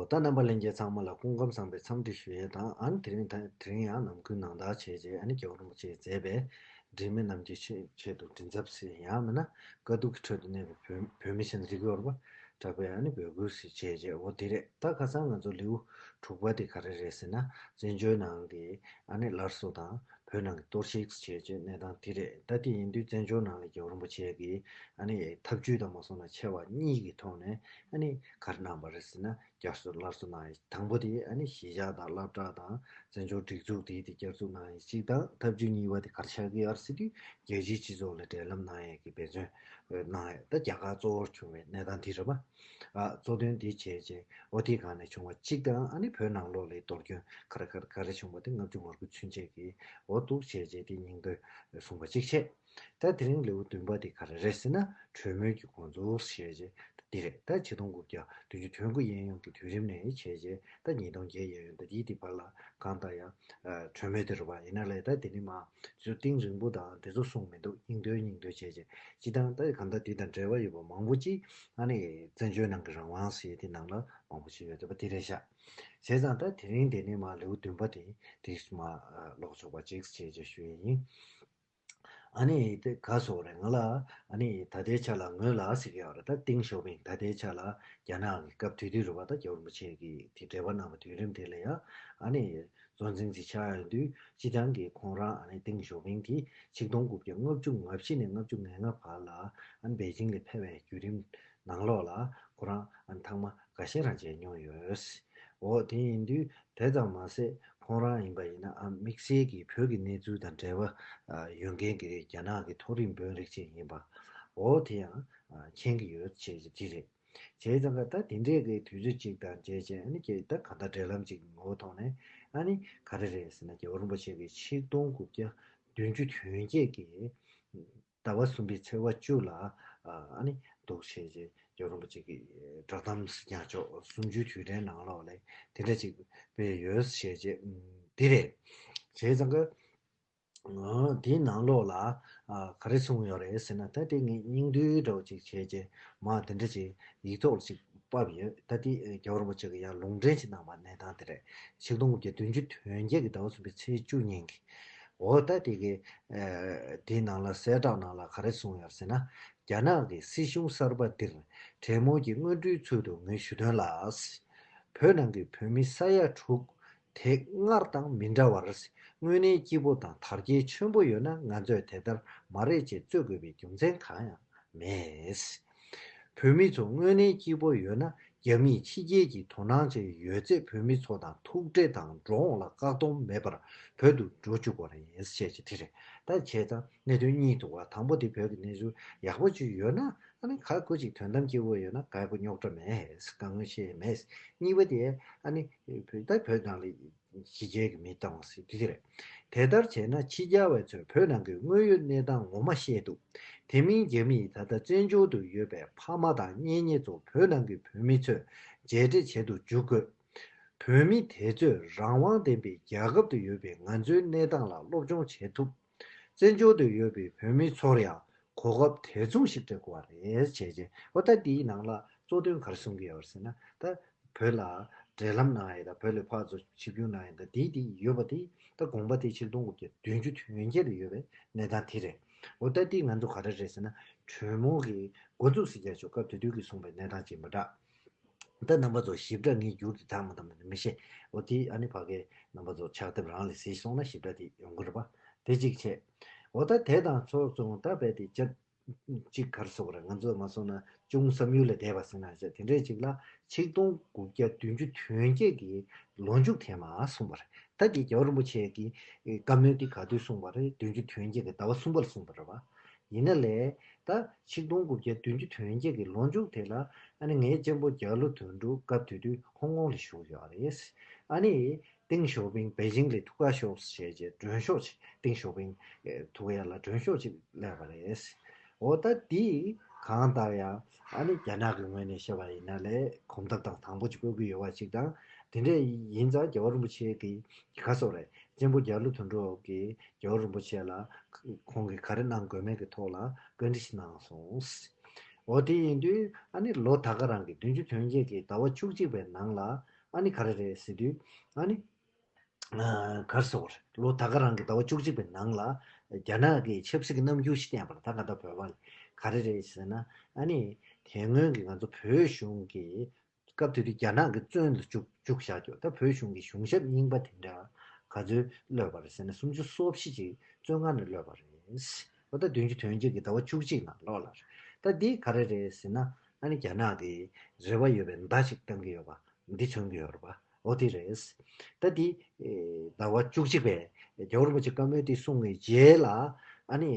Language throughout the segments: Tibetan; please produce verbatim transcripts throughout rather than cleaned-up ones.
ད་རྣམ་པ་ལྷན་རྒྱས་ཚང་མ་ལ་སྐུ་ཁམས་བཟང་པའི་འཚམས་འདྲི་ཞུ་ཡས་དང་། ཨ་ནི་དེ་རིང་ད་དེ་རིང་ཡང་ནམ་རྒྱུན་ནང་ལྟར་བྱས་རྗེས་ཨ་ནི་རྒྱལ་བ་རིན་པོ་ཆེས་མཛད་པའི་འབྲེལ་མེད་རྣམས་ཀྱི་ཆེད་ཆེད་དུ་མགྲིན་ཚབ་ཟེར་ཡང་མིན་ན་དཀའ་སྡུག་གི་ཁྲོད་དུ་གནས་པའི་བོད་བོད་མི་ཆེན་རིག་གཡོར་བ་གྲགས་པས་ཨ་ནི་འབོད་སྐུལ་ཞིག་བྱས་རྗེས། འོ་དེ་རེད། ད་ཁ་སང་ང་ཚོ་ལེའུ་དྲུག་པ་དེ་ག་རེ་རེད་ཟེར་ན། བཙན་བྱོལ་ནང་གི་ཨ་ནི་སླར་གསོ་དང་བོད་ནང་གི་གཏོར་བཤིག་བྱས་རྗེས་གནས་སྟངས་དེ་རེད། ད་དེ་ཡིན་དུས་བཙན་བྱོལ་ནང་ལ་རྒྱལ་བ་རིན་པོ་ཆེ་གིས་ཨ་ནི་ཐབས་ཇུས་དང་མ་སོང་ན་ཆེ་བ་གཉིས་ཀྱི་ཐོག་ནས་ཨ་ནི་ག་རེ་གནང་པ་རེད་ཟེར་ན། བསྐྱར་གསོ་སླར་གསོ་གནང་ཡས། དང་པོ་དེ་ཨ་ནི་གཞིས་ཆགས་དང་སློབ་གྲྭ་དང་བཙན་བྱོལ་སྒྲིག་འཛུགས་དེ་དེ་བསྐྱར་འཛུགས་གནང་ཡས་གཅིག་དང་། ཐབས་ཇུས་གཉིས་པ་དེ་ག་རེ་ཆགས་ཀྱི་ཡོད་རེད་ཟེར་དུས་རྒྱལ་སྤྱིའི་སྤྱི་ཚོགས་ལ་འབྲེལ་ལམ་གནང་ཡས་ཀྱི་འབད་བརྩོན་གནང་ཡས། ད་རྒྱ་གར་གཙོ་བོར་བྱུང་བའི་གནས་སྟངས་དེ་རེད་པ། ཨ་གཙོ་དོན་དེ་བྱས་རྗེས་འོ་དེའི་སྒང་ནས་བྱུང་བ་གཅིག་དང་། ཨ་ནི་བོད་ནང་ལོགས་ལ་གཏོར་སྐྱོན་ག་རེ་ག་རེ་ག་རེ་བྱུང་བ་དེ་ལྔ་བཅུ་ང་དགུ་ཚུན་ཆད་ཀྱི་འོ་འདུག་བྱས་རྗེས་དེ་སྙིང་དོན་གསུངས་པ་གཅིག་བྱས། ད་དེ་རིང་ལེའུ་བདུན་པ་དེ་ག་རེ་རེད་ཟེར་ན། གྲོས་མོལ་གྱི་འགོ་འཛུགས་ཞེས་བྱས་འདི་རེད། ད་ཆིག་སྟོང་དགུ་བརྒྱ་བདུན་ཅུ་དོན་དགུ་གཡས་གཡོན་གྱི་དུས་རིམ་ནས་བྱས་རྗེས་ད་ཉིས་སྟོང་བརྒྱད་གཡས་གཡོན་ད་དེའི་དེ་བར་ལ་གང་ལྟར་ཡང་ཨ་གྲོས་མོལ་དེ་རེད་པ། ཡིན་ན་ལས་ད་དེ་ནི་མ་ཚོད་གཏིང་རིང་པོ་དང་དེ་ཚོ་གསུངས་མི་འདུག་སྙིང་དོན་སྙིང་དོན་བྱས་རྗེས་སྤྱི་བཏང་ད་གང་ལྟར་དེ་དང་འབྲེལ་བ་ཡོད་པ་མང་པོ་ཅིག་ཨ་ནི་བཙན་བྱོལ་ནང་གི་རང་དབང་ཟེར་དེ་ནང་ལ་མང་པོ་ཅིག་ཡོད་འདུག་པ། དེ་རེད་ཤག་བྱས་ཙང་ད་དེ་རིང་དེ་ནི་མ་ལེའུ་བདུན་པ་དེ་དེ་མ་ཀློག་ཆོག་པ་ཅིག་བྱས་རྗེས་ཞུ་ཡས་ཡིན། ཨ་ནི་དེ་ག་སོགས་རེད། ང་ལ་ཨ་ནི་ད་ལྟའི་ཆ་ལ་ངོས་ལ་ཟེར་གྱི་ཡོད་རེད། ད་ཏིང་ཞའོ་ཕིང་ད་ལྟའི་ཆ་ལ་རྒྱ་ནག་གི་སྐབས་དེ་དུས་རེད་པ། ད་རྒྱལ་བ་རིན་པོ་ཆེ་གིས་དེ་འབྲེལ་བ་གནང་བ་དུས་རིམ་དེ་ལ་ཡང་ཨ་ནི་གཙོ་འཛིན་ཅིག་ཆགས་ཡོང་དུས་སྤྱི་བཏང་གི་ཁོང་རང་ཨ་ནི་ཏིང་ཞའོ་ཕིང་དེ་ཆིག་སྟོང་དགུ་བརྒྱ་ལྔ་བཅུ་ང་བཞི་ནས་ལྔ་བཅུ་ང་ལྔ་བར་ལ་ཨ་ནི་པེ་ཅིང་ལ་ཕེབས་པའི་བརྒྱུད་རིམ་ནང་ལོགས་ལ་ཁོ་རང་ཨ་ནི་ཐེངས་མ་འགའ་ཤས་རང་མཇལ་མྱོང་ཡོད། འོ་དེ་ཡིན་དུས་དེ་ཙམ་མ་ཟད་ཁོང་རང་ཡིན་པ་ཡིན་ན་ཨ་དམིགས་བསལ་གྱི་བོད་ཀྱི་གནས་ཚུལ་དང་འབྲེལ་བ་ཨ་ཡོད་མཁན་གྱི་རྒྱ་ནག་གི་མཐོ་རིམ་དཔོན་རིགས་ཅིག་ཡིན་པ་འོ་དེ་ཡང་ཨ་མཁྱེན་གྱི་ཡོད་ཅེས་དེ་རེད། བྱས་ཙང་ཀ་ད་དེ་འདྲས་ཀྱི་དུས་ཚོད་ཅིག་དང་མཇལ་བྱས་ཨ་ནི་ཀྱེ་ད་ག་འདྲ་འབྲེལ་ལམ་ཅིག་ངོ་བོ་ཐོག་ནས་ཨ་ནི་ག་རེ་རེད་ཟེར་ན། རྒྱལ་བ་རིན་པོ་ཆེ་གིས་ཆིག་སྟོང་དགུ་བརྒྱ་བདུན་ཅུ་དོན་བརྒྱད་ཀྱི་ཟླ་བ་གསུམ་པའི་ཚེས་པ་བཅུ་ལ་ཨ་ནི་འདུག་བྱས་རྗེས་རྒྱལ་བ་རིན་པོ་ཆེ་གི་བསྒྲགས་གཏམ་ཡང་ཆོག་གསུམ་བཅུའི་དུས་དྲན་ནང་ལོགས་ལ་དེ་འདྲ་ཅིག་སྤེལ་ཡོད་བྱས་རྗེས་འདི་རེད། བྱས་ཙང་གི་དེའི་ནང་ལོགས་ལ་ག་རེ་གསུངས་ཡོད་རེད་ཟེར་ན། ད་དེ་ངས་སྙིང་བསྡུས་འདྲ་བོ་ཅིག་བྱས་རྗེས་མ་དེ་འདྲ་ཅིག་ཡིག་ཐོག་ལ་ཅིག་ཕབ་ཡོད། ད་དེ་རྒྱལ་བ་རིན་པོ་ཆེ་གིས་ཡང་ལུང་འདྲེན་ཅིག་གནང་བ་གནས་སྟངས་དེ་རེད། ཆིག་སྟོང་དགུ་བརྒྱ་བདུན་ཅུ་དོན་བརྒྱད་ཀྱི་ཟླ་བ་གསུམ་པའི་ཚེས་བཅུ་ཉིན་གྱི། འོ་ད་དེ་གི་དེའི་ནང་ལ་གསལ་བསྒྲགས་ནང་ལ་ག་རེ་གསུངས་ཡོད་ཟེར་ན། རྒྱ་ནག་གི་སྲིད་གཞུང་གསར་པ་འདིར་གྲོས་མོལ་གྱི་སྔོན་འགྲོའི་ཚུལ་དུ་ངས་ཞུ་དོན་ལ། བོད་ནང་གི་བོད་མི་ས་ཡ་དྲུག་དེ་སྔར་དང་མི་འདྲ་བར་དངོས་གནས་སྐྱིད་པོ་དང་དར་རྒྱས་ཆེན་པོ་ཡོད་ན་ང་ཚོས་དེ་ལྟར་མ་རེད་ཅེས་རྩོད་དགོས་པའི་རྒྱུ་མཚན་གང་ཡང་མེད། བོད་མི་ཚོ་དངོས་གནས་སྐྱིད་པོ་ཡོད་ན་རྒྱ་མིས་ཕྱི་རྒྱལ་གྱི་དོ་སྣང་ཅན་ཡོད་ཚད་བོད་མི་ཚོ་དང་ཐུག་འཕྲད་དང་འགྲོ་འོང་ལ་བཀག་སྡོམ་མེད་པར་བོད་དུ་འགྲོ་བཅུག་པ་རེད་ཅེས་དེ་རེད། ད་བྱས་ཙང་གནད་དོན་གཉིས་འདུག་བ། དང་པོ་དེ་བོད་ཀྱི་གནས་ཚུལ་ཡག་པོ་ཅིག་ཡོད་ན་ཨ་ནི་ག་གུ་ཅིག་དོན་དམ་སྐྱིད་པོ་ཡོད་ན་ག་གུ་རྙོག་དྲ་མེད། དཀའ་ངལ་ཤེས་མེད། གཉིས་པ་དེ་ཨ་ནི་བོད་ད་བོད་ནང་ལ་ཕྱི་རྒྱལ་གྱི་མི་བཏང་བ་ཟེར་དེ་དེ་རེད། དེ་ལྟར་བྱས་ན་ཕྱི་རྒྱལ་བ་ཚོས་བོད་ནང་གི་དངོས་ཡོད་གནས་སྟངས་ངོ་མ་ཤེས་འདུག་དེ་མིན་རྒྱ་མིས་ད་ལྟ་བཙན་བྱོལ་དུ་ཡོད་པའི་ཕ་མ་དང་གཉེན་ཉེ་ཚོ་བོད་ནང་གི་བོད་མི་ཚོས་མཇལ་འཕྲད་བྱེད་དུ་འཇུག་དགོས། བོད་མི་དེ་ཚོས་རང་དབང་ལྡན་པའི་རྒྱལ་ཁབ་ཏུ་ཡོད་པའི་ང་ཚོའི་གནས་སྟངས་ལ་སློབ་སྦྱོང་བྱེད་ཐུབ། བཙན་བྱོལ་དུ་ཡོད་པའི་བོད་མི་ཚོར་ཡང་གོ་སྐབས་དེ་མཚུངས་ཤིག་སྤྲད་དགོས་པ་རེད་བྱས་རྗེས། འོ་ད་འདིའི་ནང་ལ་གཙོ་དོན་ག་རེ་གསུང་གི་ཡོད་རེད་ཟེར་ན། ད་བོད་ལ་འབྲེལ་ལམ་གནང་ཡས་དང་བོད་ལ་ཕར་ཚུར་ཆིབས་བསྒྱུར་གནང་ཡས་དང་དེའི་དེ་ཡོད་པ་དེ་ད་དགོངས་པ་དེ་ཆིག་སྟོང་དགུ་བརྒྱ་བདུན་ཅུ་དོན་བརྒྱད་ལ་ཡོད་པའི་གནས་སྟངས་དེ་རེད། འོ་ད་འདི་ང་ཚོ་ག་རེ་རེད་ཟེར་ན། གྲོས་མོལ་གྱི་འགོ་འཛུགས་ཟེར་རྒྱ་ཆོག་སྐབས་དེ་དུས་ཀྱི་གསུངས་པའི་གནས་སྟངས་ཅིག་མི་འདྲ། ད་རྣམ་པ་ཚོ་ཞིབ་ཕྲ་ངས་བསྒྱུར་ཏེ་དག་མ་དག་མ་མི་ཤེས། འོ་དེ་ཨ་ནི་ཕ་གའི་རྣམ་པ་ཚོ་ཕྱག་དེབ་རང་ལས་གཟིགས་སོང་ན་ཞིབ་ཕྲ་དེ་ཡོང་གི་རེད་པ། དེ་གཅིག་བྱས། འོ་ད་དེ་དང་ཚོགས་ཚོང་ད་བས་དེ་བཅར་གཅིག་ག་རེ་ཟེར་དགོས་རེད། ང་ཚོ་མ་སོང་ན་ཅུང་བསམ་ཡུལ་ལས་འདས་པ་ཟེར་ན་བྱས་དེ་འདྲས་ཅིག་ལ་ཆིག་སྟོང་དགུ་བརྒྱ་བདུན་ཅུ་དོན་བརྒྱད་ཀྱི་ལོ་མཇུག་དེ་མ་གསུངས་པ་རེད། ད་དེ་རྒྱལ་བ་རིན་པོ་ཆེ་གི་བཀའ་མོལ་དེ་ག་དུས་གསུངས་པ་རེད། བདུན་ཅུ་དོན་བརྒྱད་ཀྱི་ཟླ་བ་གསུམ་པ་ལ་གསུངས་པ་རེད་པ། ཡིན་ན་ལས། ད་ཆིག་སྟོང་དགུ་བརྒྱ་བདུན་ཅུ་དོན་བརྒྱད་ཀྱི་ལོ་མཇུག་དེ་ལ་ཨ་ནི་ངའི་གཅེན་པོ་རྒྱ་ལོ་དོན་གྲུབ་སྐབས་དེ་དུས་ཧོང་ཀོང་ལ་བཞུགས་ཡོད་རེད། ཨ་ནི་ཏེང་ཞའོ་ཕིང་པེ་ཅིང་ལ་ཐུག་ག་ཤོག་ཞེས་བྱས་མགྲོན་ཤོག་ཅིག་ཏེང་ཞའོ་ཕིང་ཐུག་ཡ་ལ་མགྲོན་ཤོག་ཅིག་སླེབས་པ་རེད། འོ་ད་འདི་གང་ལྟར་ཡང་ཨ་ནི་རྒྱ་ནག་གི་ངོས་ནས་བཤད་པ་ཡིན་ན་ལས་གོམ་སྟབས་དང་དང་པོ་ཅིག་བཀོད་ཀྱི་ཡོད་པ་ཅིག་དང་། དེ་འདྲ་ཡིན་ཙང་རྒྱལ་བ་རིན་པོ་ཆེ་གི་ག་སོགས་རེད། གཅེན་པོ་རྒྱ་ལོ་དོན་གྲུབ་ཀྱིས་རྒྱལ་བ་རིན་པོ་ཆེ་ལ་ཁོང་གིས་ག་རེ་གནང་དགོས་མིན་གྱི་ཐོག་ལ་བཀའ་འདྲི་ཞིག་གནང་སོང་། འོ་དེ་ཡིན་དུས་ཨ་ནི་ལོ་ད་ག་རང་གི་བདུན་ཅུ་དོན་བརྒྱད་ཀྱི་ཟླ་བ་བཅུ་གཅིག་པའི་ནང་ལ་ཨ་ནི་ག་རེ་རེད་ཟེར་དུས་ཨ་ནི། གར་སོང་བར་ལོ་ད་ག་རང་གི་ཟླ་བ་བཅུ་གཅིག་པའི་ནང་ལ་རྒྱ་ནག་གིས་ཆབ་སྲིད་ཀྱི་རྣམ་འགྱུར་ཞིག་བསྟན་པར་ད་ག་ད་བོད་པ་ལ་ག་རེ་རེད་ཟེར་ན་ཨ་ནི་དེ་སྔོན་གྱི་ང་ཚོ་བོད་གཞུང་གི་སྐབས་དེ་དུས་རྒྱ་ནག་གི་བཙོན་ལ་བཅུག་བཅུག་བཞག་རྒྱུ་ད་བོད་གཞུང་གི་གཞུང་ཞབས་རྙིང་པ་དེ་འདྲ་ག་ཚོད་གློད་པ་རེད་ཟེར་ན་སུམ་ཅུ་སོ་བཞི་ཅིག་བཙོན་ཁང་ནས་གློད་པ་རེད། འོ་ད་བདུན་ཅུ་དོན་གཅིག་གི་ཟླ་བ་བཅུ་གཅིག་ནང་ལོགས་ལ་རེད། ད་འདི་ག་རེ་རེད་ཟེར་ན་ཨ་ནི་རྒྱ་ནག་གི་རེ་བ་ཡོད་པའི་མདའ་ཞིག་བཏང་གི་ཡོད་པ་འདི་མཚོན་གི་ཡོད་རེད་པ། འོ་དེ་རེད། ད་དེ་ཟླ་བ་བཅུ་གཅིག་པའི་རྒྱལ་བ་རིན་པོ་ཆེ་བཀའ་མོལ་དེ་གསུངས་པའི་རྗེས་ལ་ཨ་ནི་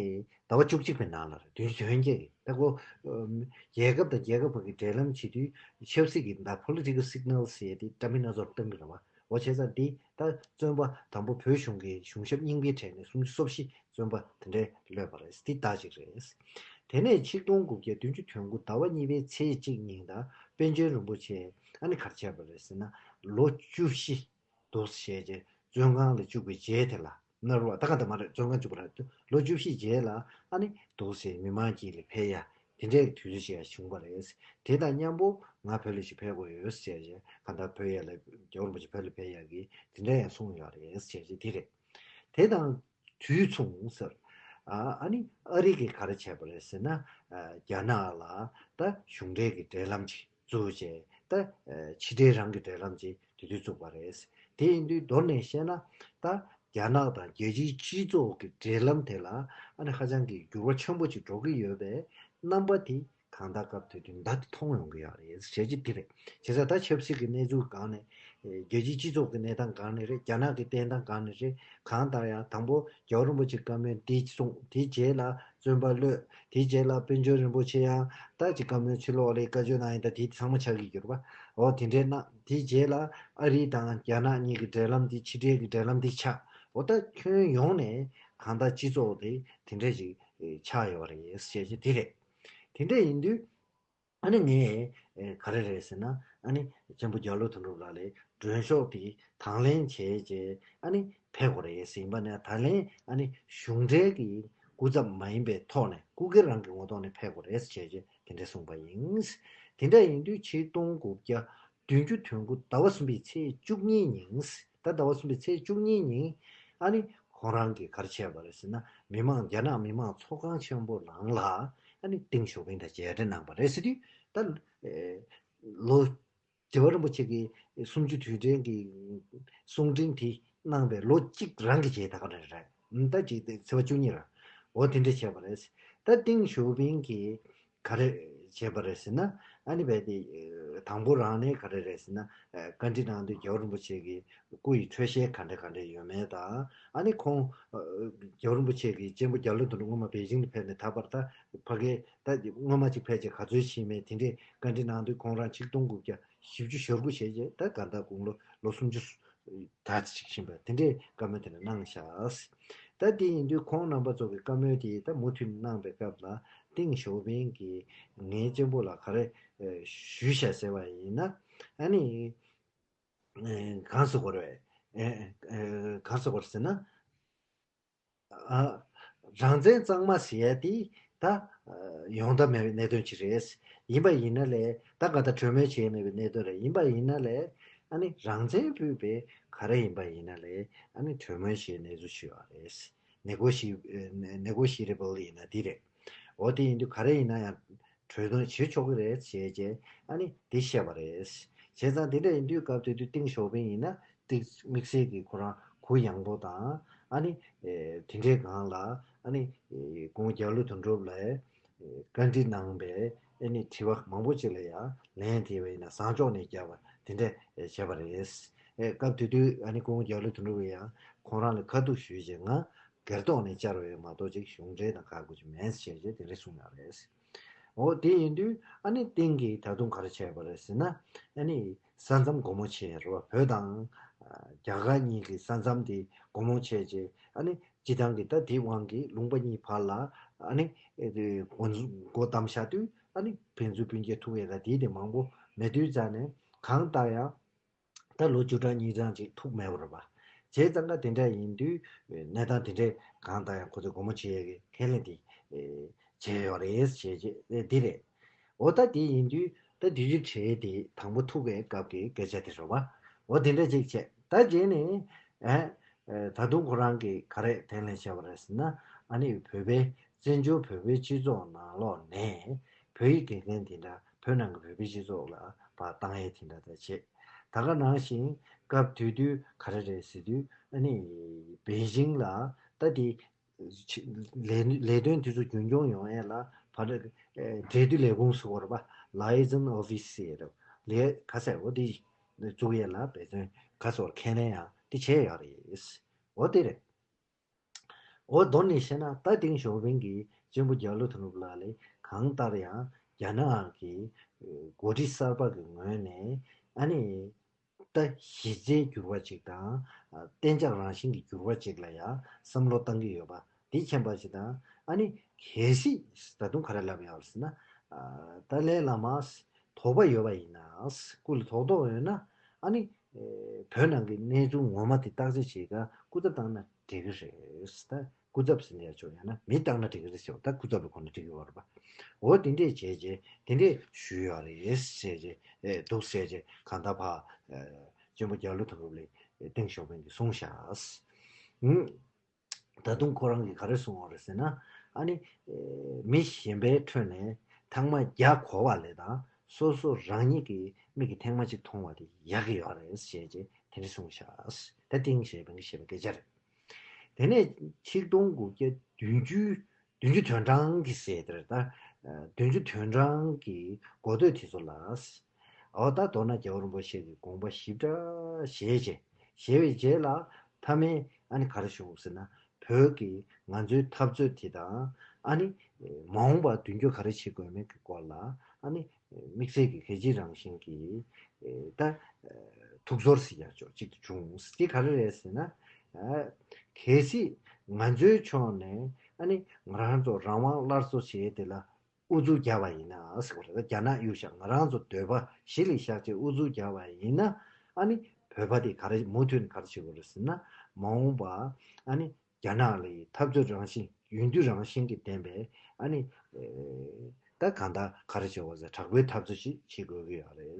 ཟླ་བ་བཅུ་གཅིག་པའི་ནང་ལ་རེད་བདུན་ཅུ་དོན་བརྒྱད་ཀྱི་ད་ཁོ་རྒྱལ་ཁབ་དང་རྒྱལ་ཁབ་བར་གྱི་འབྲེལ་ལམ་བྱེད་དུས་ཆབ་སྲིད་ཀྱི་ད་political signal ཟེར་ཡས་དེ་བཀྲམ་མིན་སྣ་ཚོགས་བཏང་གི་རེད་བ། འོ་བྱས་ཙང་འདི་ད་བཙོན་པ་དང་པོ་བོད་གཞུང་གི་གཞུང་ཞབས་རྙིང་པའི་གྲས་ནས་སུམ་ཅུ་སོ་བཞི་བཙོན་པ་དེ་འདྲའི་གློད་པ་རེད་འདི་ད་ཅིག་རེད། དེ་ནས་ཆིག་སྟོང་དགུ་བརྒྱ་བདུན་ཅུ་དོན་དགུ་ཟླ་བ་གཉིས་པའི་ཚེས་གཅིག་ཉིན་ད་པཎ་ཆེན་རིན་པོ་ཆེ་ཨ་ནི་ག་རེ་བྱས་པ་རེད་ཟེར་ན་ལོ་བཅུ་བཞི་འདུག་བྱས་རྗེས་བཙོན་ཁང་ལ་བཅུག་པའི་རྗེས་དེ་ལ་ནོར་བ་ད་ག་ད་མ་རེད་བཙོན་ཁང་བཅུག་པ་རེད་ལོ་བཅུ་བཞི་རྗེས་ལ་ཨ་ནི་འདུག་བྱས་མི་མང་དཀྱིལ་ལ་ཕེབས་ཡ་དེ་འདྲའི་དུས་ཚོད་ཅིག་ཡང་བྱུང་བ་རེད། དེ་དང་མཉམ་པོ་ང་བོད་ལ་ཞིག་ཕེབས་དགོས་ཡོད་ཟེར་བྱས་ག་ད་བོད་ཡ་ལ་རྒྱལ་བ་རིན་པོ་ཆེ་བོད་ལ་ཕེབས་ཡ་གི་དེ་འདྲ་ཡང་གསུངས་ཡོད་རེད་ཟེར་བྱས་དེ་རེད། དེ་དང་དུས་མཚུངས་ཟེར། ཨ་ཨ་ནི་ཨ་རི་གིས་ག་རེ་བྱས་པ་རེད་ཟེར་ན་ཨ་རྒྱ་ནག་ལ་ད་གཞུང་འབྲེལ་གྱི་འབྲེལ་ལམ་ཅིག་བཙུགས་བྱས་ད་ཕྱི་འབྲེལ་རང་གི་འབྲེལ་ལམ་ཅིག་དེ་དུས་བཙུགས་པ་རེད། དེ་ཡིན་དུས་མདོར་ནས་བཤད་ན་ད་རྒྱ་ནག་དང་རྒྱལ་སྤྱིའི་སྤྱི་ཚོགས་ཀྱི་འབྲེལ་ལམ་དེ་ལ་ཨ་ནི་ཧ་ཅང་གི་འགྱུར་བ་ཆེན་པོ་ཅིག་འགྲོ་གི་ཡོད་པའི་རྣམ་པ་དེ་གང་ལྟར་སྐབས་དེ་དུས་མདའ་དེ་མཐོང་ཡོང་གི་ཡོད་རེད་ཞེས་ཀྱི་དེ་རེད། བྱས་ཙང་ད་ཆབ་སྲིད་ཀྱི་གནས་ཚུལ་སྒང་ནས་རྒྱལ་སྤྱིའི་སྤྱི་ཚོགས་ཀྱི་གནས་སྟངས་སྒང་ནས་རེད། རྒྱ་ནག་གི་བསྟན་སྟངས་སྒང་ནས་རེད། གང་ལྟར་ཡང་དང་པོ་རྒྱལ་བ་རིན་པོ་ཆེ་བཀའ་མོལ་འདི་གསུངས། དེའི་རྗེས་ལ་བཙོན་པ་གློད། དེའི་རྗེས་ལ་པཎ་ཆེན་རིན་པོ་ཆེ་ཡང་ད་ཅིག་བཀའ་མོལ་ཕྱི་ལོགས་ལ་བཀའ་ཆོས་གནང་ཡིན། ད་དེ་ཚང་མ་ཆགས་ཀྱི་ཡོད་རེད་པ། འོ་དེ་འདྲའི་གནང་། དེའི་རྗེས་ལ་ཨ་རི་དང་རྒྱ་ནག་གཉིས་ཀྱི་འབྲེལ་ལམ་འདི་ཕྱི་འབྲེལ་གྱི་འབྲེལ་ལམ་འདི་ཆགས། འོ་ད་ཁྱོན་ཡོངས་ནས་གང་ལྟར་སྤྱི་ཚོགས་དེ་དེ་འདྲ་ཞིག་ཆགས་ཡོད་རེད་ཞེས་དེ་རེད། དེ་འདྲ་ཡིན་དུས། ཨ་ནི་ངས་ཨེ་ག་རེ་རེད་ཟེར་ན་ཨ་ནི་གཅེན་པོ་རྒྱ་ལོ་དོན་གྲུབ་ལགས་ལ་མགྲོན་ཤོག་དེ་དང་ལེན་བྱས་རྗེས་ཨ་ནི་ཕེབས་དགོས་རེད་ཟེར། ཡིན་པ་ནས་ད་ལན་ཨ་ནི་གཞུང་འབྲེལ་གྱི་སྐུ་ཚབ་མ་ཡིན་པའི་ཐོག་ནས་སྐུ་སྒེར་རང་གི་ངོ་ཐོག་ནས་ཕེབས་དགོས་རེད་བྱས་རྗེས་དེ་འདྲ་གསུངས་པ་ཡིན། དེ་འདྲ་ཡིན་དུས་ཆིག་སྟོང་དགུ་བརྒྱ་བདུན་ཅུ་དོན་དགུ་ཟླ་བ་གསུམ་པའི་ཚེས་བཅུ་གཉིས་ཉིན། ད་ཟླ་བ་གསུམ་པའི་ཚེས་བཅུ་གཉིས་ཉིན་ཨ་ནི་ཁོང་རང་གིས་ག་རེ་བྱས་པ་རེད་ཟེར་ན་མི་མང་རྒྱ་ནག་མི་མང་ཚོགས་ཁང་ཆེན་པོ་ནང་ལ་ཨ་ནི་ཏིང་ཞའོ་ཕིང་དང་མཇལ་འཕྲད་གནང་བ་རེད་ཟེར་དུས་ད་ལོ་རྒྱལ་བ་རིན་པོ་ཆེ་གིས་གསུམ་བཅུ་དུས་དྲན་གྱི་གསུང་འཕྲིན་དེ་གནང་བའི་ལོ་གཅིག་རང་གི་རྗེས་ད་ག་རེ་རེད། ད་ཅིག་ཚེས་པ་བཅུ་གཉིས་ར་འོ་དེ་འདྲ་བྱས་པ་རེད། ད་ཏིང་ཞའོ་ཕིང་གིས་ག་རེ་བྱས་པ་རེད་ཟེར་ན་ཨ་ནི་རྦད་དེ་དང་པོ་རང་ནས་ག་རེ་རེད་ཟེར་ན་བཀའ་འདྲི་གནང་དུས་རྒྱལ་བ་རིན་པོ་ཆེ་གི་སྐུ་ཡི་འཕྲོད་བཞེས་ག་འདྲ་ག་འདྲ་ཡོད་མེད་དང་ཨ་ནི་ཁོང་རྒྱལ་བ་རིན་པོ་ཆེ་གི་གཅེན་པོ་རྒྱ་ལོ་དོན་གྲུབ་སྔོན་མ་པེ་ཅིང་དུ་ཕེབས་ནས་ད་བར་ད་ཕ་གི་ད་སྔོན་མ་ཅིག་ཕལ་ཆེར་ག་ཚོད་ཕྱིན་མེད་དེ་འདྲས་བཀའ་འདྲི་གནང་དུས་ཁོང་རང་ཆིག་སྟོང་དགུ་བརྒྱ་བཞི་བཅུ་ཞེ་དགུ་བྱས་རྗེས་ད་ག་ད་དགུང་ལོ་ལོ་སུམ་ཅུ་ད་ཅིག་ཕྱིན་པ་དེ་འདྲས་བཀའ་མོལ་དེ་འདྲ་གནང་ཤག་ད་དེ་ཡིན་དུས་ཁོང་རྣམ་པ་ཚོ་གི་བཀའ་མོལ་དེ་ད་མུ་མཐུད་གནང་པའི་སྐབས་ལ་ཏིང་ཞའོ་ཕིང་གིས་ངའི་གཅེན་པོ་ལ་ག་རེ་ཞུས་ཤག་ཟེར་བ་ཡིན་ན་ཨ་ནི་གང་ཟེར་དགོས་རེད། གང་ཟེར་དགོས་རེད་ཟེར་ན། ཨ། རང་བཙན་གཙང་མ་ཟེར་ཡ་དེ་ད་ཡོང་ཐབས་མེད་པའི་གནད་དོན་ཅིག་རེད། ཡིན་པ་ཡིན་ན་ལས་ད་ག་ད་གྲོས་མོལ་བྱས་མེད་པའི་གནད་དོན་རེད། ཡིན་པ་ཡིན་ན་ལས་ཨ་ནི་རང་བཙན་ཕུད་པའི་ག་རེ་ཡིན་པ་ཡིན་ན་ལས་ཨ་ནི་གྲོས་མོལ་བྱས་ནས་བཟོ་ཞུ་བ་རེད། ནེ་གོ་ཤི་ནེ་གོ་ཤི་རེ་བལ་ཡིན་ན་འདི་རེད། འོ་དེ་ཡིན་དུས་ག་རེ་ཡིན་ན་ཡང་གྲོས་དོན་བྱེད་ཆོག་གི་རེད་ཞེས་བྱས་ཨ་ནི་འདི་བཤད་པ་རེད། བྱས་ཙང་དེ་འདྲ་ཡིན་དུས་སྐབས་དེ་དུས་ཏིང་ཞའོ་ཕིང་ཡིན་ན་ཏིག་དམིགས་བསལ་གྱི་ཁོ་རང་གུ་ཡངས་པོ་དང་ཨ་ནི་དེ་འདྲའི་སྒང་ལ་ཨ་ནི་སྐུ་ངོ་རྒྱ་ལོ་དོན་གྲུབ་ལ་བཀའ་འདྲི་གནང་བའི་ཨ་ནི་དྲི་བ་མང་པོ་ཅིག་ལ་ཡང་ལན་དེ་བས་ན་བཟང་ཕྱོགས་ནས་བརྒྱབ་པ་དེ་འདྲ་བྱས་པ་རེད། སྐབས་དེ་དུས་ཨ་ནི་སྐུ་ངོ་རྒྱ་ལོ་དོན་གྲུབ་ཡང་ཁོང་རང་ལ་ཁ་ཐུག་ཞུས་རྗེས་ང་སྒེར་ཐོག་ནས་བཅར་བས་མ་གཏོགས་ཅིག་གཞུང་འབྲེལ་དང་ཁག་དགོས་ཀྱི་མེད་ཅེས་བྱས་དེ་འདྲ་གསུངས་ཡོད་རེད། འོ་དེ་ཡིན་དུས་ཨ་ནི་ཏིང་གིས་ད་དུང་ག་རེ་བྱས་པ་རེད་ཟེར་ན་ཨ་ནི་ས་མཚམས་སྒོ་མོ་ཕྱེ་རེད་བ། བོད་དང་རྒྱ་གར་གཉིས་ཀྱི་ས་མཚམས་དེ་སྒོ་མོ་ཕྱེ་རྗེས་ཨ་ནི་སྤྱི་བཏང་གི་ད་དེའི་དབང་གིས་ལུང་པ་གཉིས་བར་ལ་ཨ་ནི་སྒོ་སྒོ་བསྡམས་བཞག་དུས་ཨ་ནི་ཕན་ཚུན་སྤུན་མཆེད་ཐུག་ཡས་ད་དེའི་དེ་མང་པོ་མེད་དུས་ཙང་ནས་གང་ལྟར་ཡང་ད་ལོ་བཅུ་གྲངས་ཉིས་གྲངས་ཅིག་ཐུག་མེད་པ་རེད་པ། བྱས་ཙང་ཀ་དེ་འདྲ་ཡིན་དུས་གནས་སྟངས་དེ་འདྲས་གང་ལྟར་ཡང་ཁོ་ཚོས་སྒོ་མོ་ཕྱེ་ཡས་ཀྱི་ཁས་ལེན་དེ་བྱས་ཡོད་རེད་ཞེས་བྱས་འདི་རེད། འོ་ད་དེ་ཡིན་དུས་ད་དུས་ཚོད་བྲལ་ཏེ་དང་པོ་ཐུག་པའི་སྐབས་ཀྱི་སྐད་ཆ་དེ་རེད་བ། འོ་དེ་འདྲ་ཅིག་བྱས། ད་རྗེས་ནས་ཨ་ད་དུང་ཁོ་རང་གིས་ག་རེ་དེ་ལས་བཤད་པ་རེད་ཟེར་ན། ཨ་ནི་བོད་པའི་བཙན་བྱོལ་བོད་པའི་སྤྱི་ཚོགས་ནང་ལོགས་ནས་བོད་ཡིག་དགེ་རྒན་དེ་འདྲ་བོད་ནང་གི་བོད་པའི་སྤྱི་ཚོགས་ལ་ཕར་བཏང་ཡས་དེ་འདྲ་ད་བྱས། ད་ག་ནང་བཞིན་སྐབས་དེ་དུས་ག་རེ་རེད་ཟེར་དུས། ཨ་ནི་པེ་ཅིང་ལ་ད་དེ་ལས་ལས་དོན་དེ་ཚོ་རྒྱུན་སྐྱོང་ཡོང་ཡས་ལ་ཕར་འབྲེལ་མཐུད་ལས་ཁུངས་སུ་བོར་བ། Liaison Office ཟེར་རེད། ལས་ཁ་ཟེར་འོ་དེ་བཙུགས་ཡས་ལ་འབད་བརྩོན་ཁ་སོར་ཁས་ལེན་ཡང་དེ་བྱས་ཡོད་རེད། འོ་དེ་རེད། འོ་མདོར་ནས་བཤད་ན་ད་ཏེང་ཞའོ་ཕིང་གིས་ཅོན་པོ་རྒྱ་ལོ་དོན་གྲུབ་ལགས་ལ་གང་ལྟར་ཡང་རྒྱ་ནག་གི་འགོ་ཁྲིད་གསར་པ་གི་ངོས་ནས་ཨ་ནི་ད་གཞི་རྩའི་འགྱུར་བ་ཅིག་དང་གཏན་འཇགས་རང་བཞིན་གྱི་འགྱུར་བ་ཅིག་ལ་ཡང་བསམ་བློ་བཏང་གི་ཡོད་པ་འདི་མཁྱེན་པ་ཞིག་དང་། ཨ་ནི་གལ་སྲིད་ད་དུང་ག་རེ་ལབ་ཡོད་ཟེར་ན། ཏཱ་ལའི་བླ་མ་དོགས་པ་ཡོད་པ་ཡིན་ན། སྐུ་ལ་དོགས་དོགས་ཡོད་ན། ཨ་ནི་བོད་ནང་གི་གནས་ཚུལ་ངོ་མ་དེ་བརྟག་དཔྱད་བྱེད་ག་སྐུ་ཚབ་བཏང་ན་འགྲིག་གི་རེད། ད་སྐུ་ཚབ་ཟེར་ནས་ཡ་ཆོག་ཡང་ན་མི་བཏང་ན་འགྲིག་གི་རེད་ཟེར་བ། ད་སྐུ་ཚབ་ལ་གོ་ན་འགྲིག་གི་ཡོད་རེད་པ། འོ་དེ་འདྲས་བྱས་རྗེས་དེ་འདྲས་ཞུས་ཡོད་རེད་ཟེར་རྗེས་ཨེ་འདུག་ཟེར་རྗེས་གང་ལྟར་ཕ་ཨེ་ཅོན་པོ་རྒྱ་ལོ་དོན་གྲུབ་ལ་ཏེང་ཞའོ་ཕིང་གིས་གསུངས་ཤག་ཨུམ། ད་དུང་ཁོ་རང་གིས་ག་རེ་གསུངས་པ་རེད་ཟེར་ན། ཨ་ནི་ཨེ་མི་གཞན་པའི་ཁྲོད་ནས་ཐེངས་མ་བརྒྱ་གོ་བ་ལས་དང་སོ་སོ་རང་ཉིད་ཀྱི་མིག་གིས་ཐེངས་མ་གཅིག་མཐོང་བ་དེ་ཡག་གི་ཡོད་རེད་ཟེར་རྗེས་དེ་འདྲ་གསུངས་ཤག་ད་ཏེང་ཞའོ་ཕིང་གིས་བཤད་པའི་སྐད་ཆ་རེད། དེ་ནས་ཆིག་སྟོང་དགུ་བརྒྱ་བདུན་ཅུ་བདུན་ཅུ་དོན་གྲངས་ཀྱི་ཟེར་དེར་ད། བདུན་ཅུ་དོན་གྲངས་ཀྱི་འགོ་སྟོད་དེ་ཚོ་ལ། འོ་ད་མདོར་ན་རྒྱལ་བ་རིན་པོ་ཆེ་གི་དགོངས་པ་ཞིབ་ཕྲ་བཞེས་རྗེས་བཞེས་པའི་རྗེས་ལ་མཐའ་མའི་ཨ་ནི་ག་རེ་བྱུང་ཟེར་ན། བོད་ཀྱི་ང་ཚོའི་འཐབ་རྩོད་དེ་དང་ཨ་ནི་མ་འོངས་པར་མདུན་སྐྱོད་ག་རེ་བྱེད་དགོས་མིན་གྱི་སྐོར་ལ་ཨ་ནི་དམིགས་བསལ་གྱི་གལ་ཆེའི་རང་བཞིན་གྱི་ད་ཐུགས་ཚོར་ཟེར་ཡག་ཅོག་ཅིག་ཏུ་བྱུང་། དེ་ག་རེ་རེད་ཟེར་ན། གལ་སྲིད་ང་ཚོའི་ཕྱོགས་ནས་ཨ་ནི་ང་རང་ཚོ་རང་དབང་སླར་གསོ་བྱེད་དེ་ལ་ཨུ་ཚུགས་བརྒྱབ་པ་ཡིན་ན་ཟེར་བ་རེད། རྒྱ་ནག་གཡུག་བཞག་ང་རང་ཚོ་འདོད་པ་གཞི་ལ་བཞག་བྱས་ཨུ་ཚུགས་བརྒྱབ་པ་ཡིན་ན། ཨ་ནི་བོད་པ་དེ་ག་རེ་མུ་མཐུད་ནས་ག་རེ་བྱེད་དགོས་རེད་ཟེར་ན། མ་འོངས་པ་ཨ་ནི་རྒྱ་ནག་ལ་འཐབ་རྩོད་རང་བཞིན་ཡུན་དུས་རང་བཞིན་གྱི་ལྡན་པའི་ཨ་ནི་ད་གང་ལྟར་ག་རེ་བྱེད་དགོས་ཟེར་དྲག་པོའི་འཐབ་རྩོད་ཅིག་བྱེད་དགོས་ཀྱི་ཡོད་རེད།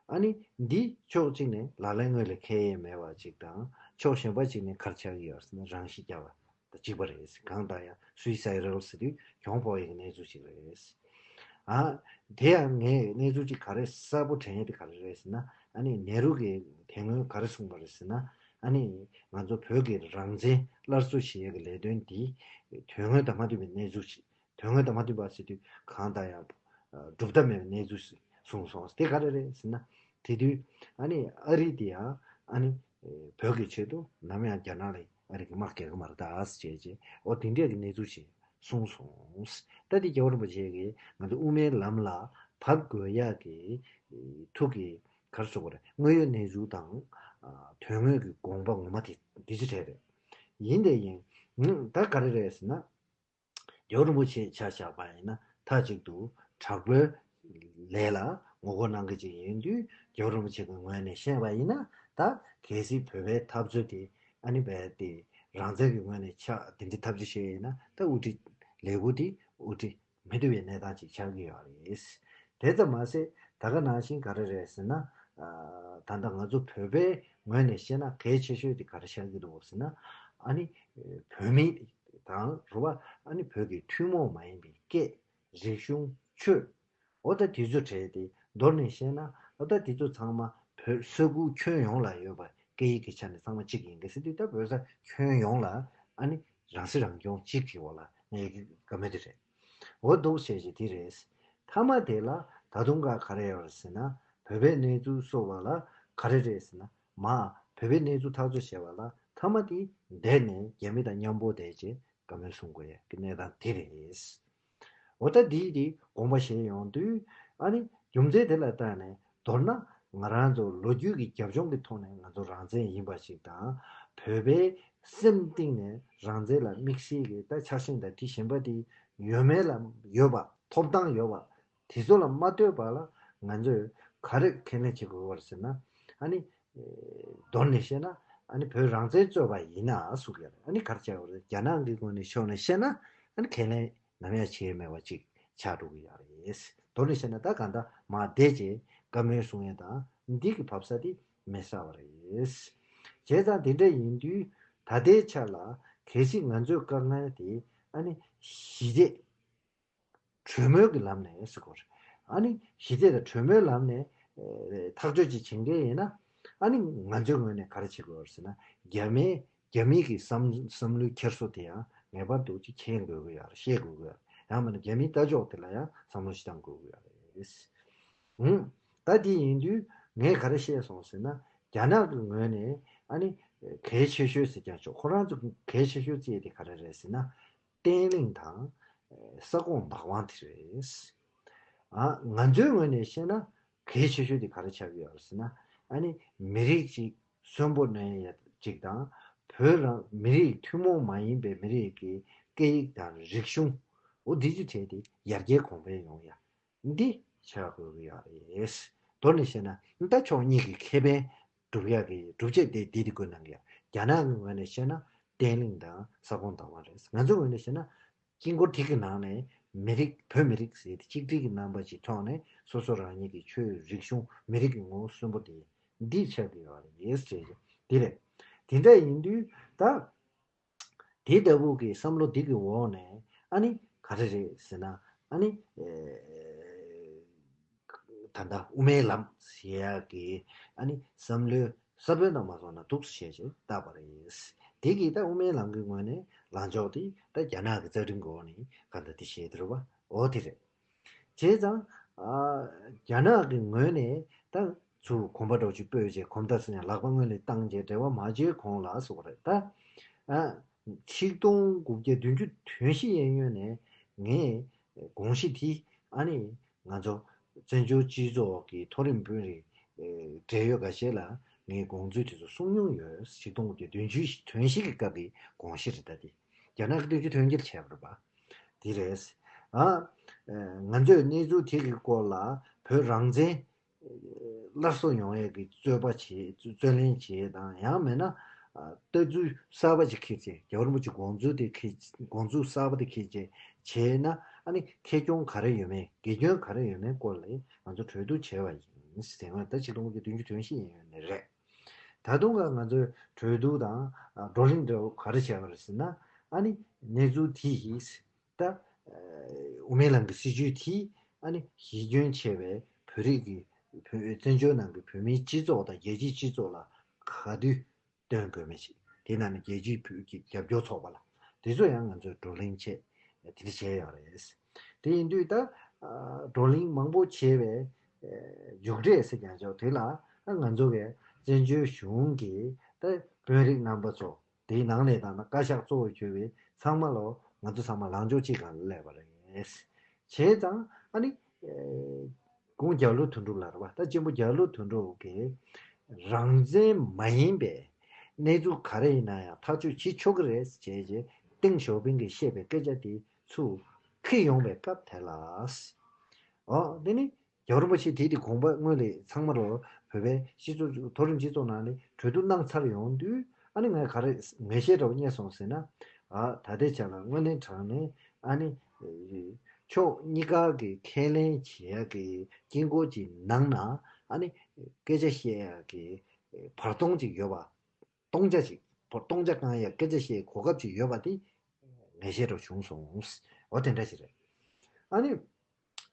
ཨ་ནི་འདི་ཕྱོགས་གཅིག་ནས་ལག་ལེན་དངོས་ལ་འཁེལ་ཡས་མེད་པ་ཅིག་དང་ཕྱོགས་གཞན་པ་ཅིག་ནས་ག་རེ་ཆགས་ཀྱི་ཡོད་ཟེར་ན་རང་ཤི་རྒྱག་པ་དང་གཅིག་པ་རེད། གང་ལྟར་ཡང་སུའི་སའི་ཌལ་ཟེར་དུས་གྱོང་ཕོག་ཡས་ཀྱི་གནས་ཚུལ་ཅིག་རེད། ཨ་དེ་ཡང་ངས་གནས་ཚུལ་ཅིག་ག་རེ་གསལ་པོ་དྲན་ཡས་དེ་ག་རེ་རེད་ཟེར་ན། ཨ་ནི་ནེ་རུ་གིས་དེ་སྔོན་ག་རེ་གསུངས་པ་རེད་ཟེར་ན། ཨ་ནི་ང་ཚོ་བོད་ཀྱི་རང་བཙན་སླར་གསོ་བྱེད་ཡས་ཀྱི་ལས་དོན་འདི་དོན་དངོས་དང་མ་མཐུན་པའི་གནས་ཚུལ་ཅིག་དོན་དངོས་དང་མ་མཐུན་པ་ཟེར་དུས་གང་ལྟར་ཡང་གྲུབ་མཐའ་མེད་པའི་གནས་ཚུལ་གསུངས་སོང་། དེ་ག་རེ་རེད་ཟེར་ན། དེ་དུས་ཨ་ནི་ཨ་རི་དེ་ཡང་ཨ་ནི་བོད་ཀྱི་ཆེད་དུ་ནམ་ཡང་རྒྱ་ནག་ལ་ཨ་རི་གི་དམག་རྒྱག་གི་མ་རེད་ད་ཟེར་བྱས་བྱས་འོ་དེ་འདྲས་ཀྱི་གནས་ཚུལ་ཞིག་གསུངས་སོང་། ད་དེ་རྒྱལ་བ་རིན་པོ་ཆེ་གིས་ང་ཚོ་དབུ་མའི་ལམ་ལ་བབས་དགོས་ཡག་གི་ཐུགས་ཀྱི་ག་རེ་ཟེར་དགོས་རེད། དངོས་ཡོད་གནས་ཚུལ་དང་དོན་དངོས་ཀྱི་དགོངས་པ་ངོ་མ་དེ་འདི་ཅི་འདྲས་རེད། ཡིན་དེ་ཡིན་ད་ག་རེ་རེད་ཟེར་ན། རྒྱལ་བ་རིན་པོ་ཆེ་ཆ་བཞག་པ་ཡིན་ན་མཐའ་གཅིག་ཏུ་དྲག་པོའི་ལས་ལ་ངོ་རྒོལ་གནང་མཁན་ཅིག་ཡིན་དུས་རྒྱལ་བ་རིན་པོ་ཆེ་གི་ངོས་ནས་བཤད་པ་ཡིན་ན། ད་གལ་སྲིད་བོད་པའི་འཐབ་རྩོད་དེ་ཨ་ནི་བས་དེ་རང་བཙན་གྱི་ངོས་ནས་ཆགས་དེ་འདྲའི་འཐབ་རྩོད་བྱས་ཡིན་ན་ད་དབུ་ཁྲིད་ལས་འགུལ་དེ་དབུ་ཁྲིད་མི་ཐུབ་པའི་གནས་སྟངས་ཅིག་ཆགས་ཀྱི་ཡོད་རེད། དེ་ཙམ་མ་ཟད་ད་ག་ནང་བཞིན་ག་རེ་རེད་ཟེར་ན། ད་ལྟ་ང་ཚོ་བོད་པའི་ངོས་ནས་བཤད་ན་གལ་ཆེ་ཤོས་དེ་ག་རེ་ཆགས་ཀྱི་འདུག་ཟེར་ན། ཨ་ནི་བོད་མི་དང་རེད་བ། ཨ་ནི་བོད་ཀྱི་ཐུན་མོང་མ་ཡིན་པའི་སྐད། རིག་གཞུང་། ཆོས། འོ་ད་དེ་ཚོ་བྲལ་ཏེ་མདོར་ནས་བཤད་ན་འོ་ད་དེ་ཚོ་ཚང་མ་བོད་ས་ཁུལ་ཁྱོན་ཡོངས་ལ་ཡོད་པ་སྐད་ཡིག་གི་ཆ་ནས་ཚང་མ་གཅིག་ཡིན་གྱི་ཟེར་དུས་ད་བོད་ས་ཁྱོན་ཡོངས་ལ་ཨ་ནི་རང་སྲིད་རང་སྐྱོང་གཅིག་གི་འོག་ལ་གནས་ཀྱི་བཀའ་མོལ་དེ་རེད། འོ་འདུག་བྱས་ཀྱི་དེ་རེད། མཐའ་མ་དེ་ལ་ད་དུང་ག་ག་རེ་ཡོད་རེད་ཟེར་ན། བོད་པའི་གནས་ཚུལ་སོགས་ལ་ག་རེ་རེད་ཟེར་ན། མ་བོད་པའི་གནས་ཚུལ་ཐག་གཅོད་བྱས་པ་ལ་མཐའ་མ་དེ་བསྡད་ནས་རྒྱ་མི་དང་མཉམ་པོ་བསྡད་ཅེས་བཀའ་མོལ་གསུང་དགོས་ཡ་གི་གནས་སྟངས་དེ་རེད། འོ་ད་འདིའི་དེ་དགོངས་པ་བཞེས་ཡོང་དུས་ཨ་ནི་རྒྱུ་མཚན་དེ་ལ་བལྟས་ནས་མདོར་ན་ང་རང་ཚོ་ལོ་རྒྱུས་ཀྱི་རྒྱབ་ལྗོངས་ཀྱི་ཐོག་ནས་ང་ཚོ་རང་བཙན་ཡིན་པ་ཞིག་དང་། བོད་པའི་སེམས་གཏིང་ནས་རང་བཙན་ལ་དམིགས་བསལ་གྱི་ད་ཆགས་ཞེན་དང་དེ་གཞན་པ་དེ་ཡོད་མེད་ལ་ཡོད་པ། ཐོབ་ཐང་ཡོད་པ། དེ་ཚོ་ལ་མ་ལྟོས་པ་ལ་ང་ཚོས་ག་རེ་ཁས་ལེན་བྱེད་དགོས་པ་རེད་ཟེར་ན། ཨ་ནི་མདོར་ནས་བཤད་ན་ཨ་ནི་བོད་རང་བཙན་རྩོད་པ་ཡིན་ན་གསུང་གི་ཡོད་རེད། ཨ་ནི་ག་རེ་བྱ་དགོས་རེད། རྒྱ་ནག་གི་ངོས་ནས་ཕྱོགས་ནས་བཤད་ན་ཨ་ནི་ཁས་ལེན་ནམ་ཡང་བྱེད་མེད་པ་ཅིག་ཆགས་འགྲོ་གི་ཡོད་རེད། མདོར་ནས་བཤད་ན་ད་གང་ལྟར་མར་བསྡད་བྱས་བཀའ་མོལ་གསུང་ཡས་དང་འདི་གི་བབས་ས་དེ་མེད་ས་བ་རེད། བྱས་ཙང་དེ་འདྲ་ཡིན་དུས་ད་ལྟའི་ཆ་ལ་གལ་སྲིད་ང་ཚོའི་དཀའ་ངལ་དེ་ཨ་ནི་ཞི་བདེ་གྲོས་མོལ་གྱི་ལམ་ནས་ཟེར་དགོས་རེད། ཨ་ནི་ཞི་བདེ་དང་གྲོས་མོལ་ལམ་ནས་ཨེ་ཐག་གཅོད་ཅིག་བྱེད་མཁན་ཡིན་ན། ཨ་ནི་ང་ཚོའི་ངོས་ནས་ག་རེ་བྱེད་དགོས་རེད་ཟེར་ན། རྒྱ་མིའི་རྒྱ་མི་གི་བསམ་བསམ་བློའི་འཁྱེར་སོ་དེ་ཡང་ངེས་པར་དུ་ཅིག་མཁྱེན་དགོས་ཀྱི་ཡོད་རེད། ཤེས་དགོས་ཀྱི་ཡོད་རེད། ཡང་མིན་ན་རྒྱ་མིའི་ལྟ་ཕྱོགས་དེ་ལ་ཡང་བསམ་བློ་ཞིག་བཏང་དགོས་ཀྱི་ཡོད་རེད། ཨུམ། ད་དེ་ཡིན་དུས་ངས་ག་རེ་བཤད་སོང་ཟེར་ན། རྒྱ་ནག་གི་ངོས་ནས་ཨ་ནི་གལ་ཆེ་ཤོས་ཟེར་ཀྱང་ཆོག་ཁོ་རང་ཚོ་གལ་ཆེ་ཤོས་བརྩིས་དེ་ག་རེ་རེད་ཟེར་ན། བརྟན་ལྷིང་དང་ས་ཁོངས་བདག་དབང་དེ་རེད། ཨ་ང་ཚོའི་ངོས་ནས་བཤད་ན་གལ་ཆེ་ཤོས་དེ་ག་རེ་ཆགས་ཀྱི་ཡོད་རེད་ཟེར་ན། ཨ་ནི་མི་རིགས་གཅིག་གསོན་པོ་གནས་ཡ་གཅིག་དང་། བོད་རང་མི་རིགས་ཐུན་མོང་མ་ཡིན་པའི་མི་རིགས་ཀྱི་སྐད་ཡིག་དང་རིག་གཞུང་འོ་འདི་ཚོའི་གྲས་དེ་ཡར་རྒྱས་གོང་འཕེལ་ཡོང་ཡ། འདི་བྱ་དགོས་ཀྱི་ཡོད་རེད། མདོར་ནས་བཤད་ན་ད་ཕྱོགས་གཉིས་ཀྱི་ཁེ་ཕན་སྒྲུབ་ཡག་གི་སྒྲུབ་བྱེད་དེ་འདི་དེ་དགོས་གནང་གི་ཡ། རྒྱ་ནག་གི་ངོས་ནས་བཤད་ན་བརྟན་ལྷིང་དང་ས་ཁོངས་བདག་དབང་རེད། ང་ཚོའི་ངོས་ནས་བཤད་ན་དཀྱིལ་འཁོར་དེ་གི་ནང་ནས་མི་རིགས་བོད་མི་རིགས་ཟེར་ཏེ་གཅིག་སྒྲིལ་གྱི་རྣམ་པ་ཅིག་ཐོག་ནས་སོ་སོ་རང་ཉིད་ཀྱི་ཆོས་རིག་གཞུང་མི་རིགས་ཀྱི་ངོ་བོ་གསོན་པོ་དེ་འདི་ཆགས་ཀྱི་ཡོད་རེད་ཟེར་གྱི་འདི་རེད། དེ་འདྲ་ཡིན་དུས་ད། དེ་ལྟ་བུ་གི་བསམ་བློ་འདི་གི་འོག་ནས་ཨ་ནི་ག་རེ་རེད་ཟེར་ན། ཨ་ནི་ཨེ་ད་ལྟ་དབུ་མའི་ལམ་ཟེར་ཡག་གི་ཨ་ནི་བསམ་བློའི་ས་བོན་དང་མ་སོང་ན་འདུག་སེ་བྱས་བྱས་བཏགས་པ་རེད། དེ་གིས་ད་དབུ་མའི་ལམ་གྱི་ངོས་ནས་ལངས་ཕྱོགས་དེ་ད་རྒྱ་ནག་གི་རྩ་ཁྲིམས་ཀྱི་འོག་ནས་ག་འདྲ་དེ་བྱས་དེ་རེད་བ། འོ་དེ་རེད། བྱས་ཙང་། ཨ། རྒྱ་ནག་གི་ངོས་ནས་ད་ཚུར་གོམ་པ་འདྲ་ཅིག་སྤོས་བྱས་གོམ་སྟབས་ཟེར་ཡང་ལག་པ་སྔོན་ལ་བཏང་བྱས་འབྲེལ་བ་མ་བྱས་གོང་ལ་སོགས་རེད་ད། ཨ། ཆིག་སྟོང་དགུ་བརྒྱ་བདུན་ཅུ་དོན་བཞི་གཡས་གཡོན་ནས་ངས་དགོངས་གཞི་དེ་ཨ་ནི་ང་ཚོ་བཙན་བྱོལ་སྤྱི་ཚོགས་ཀྱི་མཐོ་རིམ་དཔོན་རིགས་འབྲེལ་ཡོད་འགའ་ཤས་ལ་ངས་དགོངས་ཚུལ་དེ་ཚོ་གསུངས་མྱོང་ཡོད། ཆིག་སྟོང་དགུ་བརྒྱ་བདུན་ཅུ་དོན་བཞི་གི་སྐབས་ཀྱི་དགོངས་གཞི་རེད་ད་དེ། རྒྱ་ནག་གི་བདུན་ཅུ་དོན་བརྒྱད་ལ་བྱས་པ་རེད་པ། དེ་རེད། ཨ། ང་ཚོས་གནས་ཚུལ་དེ་གི་སྐོར་ལ་བོད་རང་བཙན་སླར་གསོ་ཡོང་ཡས་ཀྱི་རྩོད་པ་བྱེད་རྩོད་ལེན་བྱེད་དང་ཡང་མིན་ན་ལྟ་ཚུལ་གསར་པ་ཅིག་འཁྱེར་ཚེ་རྒྱལ་བ་རིན་པོ་ཆེ་དགོངས་ཚུལ་དེ་འཁྱེར་དགོངས་ཚུལ་གསར་པ་དེ་འཁྱེར་བྱས་བྱས་ན་ཨ་ནི་ཁེ་གྱོང་ག་རེ་ཡོད་མེད་དགེ་སྐྱོན་ག་རེ་ཡོད་མེད་སྐོར་ལ་ང་ཚོ་གྲོས་བསྡུར་བྱས་པ་ཡིན་ཟེར་བ་ད་ཆིག་སྟོང་དགུ་བརྒྱ་བདུན་ཅུ་དོན་བཞི་ཡིན་ཡོད་ནི་རེད། ད་དུང་ཀ་ང་ཚོས་གྲོས་བསྡུར་དང་བགྲོ་གླེང་འདྲ་བོ་ག་རེ་བྱས་པ་རེད་ཟེར་ན་ཨ་ནི་གནས་ཚུལ་དེ་ཡིས་ད་དབུ་མའི་ལམ་གྱི་སྲིད་བྱུས་དེ་ཨ་ནི་གཞི་ཁྱོན་ཆེ་བའི་བོད་རིགས་ཀྱི་བོད་བཙན་བྱོལ་ནང་གི་བོད་མིའི་སྤྱི་ཚོགས་དང་རྒྱལ་སྤྱིའི་སྤྱི་ཚོགས་ལ་ག་དུས་སྟོན་དགོས་མེད་ཅིག་དེ་ནང་ནས་རྒྱལ་སྤྱིའི་བོད་ཀྱི་རྒྱབ་སྐྱོར་ཚོགས་པ་ལ་དེ་ཚོ་ཡང་ང་ཚོས་བགྲོ་གླེང་བྱས་དེ་འདྲ་བྱས་ཡོད་རེད། དེ་ཡིན་དུས་ད་བགྲོ་གླེང་མང་པོ་བྱས་པའི་མཇུག་འབྲས་ཟེར་ཀྱང་ཆོག་དེ་ལ་ང་ཚོ་གི་བཙན་བྱོལ་གཞུང་གི་ད་དཔོན་རིགས་རྣམ་པ་ཚོ་དེའི་ནང་ནས་ད་ན་བཀའ་ཤག་གཙོ་བོ་གྱུར་པའི་ཚང་མ་ལོ་ང་ཚོ་ཚང་མ་ལངས་ཕྱོགས་གཅིག་སྒང་ལ་སླེབས་པ་རེད། བྱས་ཙང་ཨ་ནི་ཁོང་རྒྱ་ལོ་དོན་གྲུབ་ལ་རེད་བ། ད་གཅེན་པོ་རྒྱ་ལོ་དོན་གྲུབ་ཀྱིས་རང་བཙན་མ་ཡིན་པའི་གནས་ཚུལ་ག་རེ་ཡིན་ན་ཡང་ཐག་གཅོད་བྱེད་ཆོག་གི་རེད་ཅེས་ཀྱི་ཏེང་ཞའོ་ཕིང་གིས་བཤད་པའི་སྐད་ཆ་དེ་ཚུར་འཁྱེར་ཡོང་བའི་སྐབས་དེ་ལ། ཨོ་དེ་ནི་རྒྱལ་བ་རིན་པོ་ཆེ་དེ་དེ་དགོངས་པ་སྔོན་ལས་ཚང་མ་རོ་བོད་པའི་སྤྱི་ཚོགས་མཐོ་རིམ་སྤྱི་ཚོགས་ནང་ནས་གྲོས་བསྡུར་གནང་ཚར་ཡོང་དུས་ཨ་ནི་ངས་ག་རེ་ངེས་ཤེས་འདྲ་བོ་རྙེད་སོང་ཟེར་ན། ཨ་ད་ལྟའི་ཆ་ལ་དངོས་གནས་དྲང་གནས་ཨ་ནི་ཕྱོགས་གཉིས་ཀ་གི་ཁས་ལེན་བྱེད་ཡག་གི་དཀྱིལ་འཁོར་གྱི་ནང་ན་ཨ་ནི་སྐད་ཆ་བཤད་ཡག་གི་བར་སྟོང་ཅིག་ཡོད་པ། སྟོང་ཆ་ཅིག་བར་སྟོང་ཆ་བསྐང་ཡག་སྐད་ཆ་བཤད་གོ་སྐབས་ཅིག་ཡོད་པ་དེ་ངེས་ཤེས་འདྲ་བྱུང་སོང་། འོ་དེ་འདྲ་ཞིག་རེད། ཨ་ནི།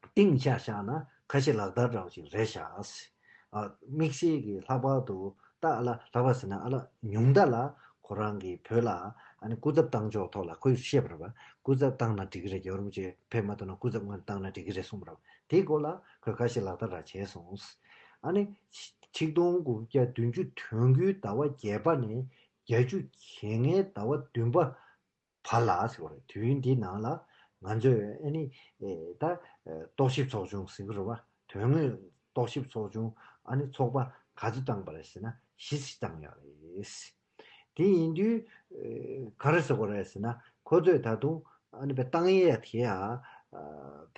གཏིང་ཆ་བཞག་ན་ཁ་ཆེ་ལག་བསྟར་འདྲ་བོ་ཞིག་རེད་ཤག་ཨ། དམིགས་བསལ་གྱི་ལྷག་པར་དུ་ད་ཨ་ལ་ལྷག་པར་ཟེར་ན་ཨ་ལ་ཉུང་མཐའ་ལ་ཁོ་རང་གི་བོད་ལ་ཨ་ནི་སྐུ་ཚབ་བཏང་ཕྱོགས་ཐོག་ལ་ཁོས་བཤད་པ་རེད་པ། སྐུ་ཚབ་བཏང་ན་འགྲིག་གི་རེད། རྒྱལ་བ་རིན་པོ་ཆེ་ཕེབས་མ་ཐུབ་ན་སྐུ་ཚབ་སྔོན་བཏང་ན་འགྲིག་གི་རེད་གསུངས་པ་རེད་པ། དེའི་སྐོར་ལ་ཁོས་ཁ་ཤས་ལག་བསྟར་ར་བྱས་སོང་། ཨ་ནི་ཆིག་སྟོང་དགུ་བརྒྱ་བདུན་ཅུ་དོན་དགུའི་ཟླ་བ་བརྒྱད་པ་ནས་བརྒྱད་ཅུ་གྱ་ལྔའི་ཟླ་བ་བདུན་པ། བར་ལ་ཟེར་བ་རེད། དུས་ཡུན་འདིའི་ནང་ལ་ང་ཚོས་ཨ་ནི་ཨེ་ད་རྟོག་ཞིབ་ཚོགས་ཆུང་ཟེར་གི་རེད་བ། དོན་དངོས་རྟོག་ཞིབ་ཚོགས་ཆུང་ཨ་ནི་ཚོགས་པ་ག་ཚོད་བཏང་པ་རེད་ཟེར་ན་བཞི་ཙམ་བཏང་ཡོད་རེད། དེ་ཡིན་དུས་ཨེ་ག་རེ་ཟེར་དགོས་རེད་ཟེར་ན་ཁོ་ཚོས་ད་དུང་ཨ་ནི་བཏང་ཡས་དེ་ཡང་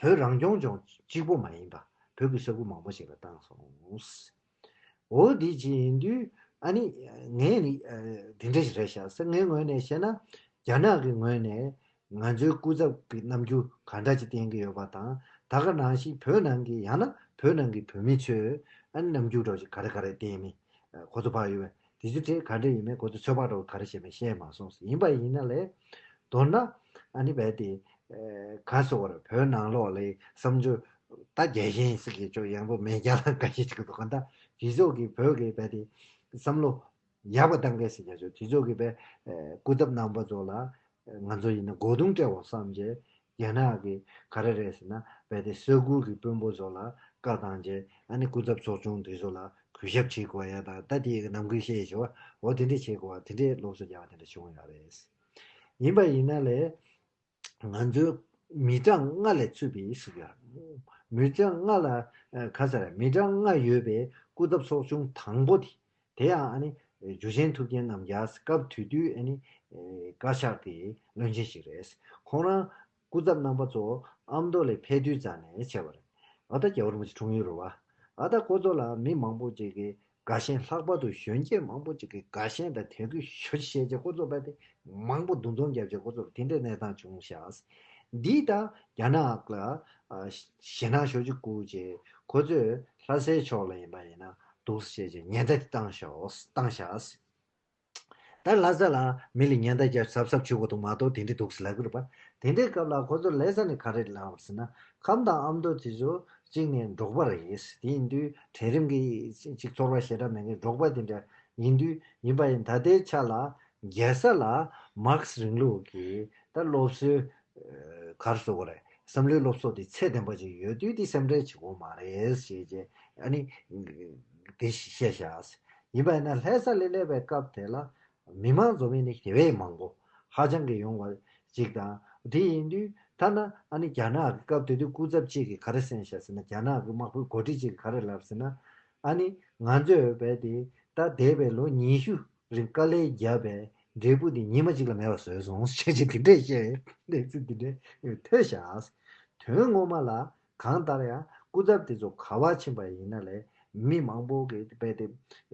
བོད་རང་སྐྱོང་ལྗོངས་གཅིག་པོ་མ་ཡིན་པ་བོད་ཀྱི་ས་ཁུལ་མང་པོ་ཞིག་ལ་བཏང་སོང་། འོ་འདི་ཅི་ཡིན་དུས་ཨ་ནི་ངས་ནི་འདི་འདྲ་ཞིག་རེད་ཤག་ཟེར་ངའི་ངོས་ནས་བཤད་ན་རྒྱ་ནག་གི་ངོས་ནས་ང་ཚོའི་སྐུ་ཚབ་ཀྱི་རྣམ་འགྱུར་ག་འདྲ་ཅིག་བསྟན་གྱི་ཡོད་པ་དང་ ད་ག་ནང་བཞིན་བོད་ནང་གི་ཡང་ན་བོད་ནང་གི་བོད་མི་ཚོས་ཨ་ནི་རྣམ་འགྱུར་འདྲ་བོ་ཞིག་ག་རེ་ག་རེ་བསྟན་མིན་ཁོ་ཚོ་ཕར་ཡོད་པས་དེ་ཚོ་དེ་ག་འདྲ་ཡིན་མིན་ཁོ་ཚོ་ཚོད་དཔག་འདྲ་བོ་ག་རེ་བྱས་མིན་བཤད་མ་སོང་ཟེར། ཡིན་པ་ཡིན་ན་ལས་མདོར་ན་ཨ་ནི་བས་དེ་ག་སོ་བར་བོད་ནང་ལོགས་ལས་བསམ་ཚུལ་ད་རྒྱལ་ཞེན་ཟེར་གྱི་ཅོག་ཡང་པོ་མེད་རྒྱ་ལ་འགའ་ཞིག་ཅིག་འདུག་ག་ད་སྤྱི་ཚོགས་ཀྱི་བོད་ཀྱི་བས་དེ་བསམ་བློ་ཡག་པ་བཏང་གལ་སྲིད་རྒྱ་ཆོག་དེ་ཚོ་གི་བས་སྐུ་ཚབ་རྣམ་པ་ཚོ་ལ་ང་ཚོ་ཡིན་ན་གོ་རྡུང་སྤྲད་འོང་བསམ་རྗེས་རྒྱ་ནག་གི་ག་རེ་རེད་ཟེར་ན་བས་དེ་སོ་དགུ་གི་དཔོན་པོ་ཚོ་ལ་བཀའ་བཏང་རྗེས་ཨ་ནི་སྐུ་ཚབ་ཚོགས་ཆུང་དེ་ཚོ་ལ་གུས་ཞབས་བྱེད་དགོས་ཡ་དང་ད་དེ་ཡི་ནམ་རྒྱུན་བཤད་ཡོད་བ་འོ་དེ་འདྲས་བྱེད་དགོས་བ་དེ་འདྲས་སློབ་གསོ་རྒྱག་བ་དེ་འདྲས་བྱུང་ཡོད་རེད། ཡིན་པ་ཡིན་ན་ལས། ང་ཚོའི་མི་གྲངས་ལྔ་ལས་ཚུད་པའི་ཟེར་གྱི་ཡོད། མི་གྲངས་ལྔ་ལ་ཨ་ག་ཟེར་མི་གྲངས་ལྔ་ཡོད་པའི་སྐུ་ཚབ་ཚོགས་ཆུང་དང་པོ་དེ་དེ་ཡང་ཨ་ནི་འཇུ་ཆེན་ཐུབ་རྒྱལ་རྣམ་རྒྱལ་སྐབས་དེ་དུས་ཨ་ནི་བཀའ་ཤག་གི་བློན་ཆེན་ཞིག་རེད། ཁོང་རང་སྐུ་ཚབ་རྣམ་པ་ཚོ་ཨ་མདོ་ལ་ཕེབས་དུས་ཙམ་ནས་བྱས་པ་རེད། ཨ་ད་རྒྱལ་བ་རིན་པོ་ཆེ་འཁྲུངས་ཡུལ་རེད་བ། ཨ་ད་ཁོ་ཚོ་ལ་མི་མང་པོ་ཅིག་གིས་དགའ་ཞེན་ལྷག་པར་དུ་གཞོན་སྐྱེས་མང་པོ་ཅིག་གིས་དགའ་ཞེན་དང་དད་གུས་ཞེ་པོ་ཅིག་བྱས་རྗེས་ཁོ་ཚོ་རྦད་དེ་མང་པོ་འདུ་འཛོམས་བརྒྱབ་རྗེས་ཁོ་ཚོར་དེ་འདྲའི་གནས་སྟངས་བྱུང་ཤག་འདིས་ད་རྒྱ་ནག་ལ་ཨ་ཞེད་སྣང་ཞེ་པོ་ཅིག་བསྐུལ་རྗེས་ཁོ་ཚོས་ལྷ་སའི་ཕྱོགས་ལ་ཡིན་པ་ཡིན་ན་འདུག་སེ་བྱས་རྗེས་ཉེན་བརྡ་དེ་བཏང་ཤག་བཏང་ཤག་ད་ལྷ་ས་ལ་མི་ལ་ཉེན་བརྡ་རྒྱབ་གཟབ་གཟབ་བྱེད་དགོས་འདུག་མ་གཏོགས་དེ་འདྲ་འདུག་ཟེར་ལབ་ཀྱི་རེད་པ། དེ་འདྲའི་སྐབས་ལ་ཁོ་ཚོ་ལྷ་ས་ནས་ག་རེ་ལབ་པ་ཟེར་ན་ཁམས་དང་ཨ་མདོ་དེ་ཚོ་གཅིག་ནས་འབྲོག་པ་རེད། དེ་ཡིན་དུས་གྲལ་རིམ་གྱི་ཅིག་ཚོར་བ་ཞེ་དྲག་མེད་མཁན་འབྲོག་པ་དེ་འདྲ་ཡིན་དུས་ཡིན་པ་ཡིན་ད་ལྟའི་ཆ་ལ་རྒྱལ་ས་ལ་མར་ཁེ་སི་རིང་ལུགས་ཀྱི་ད་སློབ་གསོའི་ག་རེ་ཟེར་དགོས་རེད། བསམ་བློའི་སློབ་གསོ་དེ་ཚད་ལྡན་པ་ཅིག་ཡོད་དུས་དེ་སེམས་ཁྲལ་བྱེད་དགོས་མ་རེད་ཞེས་བྱས་ཨ་ནི་དེ་བཤད་བཞག་ཡིན་པ་ཡིན་ན་ལྷ་ས་ལ་སླེབས་པའི་སྐབས་དེ་ལ་མི་མང་འཛོམས་ཡས་ནི་དེ་བས་མང་པོ་ཧ་ཅང་གི་ཡོང་བ་ཅིག་དང་དེ་ཡིན་དུས་ཐ་ན་ཨ་ནི་རྒྱ་ནག་གི་སྐབས་དེ་དུས་སྐུ་ཚབ་ཅིག་གིས་ག་རེ་གསུངས་བཞག་ཟེར་ན་རྒྱ་ནག་གི་དམག་དཔོན་འགོ་ཁྲིད་ཅིག་གིས་ག་རེ་ལབ་ཟེར་ན་ཨ་ནི་ང་ཚོས་བས་དེ་ད་འདས་པའི་ལོ་ཉི་ཤུ་རིང་དཀའ་ལས་བརྒྱབ་པའི་འབྲས་བུ་དེ་ཉི་མ་གཅིག་ལ་མེད་པ་བཟོས་སོང་ཞེས་བྱས་དེ་འདྲས་བཤད་གནས་ཚུལ་དེ་འདྲས་ཐོས་བཞག་དོན་ངོ་མ་ལ་གང་ལྟར་ཡང་སྐུ་ཚབ་དེ་ཚོ་ག་པར་ཕྱིན་པ་ཡིན་ན་ལས་མི་མང་པོ་གིས་རྦད་དེ་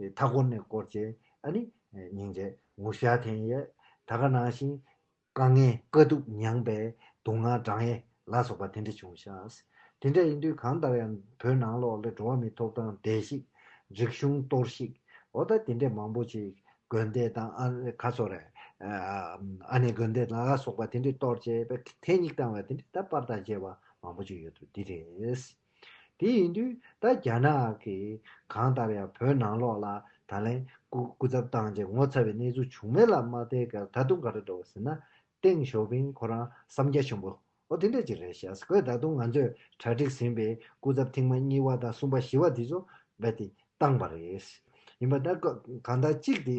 མཐའ་འཁོར་ནས་བསྐོར་བྱས་ཨ་ནི་སྙིང་རྗེ་ངུ་ཤ་འཐེན་ཡས་ད་ག་ནང་བཞིན་དཀའ་ངལ་དཀའ་སྡུག་མྱངས་པའི་སྡུག་བསྔལ་བགྲང་ཡས་ལ་སོགས་པ་དེ་འདྲ་བྱུང་ཤག་དེ་འདྲ་ཡིན་དུས་གང་ལྟར་ཡང་བོད་ནང་ལོགས་ལ་འགྲོ་བ་མིའི་ཐོབ་ཐང་བརྡལ་བཤིག་རིག་གཞུང་གཏོར་བཤིག་འོ་ད་དེ་འདྲས་མང་པོ་ཅིག་དགོན་སྡེ་དང་ཨ་ཁ་སོ་རེད། ཨ་ནེ་དགོན་སྡེ་ལ་སོགས་པ་དེ་འདྲས་གཏོར་བྱས་པའི་ཐལ་སྙིགས་བཏང་བ་དེ་འདྲས་ད་པར་དང་བཅས་པ་མང་པོ་ཅིག་ཡོད་འདུག་འདི་རེད། དེ་ཡིན་དུས་ད་རྒྱ་ནག་གིས་གང་ལྟར་ཡང་བོད་ནང་ལོགས་ལ་ད་ལན་སྐུ་སྐུ་ཚབ་བཏང་རྗེས་ངོ་ཚ་བའི་གནས་ཚུལ་བྱུང་མེད་ལ་མ་བལྟས་ཀར་ད་དུང་ག་རེ་འགྲོ་བ་ཟེར་ན་ཏེང་ཞའོ་ཕིང་ཁོ་རང་བསམ་རྒྱ་ཆེན་པོ་ཨོ་དེ་འདྲ་ཅིག་རེད་ཤག་ཁོས་ད་དུང་ང་ཚོས་གྲ་སྒྲིག་ཟིན་པའི་སྐུ་ཚབ་ཐེངས་མ་གཉིས་པ་དང་གསུམ་པ་བཞི་པ་དེ་ཚོ་རྦད་དེ་བཏང་པ་རེད། ཡིན་པ་ད་གང་ལྟར་གཅིག་དེ།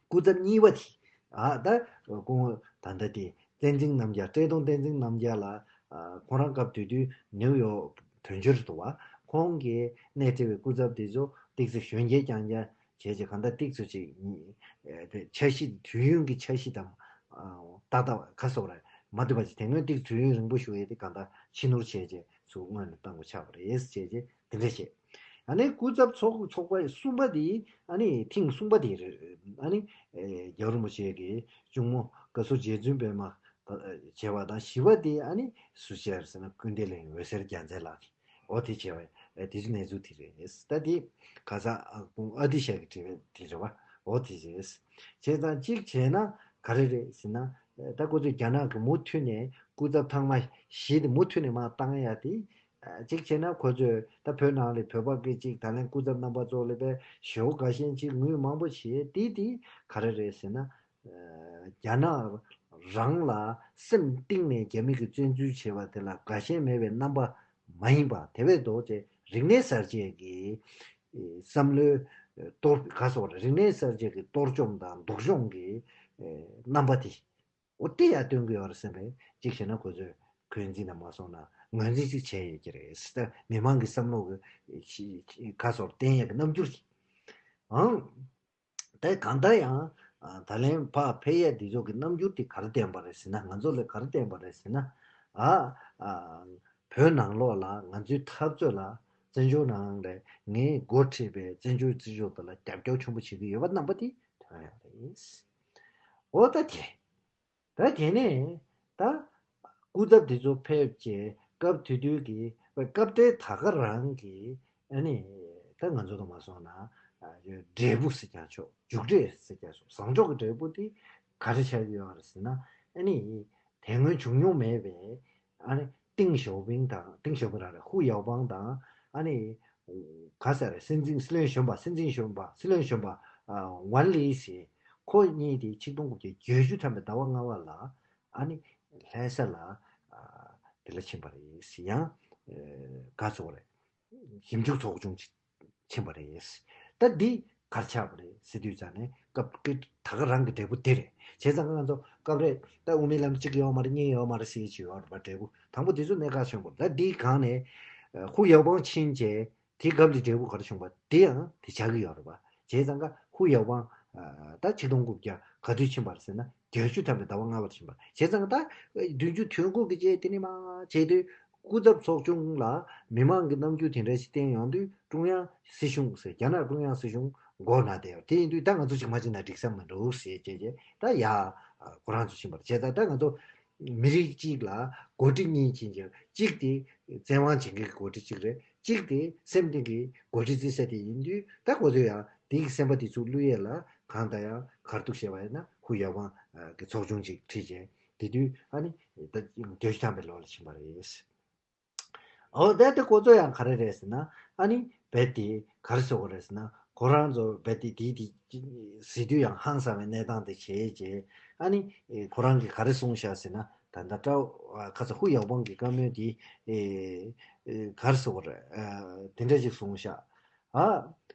སྐུ་ཚབ་གཉིས་པ་དེ། ཨ་ད་སྐུ་ངོ་ད་ལྟ་དེ་བསྟན་འཛིན་རྣམ་རྒྱལ་བཀྲས་མཐོང་བསྟན་འཛིན་རྣམ་རྒྱལ་ལ་ཨ་ཁོང་རང་སྐབས་དེ་དུས་ནིའུ་ཡོག་དོན་གཅོད་འདུག་བ། ཁོང་གིས་སྣེ་ཁྲིད་པའི་སྐུ་ཚབ་དེ་ཚོ་ཏིག་ཙི་གཞོན་སྐྱེས་རྐྱང་རྐྱང་བྱས་རྗེས་གང་ལྟར་ཏིག་ཙི་ཅིག་ཨ་འཆར་གཞི་དུས་ཡུན་གྱི་འཆར་གཞི་དང་ཨ་ཏག་ཏག་ག་སོགས་རེད་མ་བཏུབ་པ་ཅིག་དེ་སྔོན་ཏིག་དུས་ཡུན་རིང་པོ་ཞུ་ཡས་དེ་གང་ལྟར་ཕྱི་ནུར་བྱས་རྗེས་ཚུར་སྔོན་ལ་བཏང་དགོས་ཆགས་པ་རེད་ཅེས་བྱས་དེ་འདྲ་བྱས། ཨ་ནི་སྐུ་ཚབ་ཚོགས་ཚོགས་པ་གསུམ་པ་དེ་ཨ་ནི་ཐེངས་གསུམ་པ་དེ་རེད། ཨ་ནི་ཨེ་རྒྱལ་བ་རིན་པོ་ཆེ་གི་གཅུང་མོ་བཀའ་ཟུར་རྗེ་བཙུན་པད་མ་བྱས་པ་དང་བཞི་པ་དེ་ཨ་ནི་སུ་བྱས་ཟེར་ན་ཀུན་བདེ་གླིང་འོད་ཟེར་རྒྱལ་མཚན་ལགས་ཀྱིས་འོ་དེ་བྱས་པ་ཨེ་དེ་ཚོ་གནས་ཚུལ་དེ་རེད། ད་དེ་ག་ས་ཨ་ཁུང་ཨ་ཏི་ཤ་གི་བྲིས་པ་དེ་རེད་བ། འོ་དེ་རེད། བྱས་ཙང་གཅིག་བྱས་ན་ག་རེ་རེད་ཟེར་ན་ད་ཁོ་ཚོས་རྒྱ་ནག་གི་མུ་མཐུད་ནས་སྐུ་ཚབ་ཐེངས་མ་བཞི་དེ་མུ་མཐུད་ནས་མར་བཏང་ཡ་དེ། གཅིག་བྱས་ན་ཁོ་ཚོས་ད་བོད་ནང་ལ་བོད་པ་སྐད་ཅིག་ད་ལན་སྐུ་ཚབ་རྣམ་པ་ཚོ་ལ་དཔེ་ཞེ་པོ་དགའ་ཞེན་ཅིག་ངུས་མང་པོ་བྱས་དེ་དེ་ག་རེ་རེད་ཟེར་ན། རྒྱ་ནག་རང་ལ་སེམས་གཏིང་ནས་རྒྱ་མི་གིས་བཙན་འཛུལ་བྱས་པ་དེ་ལ་དགའ་ཞེན་མེད་པའི་རྣམ་པ་མ་ཡིན་པ་དེ་བས་ལྡོག་སྟེ་རིག་གནས་གསར་བརྗེ་གི་བསམ་བློའི་གཏོར་ག་སོགས་རིག་གནས་གསར་བརྗེ་གི་གཏོར་བཅོམ་དང་སྡུག་སྦྱོང་གི་རྣམ་པ་དེ། འོ་དེ་ཡང་སྟོན་གྱི་ཡོད་རེད་བསམ་པས་གཅིག་བྱས་ན་ཁོ་ཚོས་འཁོན་འཛིན་དང་མ་སོང་ན་ངོས་འཛིན་ཅིག་བྱས་ཡོད་ཀྱི་རེད། ད་མི་མང་གི་བསམ་བློ་གི་ཁ་སོར་བསྟན་ཡག་གི་རྣམ་འགྱུར་གྱི་ཨང་། ད་གང་ལྟར་ཡང་ད་ལན་ཕར་ཕེབས་ཡས་འདི་ཚོ་གི་རྣམ་འགྱུར་དེ་ག་རེ་བསྟན་པ་རེད་ཟེར་ན་ང་ཚོ་ལ་ག་རེ་བསྟན་པ་རེད་ཟེར་ན་ཨ་བོད་ནང་ལོགས་ལ་ང་ཚོའི་འཐབ་རྩོད་ལ་བཙན་བྱོལ་ནང་ལ་ངས་འགོ་ཁྲིད་པའི་བཙན་བྱོལ་སྤྱི་ཚོགས་དེ་ལ་རྒྱབ་སྐྱོར་ཆེན་པོ་བྱེད་ཀྱི་ཡོད་པ་རྣམ་པ་དེ་ཐོན་ཡོད་རེད། འོ་ད་དེ། ད་དེ་ནས་ད་སྐུ་ཚབ་དེ་ཚོ་ཕེབས་རྗེས་ སྐབས་དེ་དུས་ཀྱི་སྐབས་དེ་ད་ག་རང་གི་ཨ་ནི་ད་ང་ཚོ་དང་མ་སོང་ན་འབྲས་བུ་ཟེར་ཀྱང་ཆོག་མཇུག་འབྲས་ཟེར་ཀྱང་ཆོག་བཟང་ཕྱོགས་ཀྱི་འབྲས་བུ་དེ་ག་རེ་ཆགས་ཀྱི་ཡོད་རེད་ཟེར་ན། ཨ་ནི་དེ་སྔོན་བྱུང་མྱོང་མེད་པའི་ཨ་ནི་ཏིང་ཞའོ་ཕིང་དང་ཏིང་ཞའོ་ཕིང་ར་རེད། ཧུ་ཡའོ་པང་དང་ཨ་ནི་ག་ཟེར་རེད། སྲིད་འཛིན་སྲིད་བློན་གཞོན་པ་སྲིད་འཛིན་གཞོན་པ་སྲིད་བློན་གཞོན་པ་ཝན་ལི་ཟེར། ཁོ་གཉིས་དེ་ཆིག་སྟོང་དགུ་བརྒྱ་བརྒྱད་ཅུ་ཐམ་པའི་ཟླ་བ་ལྔ་པ་ལ་ཨ་ནི་ལྷ་ས་ལ་དེ་ལ་ཕྱིན་པ་རེད། ཡང་ག་ཚོགས་རེད། ཞིབ་འཇུག་ཚོགས་ཆུང་ཅིག་ཕྱིན་པ་རེད། ད་འདི་གར་ཆགས་པ་རེད་ཟེར་དུས་ཙང་ནས་སྐབས་ཀྱི་ད་ག་རང་གི་འབྲས་བུ་དེ་རེད། བྱས་ཙང་ང་ཚོ་སྐབས་རེ་ད་དབུ་མའི་ལམ་གཅིག་ཡོད་མ་རེད། གཉིས་ཡོད་མ་རེད་ཟེར་གྱི་ཡོད་རེད་པ། འབྲས་བུ་དང་པོ་དེ་ཚོ་གནད་འགག་ཆེན་པོ་རེད། ད་འདིའི་སྒང་ནས་ཧུ་ཡའོ་པང་ཕྱིན་རྗེས་དེའི་སྐབས་ལ་འབྲས་བུ་ག་རེ་བྱུང་པ་དེ་ཡང་དེ་ཆགས་ཀྱི་ཡོད་རེད་པ། བྱས་ཙང་ཀ་ཧུ་ཡའོ་པང་ད་ཆིག་སྟོང་དགུ་བརྒྱ་ག་དུས་ཕྱིན་པ་རེད་ཟེར་ན་བརྒྱད་ཅུ་ཐམ་པའི་ཟླ་བ་ལྔ་པར་ཕྱིན་པ་རེད། བྱས་ཙང་ད་བདུན་ཅུ་དོན་དགུ་གི་རྗེས་དེ་ནས་མར་བྱས་དུས་སྐུ་ཚབ་ཚོགས་ཆུང་ལ་མི་མང་གི་རྣམ་འགྱུར་དེ་འདྲ་ཞིག་བསྟན་ཡོང་དུས་ཀྲུང་དབྱང་སྲིད་གཞུང་ཟེར་རྒྱ་ནག་ཀྲུང་དབྱང་སྲིད་གཞུང་མགོ་ན་བསྡད་ཡོད། དེ་ཡིན་དུས་ད་ང་ཚོ་ཅིག་མ་བྱེད་ན་འགྲིག་ས་མི་འདུག་ཟེར་བྱས་རྗེས་ད་ཡ་ཁོ་རང་ཚོ་ཕྱིན་པ་རེད། བྱས་ཙང་ད་ང་ཚོ་མི་རིགས་གཅིག་ལ་འགོ་ཁྲིད་གཉིས་ཕྱིན་ཀྱང་གཅིག་དེ་བཙན་དབང་བྱེད་མཁན་གྱི་འགོ་ཁྲིད་གཅིག་རེད། གཅིག་དེ་སེམས་གཏིང་གི་འགོ་ཁྲིད་བརྩི་ས་དེ་ཡིན་དུས་ད་ཁོ་ཚོས་ཡང་དེའི་སེམས་པ་དེ་ཚུར་བསླུ་ཡས་ལ་གང་ལྟར་ཡང་ག་རེ་འདུག་བཤད་པ་ཡིན་ན་ཧུ་ཡའོ་པང་གི་ཚོགས་ཆུང་ཅིག་ཁྲིད་བྱས་དེ་དུས་ཨ་ནི་ད་བརྒྱད་ཅུ་ཐམ་པའི་ལོ་ལ་ཕྱིན་པ་རེད། འོ་ད་དེ་ཁོ་ཚོ་ཡང་ག་རེ་རེད་ཟེར་ན་ཨ་ནི་རྦད་དེ་ག་རེ་ཟེར་དགོས་རེད་ཟེར་ན་ཁོ་རང་ཚོ་རྦད་དེ་དེའི་དེ་ཟེར་དུས་ཡང་ཧང་སང་བའི་གནས་སྟངས་དེ་བྱས་རྗེས་ཨ་ནི་ཁོ་རང་གིས་ག་རེ་གསུངས་བཞག་ཟེར་ན། ད་ལྟ་ཀྲའོ་ཁ་ས་ཧུ་ཡའོ་པང་གི་བཀའ་མོལ་དེ་ཨེ་ཨེ་ག་རེ་ཟེར་དགོས་རེད། ཨ་དེ་འདྲ་ཅིག་གསུངས་ཤག་ཨ་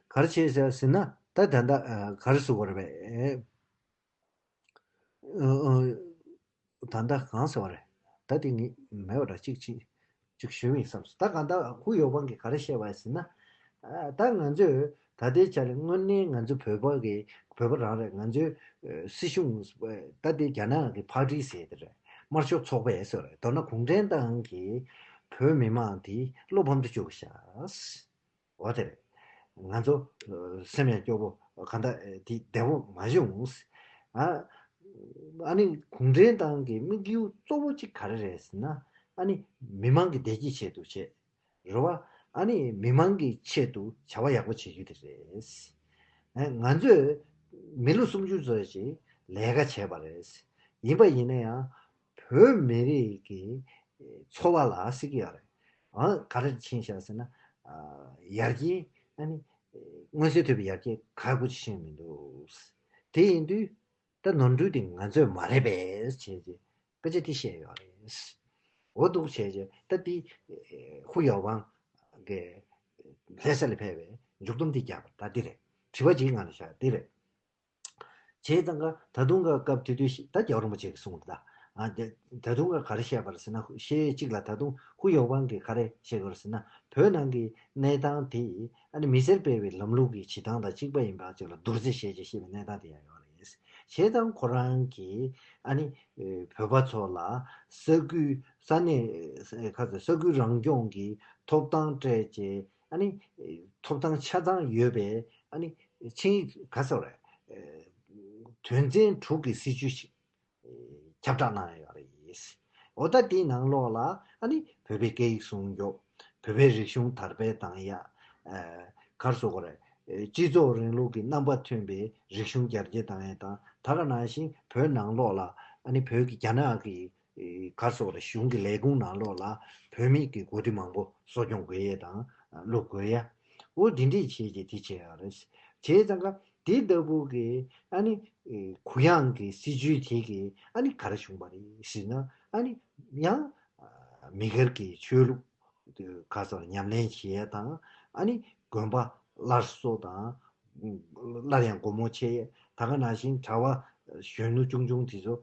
ག་རེ་བྱས་ཟེར་ཟེར་ན་ད་ད་ལྟ་ཨ་ག་རེ་ཟེར་དགོས་རེད་པས། ཨ་ཨ་ད་ལྟ་གང་ཟེར་བ་རེད། ད་དེ་ངས་མེད་པ་འདྲ་ཅིག་ཅིག་ཅིག་ཞུས་པ་ཡིན་བསམ་སོང་། ད་གང་ལྟར་ཧུ་ཡའོ་པང་གིས་ག་རེ་བཤད་པ་ཡིན་ཟེར་ན། ཨ་ད་ང་ཚོས་ད་ལྟའི་ཆ་ལ་དངོས་གནས་ང་ཚོ་བོད་པ་གི་བོད་པ་རང་རེད། ང་ཚོའི་ཨ་སྲིད་གཞུང་ད་ལྟའི་རྒྱ་ནག་གི་ཕར་ཊི་ཟེར་དེ་རེད། དམར་ཤོག་ཚོགས་པས་ཟེར་བ་རེད། མདོར་ན་གུང་ཁྲན་ཏང་གིས་བོད་མི་མང་དེ་བློ་ཕམ་དུ་བཅུག་ཤག་འོ་དེ་རེད། ང་ཚོ་ཨ་སེམས་ཡང་སྐྱོ་པོ་གང་ལྟར་ཨ་དེ་བདེ་པོ་མ་བྱུང་། ཨ་ཨ་ནི་གུང་ཁྲན་ཏང་གི་དམིགས་ཡུལ་གཙོ་བོ་གཅིག་ག་རེ་རེད་ཟེར་ན། ཨ་ནི་མི་མང་གི་བདེ་སྐྱིད་ཆེད་དུ་བྱས། རེད་བ། ཨ་ནི་མི་མང་གི་ཆེད་དུ་བྱ་བ་ཡག་པོ་བྱེད་རྒྱུ་དེ་རེད། ཨ་ང་ཚོས་མི་ལོ་སུམ་ཅུ་ཙམ་ཞིག་ལས་ཀ་བྱས་པ་རེད། ཡིན་པ་ཡིན་ན་ཡང་བོད་མི་རིགས་ཀྱི་འཚོ་བ་ལ་ཟེར་གྱི་ཡོད་རེད། ཨ་ག་རེ་ཕྱིན་བཞག་ཟེར་ན། ཨ་ཡར་རྒྱས་ཨ་ནི་མངོན་གསལ་དོད་པའི་ཡར་རྒྱས་ག་གུ་ཅིག་ཕྱིན་མི་འདུག་དེ་ཡིན་དུས་ད་ནོར་འཁྲུལ་དེ་ང་ཚོས་མ་རེད་པས་བྱས་རྗེས་སྐད་ཆ་དེ་བཤད་ཡོད་རེད། འོ་འདུག་བྱས་རྗེས་ད་དེ་ཧུ་ཡའོ་པང་གི་ལྷ་ས་ལ་ཕེབས་པའི་མཇུག་སྡོམ་དེ་རྒྱབ་པ་ད་འདི་རེད། དྲི་བ་གཅིག་ང་ལ་བཞག་འདི་རེད། བྱས་ཙང་ཀ་ད་དུང་ཀ་སྐབས་དེ་དུས་ཤི་ད་རྒྱལ་བ་རིན་པོ་ཆེ་གིས་གསུངས་ད། ཨ་དེ་ད་དུང་ཀ་ག་རེ་བཤད་པ་རེད་ཟེར་ན། བཤད་ཡས་གཅིག་ལ་ད་དུང་ཧུ་ཡའོ་པང་གིས་ག་རེ་བཤད་དགོས་རེད་ཟེར་ན། བོད་ནང་གི་གནས་སྟངས་དེ་ཨ་ནི་མི་སེར་སྤེལ་བའི་ལམ་ལུགས་ཀྱི་བྱེད་སྟངས་དང་གཅིག་པ་ཡིན་པ་གཅིག་ལ་བསྡུར་རྩིས་བྱས་རྗེས་བཤད་པའི་གནས་སྟངས་དེ་ཡང་ཡོད་རེད། བྱས་ཙང་ཁོ་རང་གིས་ཨ་ནི་བོད་པ་ཚོ་ལ་ས་ཁུལ་ས་གནས་ཁ་ས་ས་ཁུལ་རང་སྐྱོང་གི་ཐོབ་ཐང་སྤྲད་རྗེས་ཨ་ནི་ཐོབ་ཐང་ཆ་ཚང་ཡོད་པའི་ཨ་ནི་ཆིངས་ཡིག་ག་ཟེར་བ་རེད། དོན་ཚན་དྲུག་གི་སྲིད་ཇུས་ཤིག་ཁྱབ་བསྒྲགས་གནང་ཡོད་རེད། འོ་ད་དེའི་ནང་ལོགས་ལ་ཨ་ནི་བོད་པའི་སྐད་ཡིག་སྲུང་སྐྱོབ། བོད་པའི་རིག་གཞུང་དར་སྤེལ་བཏང་ཡ། ཨ་ག་རེ་ཟེར་དགོས་རེད། སྤྱི་ཚོགས་རིང་ལུགས་ཀྱི་རྣམ་པ་མཐུན་པའི་རིག་གཞུང་རྒྱ་སྐྱེད་བཏང་ཡ་དང་། ད་ག་ནང་བཞིན་བོད་ནང་ལོགས་ལ་ཨ་ནི་བོད་ཀྱི་རྒྱ་ནག་གི་ག་རེ་ཟེར་དགོས་རེད། གཞུང་གི་ལས་ཁུངས་ནང་ལོགས་ལ་བོད་མི་གི་འགོ་ཁྲིད་མང་པོ་གསོ་སྐྱོང་དགོས་ཡས་དང་བླུག་དགོས་ཡ། འོ་འདི་འདྲས་བྱས་རྗེས་དེ་བྱས་ཡོད་རེད། བྱས་ཙང་ཀ་དེ་ལྟ་བུ་གི་ཨ་ནི་ཨེ་གུ་ཡངས་ཀྱི་སྲིད་ཇུས་དེ་གི་ཨ་ནི་ག་རེ་བྱུང་བ་རེད་ཟེར་ན། ཨ་ནི་ཡང་ཨ་མི་སྒེར་གྱི་ཆོས་ལུགས་ག་ཟེར་ཉམས་ལེན་བྱེད་ཡ་དང་། ཨ་ནི་དགོན་པ་སླར་གསོ་དང་། སླར་ཡང་སྒོ་མོ་ཕྱེ་ཡས། ད་ག་ནང་བཞིན་གྲྭ་པ་གཞོན་ནུ་ཆུང་ཆུང་དེ་ཚོ་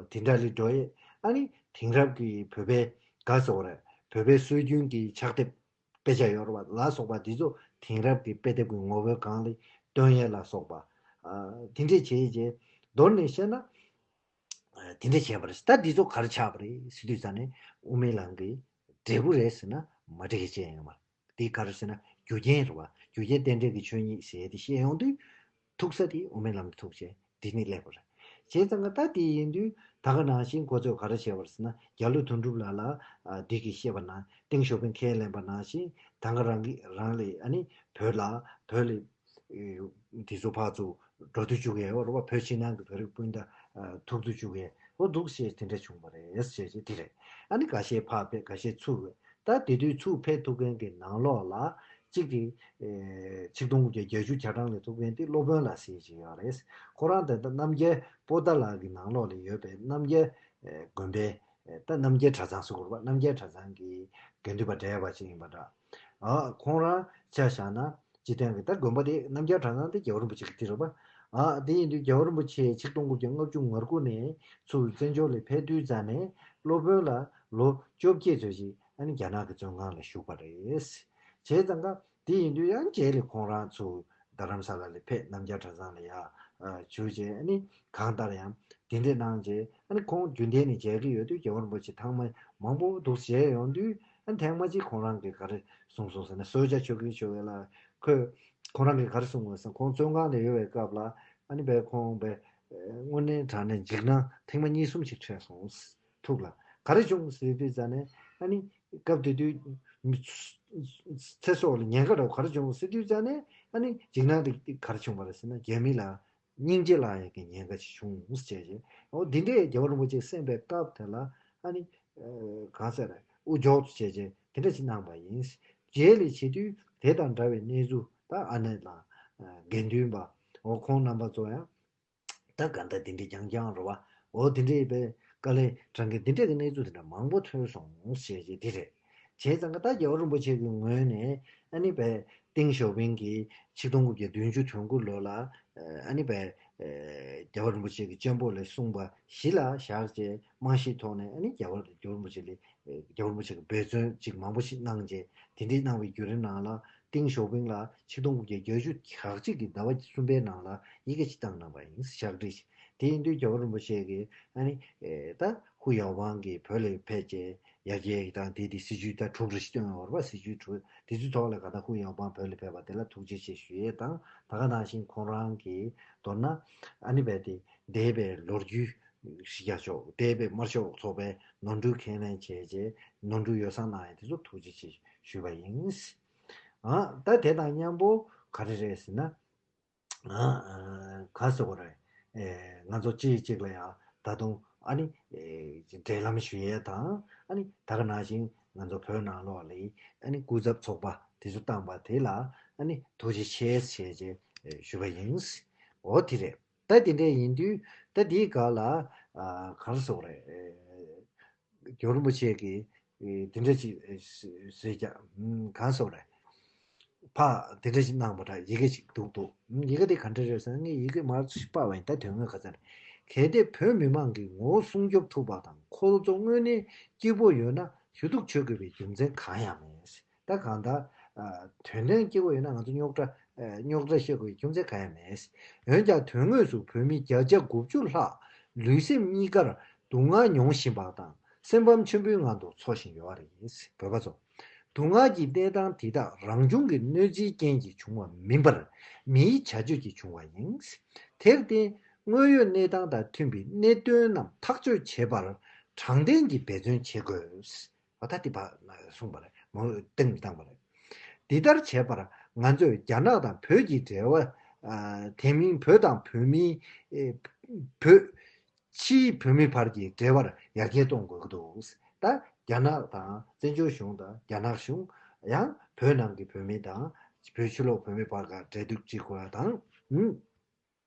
དེ་འདྲ་ལ་འགྲོ་ཡས། ཨ་ནི་དེང་རབས་ཀྱི་བོད་པའི་ག་ཟེར་དགོས་རེད། བོད་པའི་སྲོལ་རྒྱུན་གྱི་ཕྱག་དེབ་དཔེ་ཆ་ཡོད་རེད་པ་ལ་སོགས་པ་འདི་ཚོ་དེང་རབས་ཀྱི་དཔེ་དེབ་ཀྱི་ངོ་བོའི་སྒང་ལ་སྟོན་ཡས་ལ་སོགས་པ། ཨ་དེ་འདྲས་བྱས་རྗེས་མདོར་ནས་བཤད་ན། ཨ་དེ་འདྲས་བྱས་པ་རེད། ད་འདི་ཚོ་ག་རེ་ཆགས་པ་རེད་ཟེར་དུས་ཙང་ནས་དབུ་མའི་ལམ་གྱི་འབྲས་བུ་རེད་ཟེར་ན་མ་འགྲིག་གི་ཅི་ཡང་ཡོད་མ་རེད། འདི་ག་རེ་ཟེར་ན་རྒྱུ་རྐྱེན་རེད་པ། རྒྱུ་རྐྱེན་རྟེན་འབྲེལ་གྱི་ཆོས་ཉིད་ཟེར་ཡས་དེ་བཤད་ཡོང་དུས་ཐུག་ས་དེ་དབུ་མའི་ལམ་དུ་ཐུག་བྱས་འདི་ནས་སླེབས་པ་རེད། བྱས་ཙང་ཀ་ད་དེ་ཡིན་དུས་ད་ག་ནང་བཞིན་ཁོ་ཚོས་ག་རེ་བྱས་པ་རེད་ཟེར་ན། རྒྱ་ལོ་དོན་གྲུབ་ལགས་ལ་ཨ་འདི་གི་བཤད་པ་ན་ཏེང་ཞའོ་ཕིང་ཁས་ལེན་པ་ནང་བཞིན་ད་ག་རང་གི་རང་ལས་ཨ་ནི་བོད་ལ་བོད་ལ་དེ་ཚོ་ཕར་ཚུར་འགྲོ་དུས་བཅུག་ཡས་རོ། བོད་ཕྱི་ནང་གི་བོད་རིགས་སྤུན་ཟླ་ཐུག་དུས་བཅུག་ཡས་འོ་འདུག་ཞེས་དེ་འདྲ་བྱུང་བ་རེད་ཞེས་ཞེས་དེ་རེད། ཨ་ནི་ཁ་ཤས་ཕར་ཕེབས། ཁ་ཤས་ཚུར་ཕེབས། ད་དེ་དུས་ཚུར་ཕེབས་ཐུབ་མཁན་གྱི་ནང་ལོགས་ལ་གཅིག་གིས་ཆིག་སྟོང་དགུ་བརྒྱ་བརྒྱད་ཅུ་གྱ་གྲངས་ལ་ཐུག་མཁན་དེ་སློབ་དཔོན་ལགས་ཟེར་ཞིག་ཡོད་རེད། ཁོ་རང་དེ་ད་རྣམ་རྒྱལ་པོ་ཏཱ་ལ་གི་ནང་ལོགས་ལ་ཡོད་པའི་རྣམ་རྒྱལ་དགོན་པའི་ད་རྣམ་རྒྱལ་གྲྭ་ཚང་ཟེར་དགོས་རེད་པ། རྣམ་རྒྱལ་གྲྭ་ཚང་གི་དགེ་འདུན་པ་གྲས་པ་ཅིག་ཡིན་པ་འདྲ། ཨ་ཁོང་རང་ཆ་བཞག་ན་སྤྱིར་བཏང་གི་ད་དགོན་པ་དེ་རྣམ་རྒྱལ་གྲྭ་ཚང་དེ་རྒྱལ་བ་རིན་པོ་ཆེ་གི་དེ་རེད་པ། ཨ་དེ་ཡིན་དུས་རྒྱལ་བ་རིན་པོ་ཆེ་ཆིག་སྟོང་དགུ་བརྒྱ་ལྔ་བཅུ་ང་དགུ་ནས་ཚུར་བཙན་བྱོལ་ལ་ཕེབས་དུས་ཙ་ནས་སློབ་དཔོན་ལ་ལོ་བཅོ་བརྒྱད་ཙམ་ཞིག་ཨ་ནི་རྒྱ་ནག་གི་བཙོན་ཁང་ལ་བཞུགས་པ་རེད། བྱས་ཙང་ཀ་དེ་ཡིན་དུས་ཡང་རྗེས་ལ་ཁོང་རང་ཚུར་རྡ་རམ་ས་ལ་ལ་ཕེབས། རྣམ་རྒྱལ་གྲྭ་ཚང་ལ་ཡར་བཞུགས་རྗེས་ཨ་ནི་གང་ལྟར་ཡང་དེ་འདྲས་གནང་རྗེས་ཨ་ནི་ཁོང་རྒྱུན་ལྡན་ནས་མཇལ་གྱི་ཡོད་དུས་རྒྱལ་བ་རིན་པོ་ཆེ་ཐེངས་མ་མང་པོ་འདུག་མཇལ་ཡོང་དུས་ཨ་ནི་ཐེངས་མ་གཅིག་ཁོང་རང་གིས་ག་རེ་གསུངས་སོང་ཟེར་ན། གསོལ་ཇ་མཆོད་མཁན་ཞུ་བ་ལ་ཁོས་ཁོང་རང་གིས་ག་རེ་གསུངས་པ་ཟེར་ན། ཁོང་བཙོན་ཁང་ལ་ཡོད་པའི་སྐབས་ལ་ཨ་ནི་བས་ཁོང་བས་དངོས་གནས་དྲང་གནས་འཇིགས་སྣང་ཐེངས་མ་གཉིས་གསུམ་ཞིག་འཕྲད་སོང་། ཐུགས་ལ་ག་རེ་བྱུང་ཟེར་དུས་ཙ་ནས་ཨ་ནི་སྐབས་དེ་དུས་མི་ཚེ་སྲོག་ལ་ཉེན་ཁ་འདྲ་བོ་ག་རེ་བྱུང་ཟེར་དུས་ཙ་ནས་ཨ་ནི་འཇིགས་སྣང་དེ་ག་རེ་བྱུང་བ་རེད་ཟེར་ན། རྒྱ་མི་ལ་སྙིང་རྗེ་བླངས་ཡག་གི་ཉེན་ཁ་ཞིག་བྱུང་ཟེར་བྱས། འོ་འདི་འདྲས་རྒྱལ་བ་རིན་པོ་ཆེ་གསན་པའི་སྐབས་དེ་ལ་ཨ་ནི་གང་ཟེར་དབུ་འཇོག་ཏུ་བྱས་རྗེས་དེ་འདྲ་ཞིག་གནང་བ་ཡིན། རྗེས་ལ་བྱེད་དུས་དེ་དང་འདྲ་བའི་གནས་ཚུལ་ད་ཨ་ནེ་དང་དགེ་འདུན་པ་འོ་ཁོང་རྣམ་པ་ཚོ་ཡང་ད་ག་འདྲ་དེ་འདྲའི་རྐྱང་རྐྱང་རེད་བ། འོ་དེ་འདྲའི་པའི་དཀའ་ལས་དྲངས་མཁན་དེ་འདྲ་གི་གནས་ཚུལ་དེ་འདྲ་མང་པོ་ཐོན་སོང་ཞེས་བྱས་དེ་རེད། བྱས་ཙང་ཀ་ད་རྒྱལ་བ་རིན་པོ་ཆེ་གི་ངོས་ནས་ཨ་ནི་པའི་ཏེང་ཞའོ་ཕིང་གིས་ཆིག་སྟོང་དགུ་བརྒྱ་བདུན་ཅུ་དོན་དགུ་ལོ་ལ་ཨ་ནི་པའི་རྒྱལ་བ་རིན་པོ་ཆེ་གི་གཅེན་པོ་ལ་གསུངས་པ་གཞི་ལ་བཞག་བྱས་རྨང་གཞིའི་ཐོག་ནས་ཨ་ནི་རྒྱལ་བ་རྒྱལ་བ་རིན་པོ་ཆེ་ལ་རྒྱལ་བ་རིན་པོ་ཆེ་གི་འབད་བརྩོན་ཅིག་མང་པོ་ཞིག་གནང་རྗེས་དེ་འདྲའི་གནང་བའི་བརྒྱུད་རིམ་ནང་ལ་ཏེང་ཞའོ་ཕིང་ལ་ཆིག་སྟོང་དགུ་བརྒྱ་བརྒྱད་ཅུ་གྱ་གཅིག་གི་ཟླ་བ་གསུམ་པའི་ནང་ལ་ཡི་གེ་ཞིག་བཏང་གནང་བ་ཡིན། ཞག་སྒྲིལ་ཞིག་དེ་ཡིན་དུས་རྒྱལ་བ་རིན་པོ་ཆེ་གིས་ཨ་ནི་ད་ཧུ་ཡའོ་ཝང་གིས་བོད་ལ་ཕེབས་རྗེས་ཡར་རྒྱས་ཀྱི་དང་དེ་དེ་སྲིད་ཇུས་ད་དྲུག་རེ་ཞིག་བཏོན་ཡོད་རེད་པ། སྲིད་ཇུས་དྲུག་དེ་ཚོའི་ཐོག་ལ་ག་ད་ཧུ་ཡའོ་ཝང་བོད་ལ་ཕེབས་པ་དེ་ལ་ཐུགས་རྗེ་ཆེ་ཞུ་ཡས་དང་། ད་ག་ནང་བཞིན་ཁོང་རང་གིས་མདོར་ན་ཨ་ནི་བས་དེ་འདས་པའི་ལོ་རྒྱུས་གཞི་རྒྱ་ཤོག་འདས་པའི་དམར་ཤོག་ཚོགས་པའི་ནོར་འཁྲུལ་ཁས་ལེན་བྱས་རྗེས་ནོར་འཁྲུལ་ཡོ་བསྲང་གནང་ཡས་དེ་ཚོ་ཐུགས་རྗེ་ཆེ་ཞུས་པ་ཡིན། ཨ་ད་དེ་དང་མཉམ་པོ་ག་རེ་རེད་ཟེར་ན། ཨ་ག་ཟེར་དགོས་རེད། ཨེ་ང་ཚོ་གཅིག་གཅིག་ལ་ཡང་ད་དུང་ཨ་ནི་ཨེ་འབྲེལ་ལམ་ཞུ་ཡས་དང་། ཨ་ནི་ད་ག་ནང་བཞིན་ང་ཚོ་བོད་ནང་ལོགས་ལ་ཨ་ནི་སྐུ་ཚབ་ཚོགས་པ་དེ་ཚོ་བཏང་པ་དེ་ལ་ཨ་ནི་ཐུགས་རྗེ་ཆེ་ཞེས་བྱས་ཞུ་བ་ཡིན། འོ་དེ་རེད། ད་དེ་འདྲས་ཡིན་དུས་ད་དེའི་སྒང་ལ་ཨ་ག་རེ་ཟེར་དགོས་རེད། ཨེ་རྒྱལ་བ་རིན་པོ་ཆེ་གིས་ཨེ་དེ་འདྲ་ཅིག་ཨེ་ཟེར་ཀྱང་ཨུམ་གང་ཟེར་རེད། ཕ་དེ་འདྲ་ཞིག་གནང་བ་འདྲ་ཡི་གེ་ཞིག་འདུག་འདུག་ཨུམ་ཡི་གེ་དེ་ག་འདྲ་རེད་ཟེར་ན། ངས་ཡི་གེ་མར་ཞིག་པར་བ་ཡིན། ད་དོན་དངོས་ག་ཚོད་རེད། གལ་ཏེ་བོད་མི་མང་གི་ངོ་བོ་སྲུང་སྐྱོབ་ཐུབ་པ་དང་ཁོ་ཚོ་དངོས་གནས་སྐྱིད་པོ་ཡོད་ན་ཞུ་གཏུག་བྱེད་དགོས་པའི་རྒྱུ་མཚན་གང་ཡང་མེད། ད་གང་ལྟར་ཨ་དོན་ལྡན་སྐྱིད་པོ་ཡོད་ན་ང་ཚོ་རྙོག་དྲ་ཨ་རྙོག་དྲ་བཤད་དགོས་རྒྱུ་མཚན་གང་ཡང་མེད། འོན་ཀྱང་དོན་དངོས་སུ་བོད་མི་བརྒྱ་ཆ་དགུ་བཅུ་ལྷག་ལུས་སེམས་གཉིས་ཀར་སྡུག་བསྔལ་མྱོང་བཞིན་པ་དང་སེམས་ཕམ་ཆེན་པོའི་ངང་དུ་འཚོ་བཞིན་ཡོད་པ་རེད། བོད་པ་ཚོ། སྡུག་བསྔལ་གྱི་གནས་སྟངས་འདི་དག་རང་བྱུང་གི་གནོད་འཚེའི་རྐྱེན་གྱིས་བྱུང་བ་མིན་པར་མིའི་བྱ་སྤྱོད་ཀྱིས་བྱུང་བ་ཡིན། དེར་བརྟེན་དངོས་ཡོད་གནས་སྟངས་དང་མཐུན་པའི་གནད་དོན་རྣམས་ཐག་གཅོད་བྱེད་པར་དྲང་བདེན་གྱི་འབད་བརྩོན་བྱེད་དགོས། འོ་ད་དེ་བ་གསུངས་པ་རེད། མོ་སྟེང་དུ་བཏང་བ་རེད། འདི་ལྟར་བྱས་པར་ང་ཚོས་རྒྱ་ནག་དང་བོད་ཀྱི་འབྲེལ་བ། ཨ་དེ་མིན་བོད་དང་བོད་མིའི་ཨེ་བོད་ཕྱིའི་བོད་མི་བར་གྱི་འབྲེལ་བར་ཡར་རྒྱས་གཏོང་དགོས་ཀྱི་འདུག་ད་རྒྱ་ནག་དང་བཙན་བྱོལ་གཞུང་དང་རྒྱ་ནག་གཞུང་ཡང་བོད་ནང་གི་བོད་མི་དང་བོད་ཕྱི་ལོགས་བོད་མི་བར་ག་འབྲེལ་གཏུག་བྱེད་དགོས་པ་དང་། ཨུམ།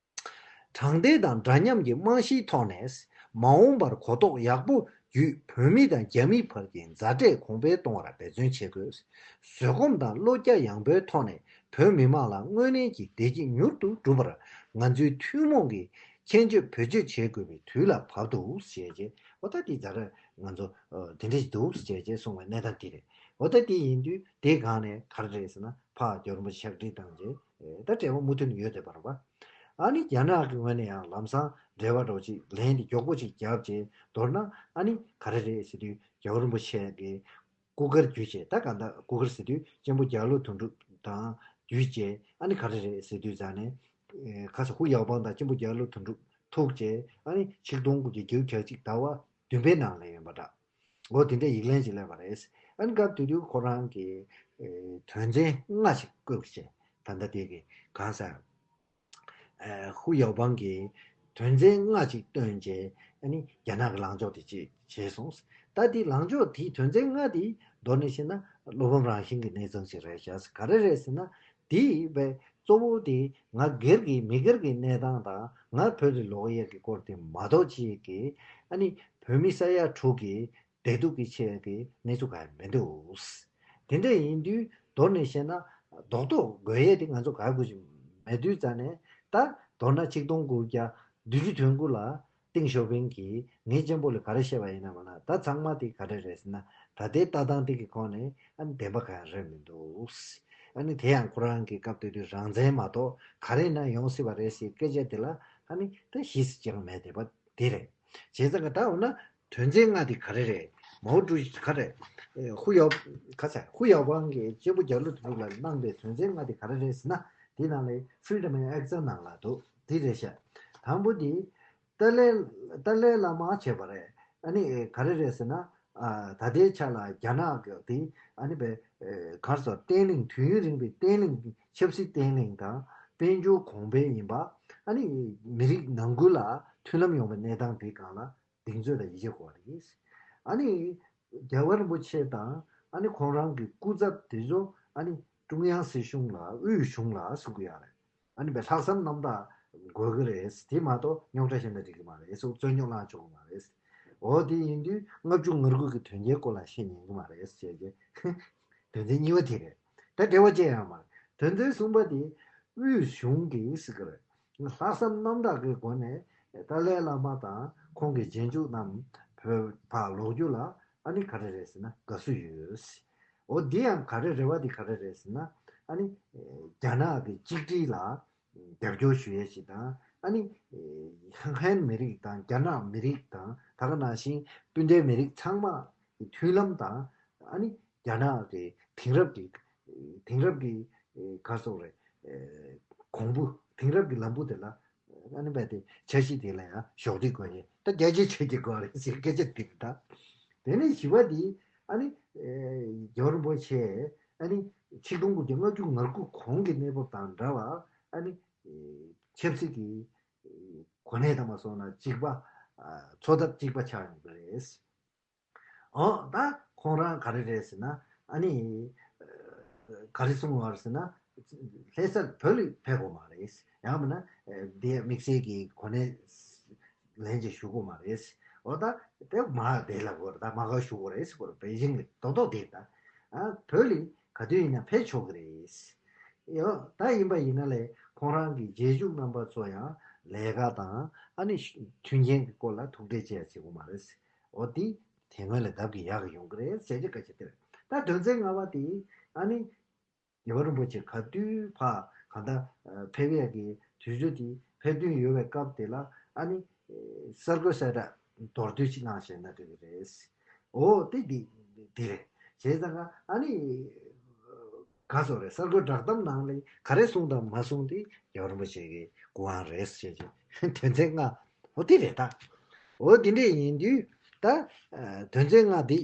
དྲང་བདེན་དང་འདྲ་མཉམ་གྱི་རྨང་གཞིའི་ཐོག་ནས་མ་འོངས་པར་གོ་རྟོགས་ཡག་པོ་བརྒྱུད་བོད་མི་དང་རྒྱ་མི་བར་གྱི་མཛའ་འབྲེལ་གོང་འཕེལ་གཏོང་བར་འབད་བརྩོན་བྱེད་དགོས། བཟོད་སྒོམ་དང་བློ་རྒྱ་ཡངས་པོའི་ཐོག་ནས་བོད་མི་མང་ལ་དངོས་གནས་ཀྱི་བདེ་སྐྱིད་མྱུར་དུ་འགྲུབ་པར་ང་ཚོའི་ཐུན་མོང་གི་ཁྱད་ཆོས་བེད་སྤྱོད་བྱེད་དགོས་པའི་དུས་ལ་བབ་འདུག་ཞེས་བྱས། འོ་ད་དེ་ཛ་ར་ང་ཚོ་དེ་འདྲ་ཞིག་འདུག་ཞེས་བྱས་གསུངས་པའི་གནས་སྟངས་དེ་རེད། འོ་ད་དེ་ཡིན་དུས་དེའི་སྒང་ནས་ག་རེ་རེད་ཟེར་ན། ཕར་རྒྱལ་བ་རིན་པོ་ཆེ་ཕྱག་བྲིས་བཏང་རྗེས་ད་འབྲེལ་བ་མུ་མཐུད་ནས་ཡོད་བསྡད་པ་རེད་པ། ཨ་ནི་རྒྱ་ནག་གི་ངོས་ནས་ཡང་ལམ་སང་འབྲེལ་བ་འདྲ་བོ་ཅིག་ལན་དེ་མགྱོགས་པོ་ཅིག་བརྒྱབ་རྗེས་མདོར་ན་ཨ་ནི་ག་རེ་རེད་ཟེར་དུས་རྒྱལ་བ་རིན་པོ་ཆེ་གི་སྐུ་སྒེར་བརྒྱུད་བྱས། ད་གང་ལྟར་སྐུ་སྒེར་ཟེར་དུས་གཅེན་པོ་རྒྱ་ལོ་དོན་གྲུབ་དང་བརྒྱུད་བྱས། ཨ་ནི་ག་རེ་རེད་ཟེར་དུས་ཙང་ནས་ཁ་ས་ཧུ་ཡའོ་པང་དང་གཅེན་པོ་རྒྱ་ལོ་དོན་གྲུབ་ ཐུག་བྱས་ཨ་ནི་ཆིག་སྟོང་དགུ་བརྒྱ་བརྒྱད་ཅུ་གྱ་གཅིག་ཟླ་བ་བདུན་པའི་ནང་ལ་ཡོད་པ་འདྲ། འོ་དེ་འདྲའི་ཡིག་ལན་ཞིག་སླེབས་པ་རེད། ཨ་ནི་སྐབས་དེ་དུས་ཁོ་རང་གིས་ཨེ་དོན་ཚན་ལྔ་ཞིག་བཀོད་བྱས། ད་ལྟ་དེ་གི་གང་ཟེར། ཨེ་ཧུ་ཡའོ་པང་གིས་དོན་ཚན་ལྔ་ཅིག་བཏོན་རྗེས་ཨ་ནི་རྒྱ་ནག་གི་ལངས་ཕྱོགས་དེ་ཅིག་བྱས་སོང་། ད་དེ་ལངས་ཕྱོགས་དེའི་དོན་ཚན་ལྔ་དེ་མདོར་ན་བཤད་ན་བློ་ཕམ་རང་བཞིན་གྱི་གནས་ཚུལ་ཞིག་རེད་ཤག་ག་རེ་རེད་ཟེར་ན། དེ་བས་གཙོ་བོ་དེ་ང་སྒེར་གྱི་མི་སྒེར་གྱི་གནས་སྟངས་དང་ང་བོད་ལ་ལོག་ཡས་ཀྱི་སྐོར་དེ་མ་གཏོགས་ཅིག་གི་ཨ་ནི་བོད་མི་ས་ཡ་དྲུག་གི་བདེ་སྡུག་གི་ཆེད་ཀྱི་གནས་ཚུལ་གང་ཡང་མི་འདུག་དེ་འདྲ་ཡིན་དུས་མདོར་ནས་བཤད་ན་རྡོག་རྡོག་དགོས་ཡས་དེ་ང་ཚོ་ག་དགོས་ཀྱི་མེད་དུས་ཙང་ནས། ད་མདོར་ན་ཆིག་སྟོང་དགུ་བརྒྱ་བདུན་ཅུ་དོན་དགུ་ལ་ཏེང་ཞའོ་ཕིང་གིས་ངས་གཅེན་པོ་ལ་ག་རེ་བཤད་པ་ཡིན་ན་མ་ན། ད་ཚང་མ་དེ་ག་རེ་རེད་ཟེར་ན། ད་ལྟའི་ལྟ་སྟངས་དེ་གི་ཁོངས་ནས་ཨ་ནི་བདེན་པ་གང་ཡང་རེད་མི་འདུག་ཨ་ནི་དེ་ཡང་ཁོ་རང་གི་སྐབས་དེ་དུས་རང་བཙན་མ་གཏོགས་ག་རེ་ན་ཡོང་སྲིད་པ་རེད་ཟེར་སྐད་ཆ་དེ་ལ་ཨ་ནི་ད་ཞིས་ཀྱང་མེད་བསྡད་པ་དེ་རེད། བྱས་ཙང་གི་ད་འོ་ན་དོན་ཚན་ལྔ་དེ་ག་རེ་རེད། མའོ་ཀྲུའུ་ཞི་ག་རེ། ཨེ་ཧུ་ཡའོ་ག་ཚ་ཧུ་ཡའོ་པང་གིས་གཅེན་པོ་རྒྱ་ལོ་དེ་ལ་གནང་པའི་དོན་ཚན་ལྔ་དེ་ག་རེ་རེད་ཟེར་ན། དེ་ནང་ལ་Freedom and Access ནང་ལ་འདུག་དེ་རེད་ཤག་དང་པོ་དེ་ཏཱ་ལའི་ཏཱ་ལའི་བླ་མ་བྱས་པ་རེད། ཨ་ནི་ཨེ་ག་རེ་རེད་ཟེར་ན། ཨ་ད་ལྟའི་ཆ་ལ་རྒྱ་ནག་གི་དེ་ཨ་ནི་བས་ཨེ་ག་རེ་ཟེར། བརྟན་ལྷིང་དུས་ཡུན་རིང་པའི་བརྟན་ལྷིང་ཆབ་སྲིད་བརྟན་ལྷིང་དང་དཔལ་འབྱོར་གོང་འཕེལ་ཡིན་པ། ཨ་ནི་མི་རིགས་ནང་ཁུལ་ལ་མཐུན་ལམ་ཡོང་བའི་གནས་སྟངས་དེ་སྒང་ལ་གདེང་ཚོད་དང་ཡིད་ཆེས་དགོས་པ་རེད། ཨ་ནི་རྒྱལ་བ་རིན་པོ་ཆེ་དང་ཨ་ནི་ཁོང་རང་གི་སྐུ་ཚབ་དེ་ཚོ་ཨ་ནི་ཀྲུང་དབྱང་སྲིད་གཞུང་ལ་དབུས་གཞུང་ལ་གསུང་གི་ཡོད་རེད། ཨ་ནི་བས་ལྷག་བསམ་རྣམ་དག་དགོས་ཀྱི་རེད། དེ་མ་གཏོགས་རྙོག་དྲ་བཤད་ན་འགྲིག་གི་མ་རེད། སུ་རྩོད་རྙོག་བསླང་ཆོག་གི་མ་རེད། འོ་དེ་ཡིན་དུས་ལྔ་བཅུ་ང་དགུ་གི་དོན་རྐྱེན་སྐོར་ལ་བཤད་ཉན་གི་མ་རེད་ཟེར་གྱི། དོན་ཚན་གཉིས་པ་དེ་རེད། ད་འབྲེལ་བ་ཅི་ཡང་མ་རེད། དོན་ཚན་གསུམ་པ་དེ་དབུས་གཞུང་གིས་ཟེར་གི་རེད། ལྷག་བསམ་རྣམ་དག་གི་སྒོ་ནས་ཏཱ་ལའི་བླ་མ་དང་ཁོང་གི་རྗེས་འཇུག་རྣམས་བོད་ཕར་ལོག་རྒྱུ་ལ་ཨ་ནི་ག་རེ་རེད་ཟེར་ན་དགའ་བསུ་ཡོད། འོ་འདི་ཡང་ག་རེ་རེད་བ། འདི་ག་རེ་རེད་ཟེར་ན་ཨ་ནི་རྒྱ་ནག་གི་གཅིག་སྒྲིལ་ལ་རྒྱབ་སྐྱོར་ཞུ་ཡས་ཤིག་དང་། ཨ་ནི་ཧན་མི་རིགས་དང་རྒྱ་ནག་མི་རིགས་དང་ད་ག་ནང་བཞིན་སྤུན་ཟླའི་མི་རིགས་ཚང་མ་གི་མཐུན་ལམ་དང་། ཨ་ནི་རྒྱ་ནག་གི་དེང་རབས་ཀྱི་དེང་རབས་ཀྱི་ག་རེ་ཟེར་དགོས་རེད། གོང་བུ་དེང་རབས་ཀྱི་ལམ་བུ་དེ་ལ་ཨ་ནི་བས་དེ་འཆར་གཞི་དེ་ལ་ཡང་གཞོགས་འདེགས་དགོས་ཡས། ད་རྒྱ་ཆེ་ཆོས་ཀྱི་དགོས་རེད་ཟེར་སྐད་ཆ་དེ་རེད་ད། དེ་ནས་བཞི་པ་དེ་ཨ་ནི་རྒྱལ་བ་རིན་པོ་ཆེ་ཨ་ནི་ཆིག་སྟོང་དགུ་བརྒྱ་ལྔ་བཅུ་ང་དགུ་གོང་གི་གནས་བབ་དང་འདྲ་བ་ཨ་ནི་ཆབ་སྲིད་ཀྱི་གོ་གནས་དང་མ་སོང་ན་གཅིག་པ། འཚོ་ཐབས་གཅིག་པ་ཆགས་ཡོང་གི་རེད། འོ་ད་ཁོང་རང་ག་རེ་རེད་ཟེར་ན། ཨ་ནི་ག་རེ་གསུངས་པ་རེད་ཟེར་ན། ལྷ་སར་བོད་ལ་ཕེབས་དགོས་མ་རེད། ཡང་མིན་ན་འདི་དམིགས་བསལ་གྱི་གོ་གནས་ལེན་ཅིག་ཞུ་དགོས་མ་རེད། འོ་ད་དེ་མ་དེ་ལ་གོ་རེད། ད་མ་ག་ཞུ་དགོས་རེད་ཟེར་གོ་རེད། པེ་ཅིང་ལ་རྡོག་རྡོག་དེ་ད། ཨ་བོད་ལ་ག་དུས་ཡིན་ན་ཕེབས་ཆོག་གི་རེད། ཡོ་ད་ཡིན་པ་ཡིན་ན་ལས་ཁོང་རང་གི་རྗེས་འཇུག་རྣམ་པ་ཚོ་ཡང་ལས་ཀ་དང་ཨ་ནི་མཐུན་རྐྱེན་གྱི་སྐོར་ལ་ཐུག་འཕྲད་བྱས་བྱེད་དགོས་མ་རེད། འོ་དེ་དེ་སྔོན་ལ་ལྡབ་ཀྱིས་ཡག་གི་ཡོང་གི་རེད་ཟེར་གྱི་སྐད་ཆ་དེ་རེད། ད་དོན་ཚན་ལྔ་པ་དེ་ཨ་ནི་རྒྱལ་བ་རིན་པོ་ཆེ་ག་དུས་ཕར་གང་ལྟར་ཕེབས་ཡས་ཀྱི་དུས་ཚོད་དེ་ཕེབས་འདུན་ཡོད་པའི་སྐབས་དེ་ལ་ཨ་ནི་གསར་འགོད་གསལ་བསྒྲགས་མདོར་བསྡུས་ཅིག་གནང་བཞག་ན་འགྲིག་གི་རེད། འོ་དེ་འདི་འདི་རེད། བྱས་ཙང་ཨ་ནི་ག་ཟེར་རེད། གསར་འགོད་བསྒྲགས་གཏམ་ནང་ལ་ག་རེ་གསུངས་དང་མ་གསུངས་དེ་རྒྱལ་བ་རིན་པོ་ཆེ་གི་སྐུ་དབང་རེད་ཟེར་གྱི། དོན་ཚན་ལྔ། འོ་དེ་རེད་ད། འོ་དེ་འདྲས་ཡིན་དུས་ད་དོན་ཚན་ལྔ་འདི་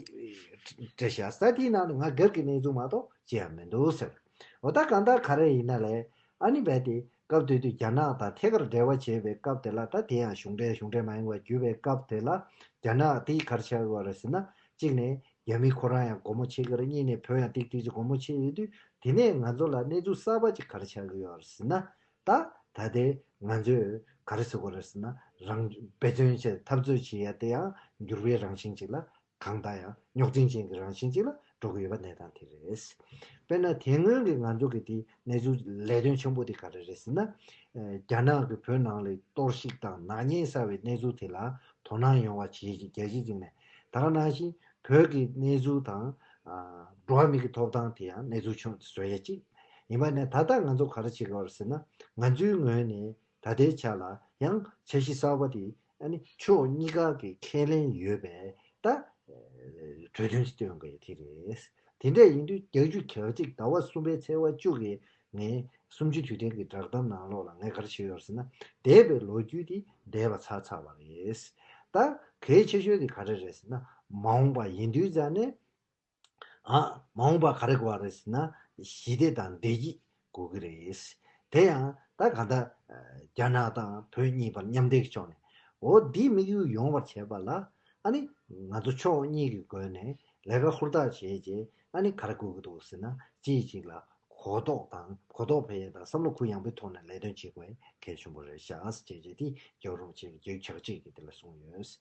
འགྲེལ་བཤད་ས་དེའི་ནང་ལ་ང་སྒེར་གྱི་གནས་ཚུལ་མ་གཏོགས་ཅི་ཡང་མི་འདུག་ཟེར། འོ་ད་གང་ལྟར་ག་རེ་ཡིན་ན་ལས་ཨ་ནི་རྦད་དེ་སྐབས་དེ་དུས་རྒྱ་ནག་དང་ཐད་ཀར་འབྲེལ་བ་བྱེད་པའི་སྐབས་དེ་ལ། ད་དེ་ཡང་གཞུང་འབྲེལ་གཞུང་འབྲེལ་མ་ཡིན་པ་གྱུར་པའི་སྐབས་དེ་ལ་རྒྱ་ནག་དེས་ག་རེ་བྱ་དགོས་རེད་ཟེར་ན། གཅིག་ནས་རྒྱ་མི་ཁོ་རང་ཡང་སྒོ་མོ་ཕྱེ་གི་རེད། གཉིས་ནས་བོད་ཡང་ཏིག་ཏིག་ཅིག་སྒོ་མོ་ཕྱེ་ཡོད་དུས་དེ་ནས་ང་ཚོ་ལ་གནས་ཚུལ་གསར་པ་ཅིག་ག་རེ་ཆགས་ཀྱི་ཡོད་རེད་ཟེར་ན། ད་ད་ལྟའི་ང་ཚོས་ག་རེ་ཟེར་དགོས་རེད་ཟེར་ན། རང་འབད་བརྩོན་བྱས་འཐབ་རྩོད་བྱེད་ཡ་དེ་ཡང་འགྱུར་བའི་རང་བཞིན་ཅིག་ལ་གང་ལྟར་ཡང་རྙོག་འཛིང་ཅན་གྱི་རང་བཞིན་ཅིག་ལ་འགྲོ་གི་ཡོད་པ་གནས་སྟངས་དེ་རེད། དཔེར་ན་དེ་སྔོན་གྱི་ང་ཚོ་གི་དེ་གནས་ཚུལ་ལས་དོན་ཆེན་པོ་དེ་ག་རེ་རེད་ཟེར་ན། ཨ་རྒྱ་ནག་གིས་བོད་ནང་ལ་གཏོར་བཤིག་དང་ནག་ཉེས་བསགས་པའི་གནས་ཚུལ་དེ་ལ་དོ་སྣང་ཡོང་བ་བྱེད་ཀྱི་རྒྱལ་སྤྱིའི་སྟེང་ནས། ད་ག་ནང་བཞིན་བོད་ཀྱི་གནས་ཚུལ་དང་ཨ་འགྲོ་བ་མི་གི་ཐོབ་ཐང་དེ་ཡང་གནས་ཚུལ་ཆུང་དུ་བཟོ་ཡ་གཅིག་ཡིན་པ་ནས། ད་ལྟ་ང་ཚོ་ག་རེ་བྱེད་དགོས་རེད་ཟེར་ན། ང་ཚོའི་ངོས་ནས་ད་ལྟའི་ཆ་ལ་ཡང་འཆར་གཞི་གསར་པ་དེ་ཨ་ནི་ཕྱོགས་གཉིས་ཀ་གི་ཁས་ལེན་ཡོད་པའི་ད་གྲོས་མཐུན་ཞིག་བཏོན་དགོས་ཡ་དེ་རེད། དེ་འདྲ་ཡིན་དུས་བརྒྱད་ཅུ་གྱ་གཅིག་ཟླ་བ་གསུམ་པའི་ཚེས་པ་བཅུ་གི་ ངས་གསུམ་བཅུའི་དུས་དྲན་གྱི་བསྒྲགས་གཏམ་ནང་ལོགས་ལ་ངས་ག་རེ་བྱས་ཡོད་ཟེར་ན། འདས་པའི་ལོ་རྒྱུས་དེ་འདས་པ་ཚར་ཚར་བ་རེད། ད་གལ་ཆེ་ཤོས་དེ་ག་རེ་རེད་ཟེར་ན། མ་འོངས་པ་ཡིན་དུས་ཙང་ནས། ཨ། མ་འོངས་པ་ག་རེ་དགོས་པ་རེད་ཟེར་ན། ཞི་བདེ་དང་བདེ་སྐྱིད་དགོས་ཀྱི་རེད། དེ་ཡང་ད་གང་ལྟར་རྒྱ་ནག་དང་བོད་གཉིས་བར་མཉམ་འབྲེལ་གྱི་ཕྱོགས་ནས། འོ་འདི་དམིགས་ཡུལ་ཡོང་བར་བྱེད་པ་ལ། ཨ་ནི་ང་ཚོ་ཕྱོགས་གཉིས་ཀྱི་སྒོ་ནས་ལས་ཀ་ཧུར་ཐག་བྱས་རྗེས། ཨ་ནི་ག་རེ་དགོས་ཀྱི་འདུག་ཟེར་ན། གཅིག་གཅིག་ལ་གོ་རྟོགས་དང་། གོ་རྟོགས་འཕེལ་ཡས་དང་། བསམ་བློ་གུ་ཡངས་པོའི་ཐོག་ནས་ལས་དོན་བྱེད་དགོས་གལ་ཆེན་པོ་རེད་ཤག་ཟེར་བྱས་རྗེས། དེ་རྒྱལ་བ་རིན་པོ་ཆེ་གིས་རྒྱལ་བའི་ཕྱག་རྗེས་ཀྱི་དེ་ལ་གསུངས་ཡོད། བྱས་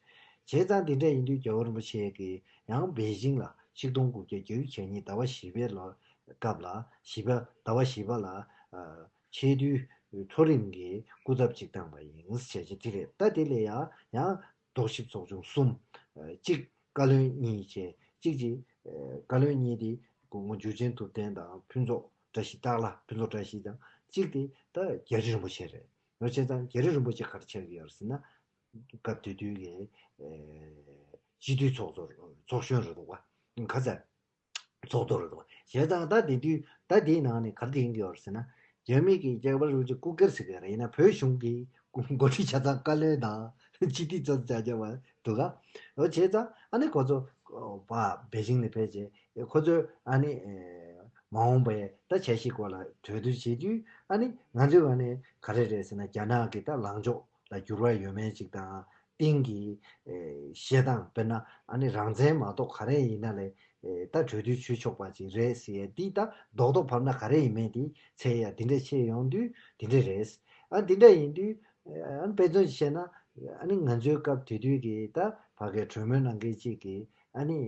ཙང་འདི་འདྲ་ཡིན་དུས་རྒྱལ་བ་རིན་པོ་ཆེ་གིས་ཡང་པེ་ཅིང་ལ་ཆིག་སྟོང་དགུ་བརྒྱ་བརྒྱད་ཅུ་གྱ་གཉིས་ཟླ་བ་བཞི་པའི་ལོ་སྐབས་ལ། བཞི་པ། ཟླ་བ་བཞི་པ་ལ། ཨ། ཆེས་མཐོའི་མཐོ་རིམ་གྱི་སྐུ་ཚབ་ཅིག་བཏང་བ་ཡིན་ཟེར་བྱས་དེ་རེད། ད་དེ་ལས་ཡང་ཡང་རྟོག་ཞིབ་ཚོགས་ཆུང་གསུམ། ཨ། གཅིག་བཀའ་བློན་གཉིས་བྱས། གཅིག་གཅིག་ཨ། བཀའ་བློན་གཉིས་དེ་སྐུ་ངོ་འཇུ་ཆེན་ཐུབ་བསྟན་དང་ཕུན་ཚོགས་བཀྲ་ཤིས། སྟག་ལྷ་ཕུན་ཚོགས་བཀྲ་ཤིས་དང་། གཅིག་དེ་ད་རྒྱ་རི་རིན་པོ་ཆེ་རེད། ཡོད་བྱས་ཙང་རྒྱ་རི་རིན་པོ་ཆེ་ག་རེ་ཆགས་ཀྱི་ཡོད་རེད་ཟེར་ན། སྐབས་དེ་དུས་ཀྱི་ཨེ། སྤྱི་འཐུས་ཚོགས་གཙོ། ཚོགས་གཞོན་རེད་འདུག་པ། ཁ་ཚ། ཚོགས་གཙོ་རེད་འདུག་པ། བྱས་ཙང་ད་དེ་དུས། ད་དེའི་ནང་ནས་ག་རེ་ཡིན་གྱི་ཡོད་རེད་ཟེར་ན། རྒྱ་མི་གི་རྒྱལ་བ་རིན་པོ་ཆེ་སྐུ་སྒེར་ཟེར་གྱི་རེད། ཡིན་ན་བོད་གཞུང་གི་འགོ་ཁྲིད་ཆ་ཚང་བཀའ་བློན་དང་སྤྱི་འཐུས་ཚོ་ཆ་ཆ་བ་འདུག་ག། འོ་བྱས་ཙང་ཨ་ནི་ཁོ་ཚོ་པ་པེ་ཅིང་ནས་ཕེབས་རྗེས། ཁོ་ཚོས་ཨ་ནི་ཨེ། མ་འོངས་པའི་ད་འཆར་གཞིའི་སྐོར་ལ་གྲོས་བསྡུར་བྱེད་དུས། ཨ་ནི་ང་ཚོའི་ངོས་ནས་ག་རེ་རེད་ཟེར་ན། རྒྱ་ནག་གི་ད་ལངས་ཕྱོགས་ལ་འགྱུར་བ་ཡོད་མེད་ཅིག་དང་། ཏིང་གི་ཨེ། བཤད་སྟངས། དཔེར་ན་ཨ་ནི་རང་བཙན་མ་གཏོགས་ག་རེ་ཡིན་ན་ལས། ཨེ། ད་གྲོས་བསྡུར་བྱེད་ཆོག་པ་ཅིག་རེད་ཟེར་ཡ་འདི། ད་རྡོག་རྡོག་བབས་ན་ག་རེ་ཡིན་མིན་དེ་འཚོལ་ཡ་འདི་འདྲ་བྱས་ཡོང་དུས་འདི་འདྲ་རེད། ཨ། འདི་འདྲ་ཡིན་དུས། ཨ། དཔེ་མཚོན་བཤད་ན། ཨ་ནི་ང་ཚོའི་སྐབས་དེ་དུས་ཀྱི་ད་ཕ་གིའི་གྲོས་མོལ་གནང་མཁན་གཅིག་གིས། ཨ་ནི་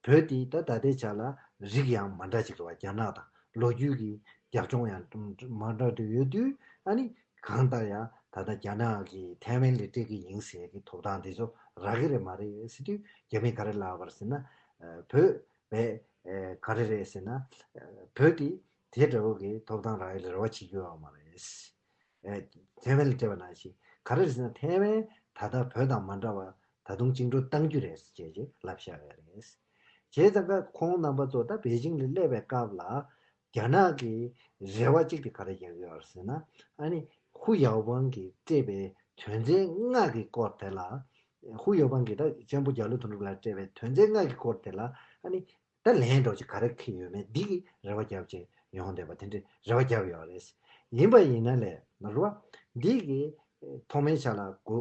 བོད་འདི་ད་ད་ལྟའི་ཆ་ལ་རིགས་ཡང་མ་འདྲ་ཅིག་རེད་པ། རྒྱ་ནག་དང་ལོ་རྒྱུས་ཀྱི་རྒྱབ་ལྗོངས་ཡང་མ་འདྲ་དུ་ཡོད་དུས། ཨ་ནི་གང་ལྟར་ཡང་ད་ལྟ་རྒྱ་ནག་གིས་ཐའེ་ཝན་ལ་སྤྲད་ཀྱི་ཡིན་ཟེར་གྱི་ཐོབ་ཐང་དེ་ཚོ་རག་གི་རེད་མ་རེད་ཟེར་དུས། རྒྱ་མིས་ག་རེ་ལབ་པ་རེད་ཟེར་ན། ཨ། བོད་པས། ཨ། ག་རེ་རེད་ཟེར་ན། ཨ། བོད་འདི་དེ་འདྲ་བོ་གི་ཐོབ་ཐང་རག་ཡ་ལ་རེ་བ་བྱེད་རྒྱུ་ཡོད་མ་རེད། ཨ། ཐའེ་ཝན་ལ་སྤྲད་པ་ནང་བཞིན། ག་རེ་རེད་ཟེར་ན། ཐའེ་ཝན་ད་ལྟ་བོད་དང་མ་འདྲ་བ་ད་དུང་བཅིངས་འགྲོལ་གཏང་རྒྱུ་རེད་ཟེར་བྱས་ལབ་བཞག་ཡོད་རེད། བྱས་ཙང་ཁོང་རྣམ་པ་ཚོ་ད་པེ་ཅིང་ལ་སླེབས་པའི་སྐབས་ལ། རྒྱ་ནག་གི་རེ་བ་གཅིག་དེ་ག་རེ་རྒྱག་གི་ཡོད་རེད་ཟེར་ན། ཨ་ནི་ཧུ་ཡའོ་པང་གིས་སྤྲད་པའི་དོན་ཚན་ལྔ་གི་སྐོར་དེ་ལ། ཧུ་ཡའོ་པང་གིས་ད་ཅན་པོ་རྒྱ་ལོ་དོན་གྲུབ་ལ་སྤྲད་པའི་དོན་ཚན་ལྔ་གི་སྐོར་དེ་ལ། ཨ་ནི་ད་ལན་འདྲ་ཅིག་ག་རེ་འཁེལ་ཡོད་མེད་འདི་གི་རེ་བ་རྒྱབ་བྱས་ཡོང་བསྡད་པ། དེ་འདྲའི་རེ་བ་རྒྱབ་ཡོད་རེད། ཡིན་པ་ཡིན་ན་ལས་ནོར་བ་འདི་གི་ཐོག་མའི་ཆ་ལ་མགོ་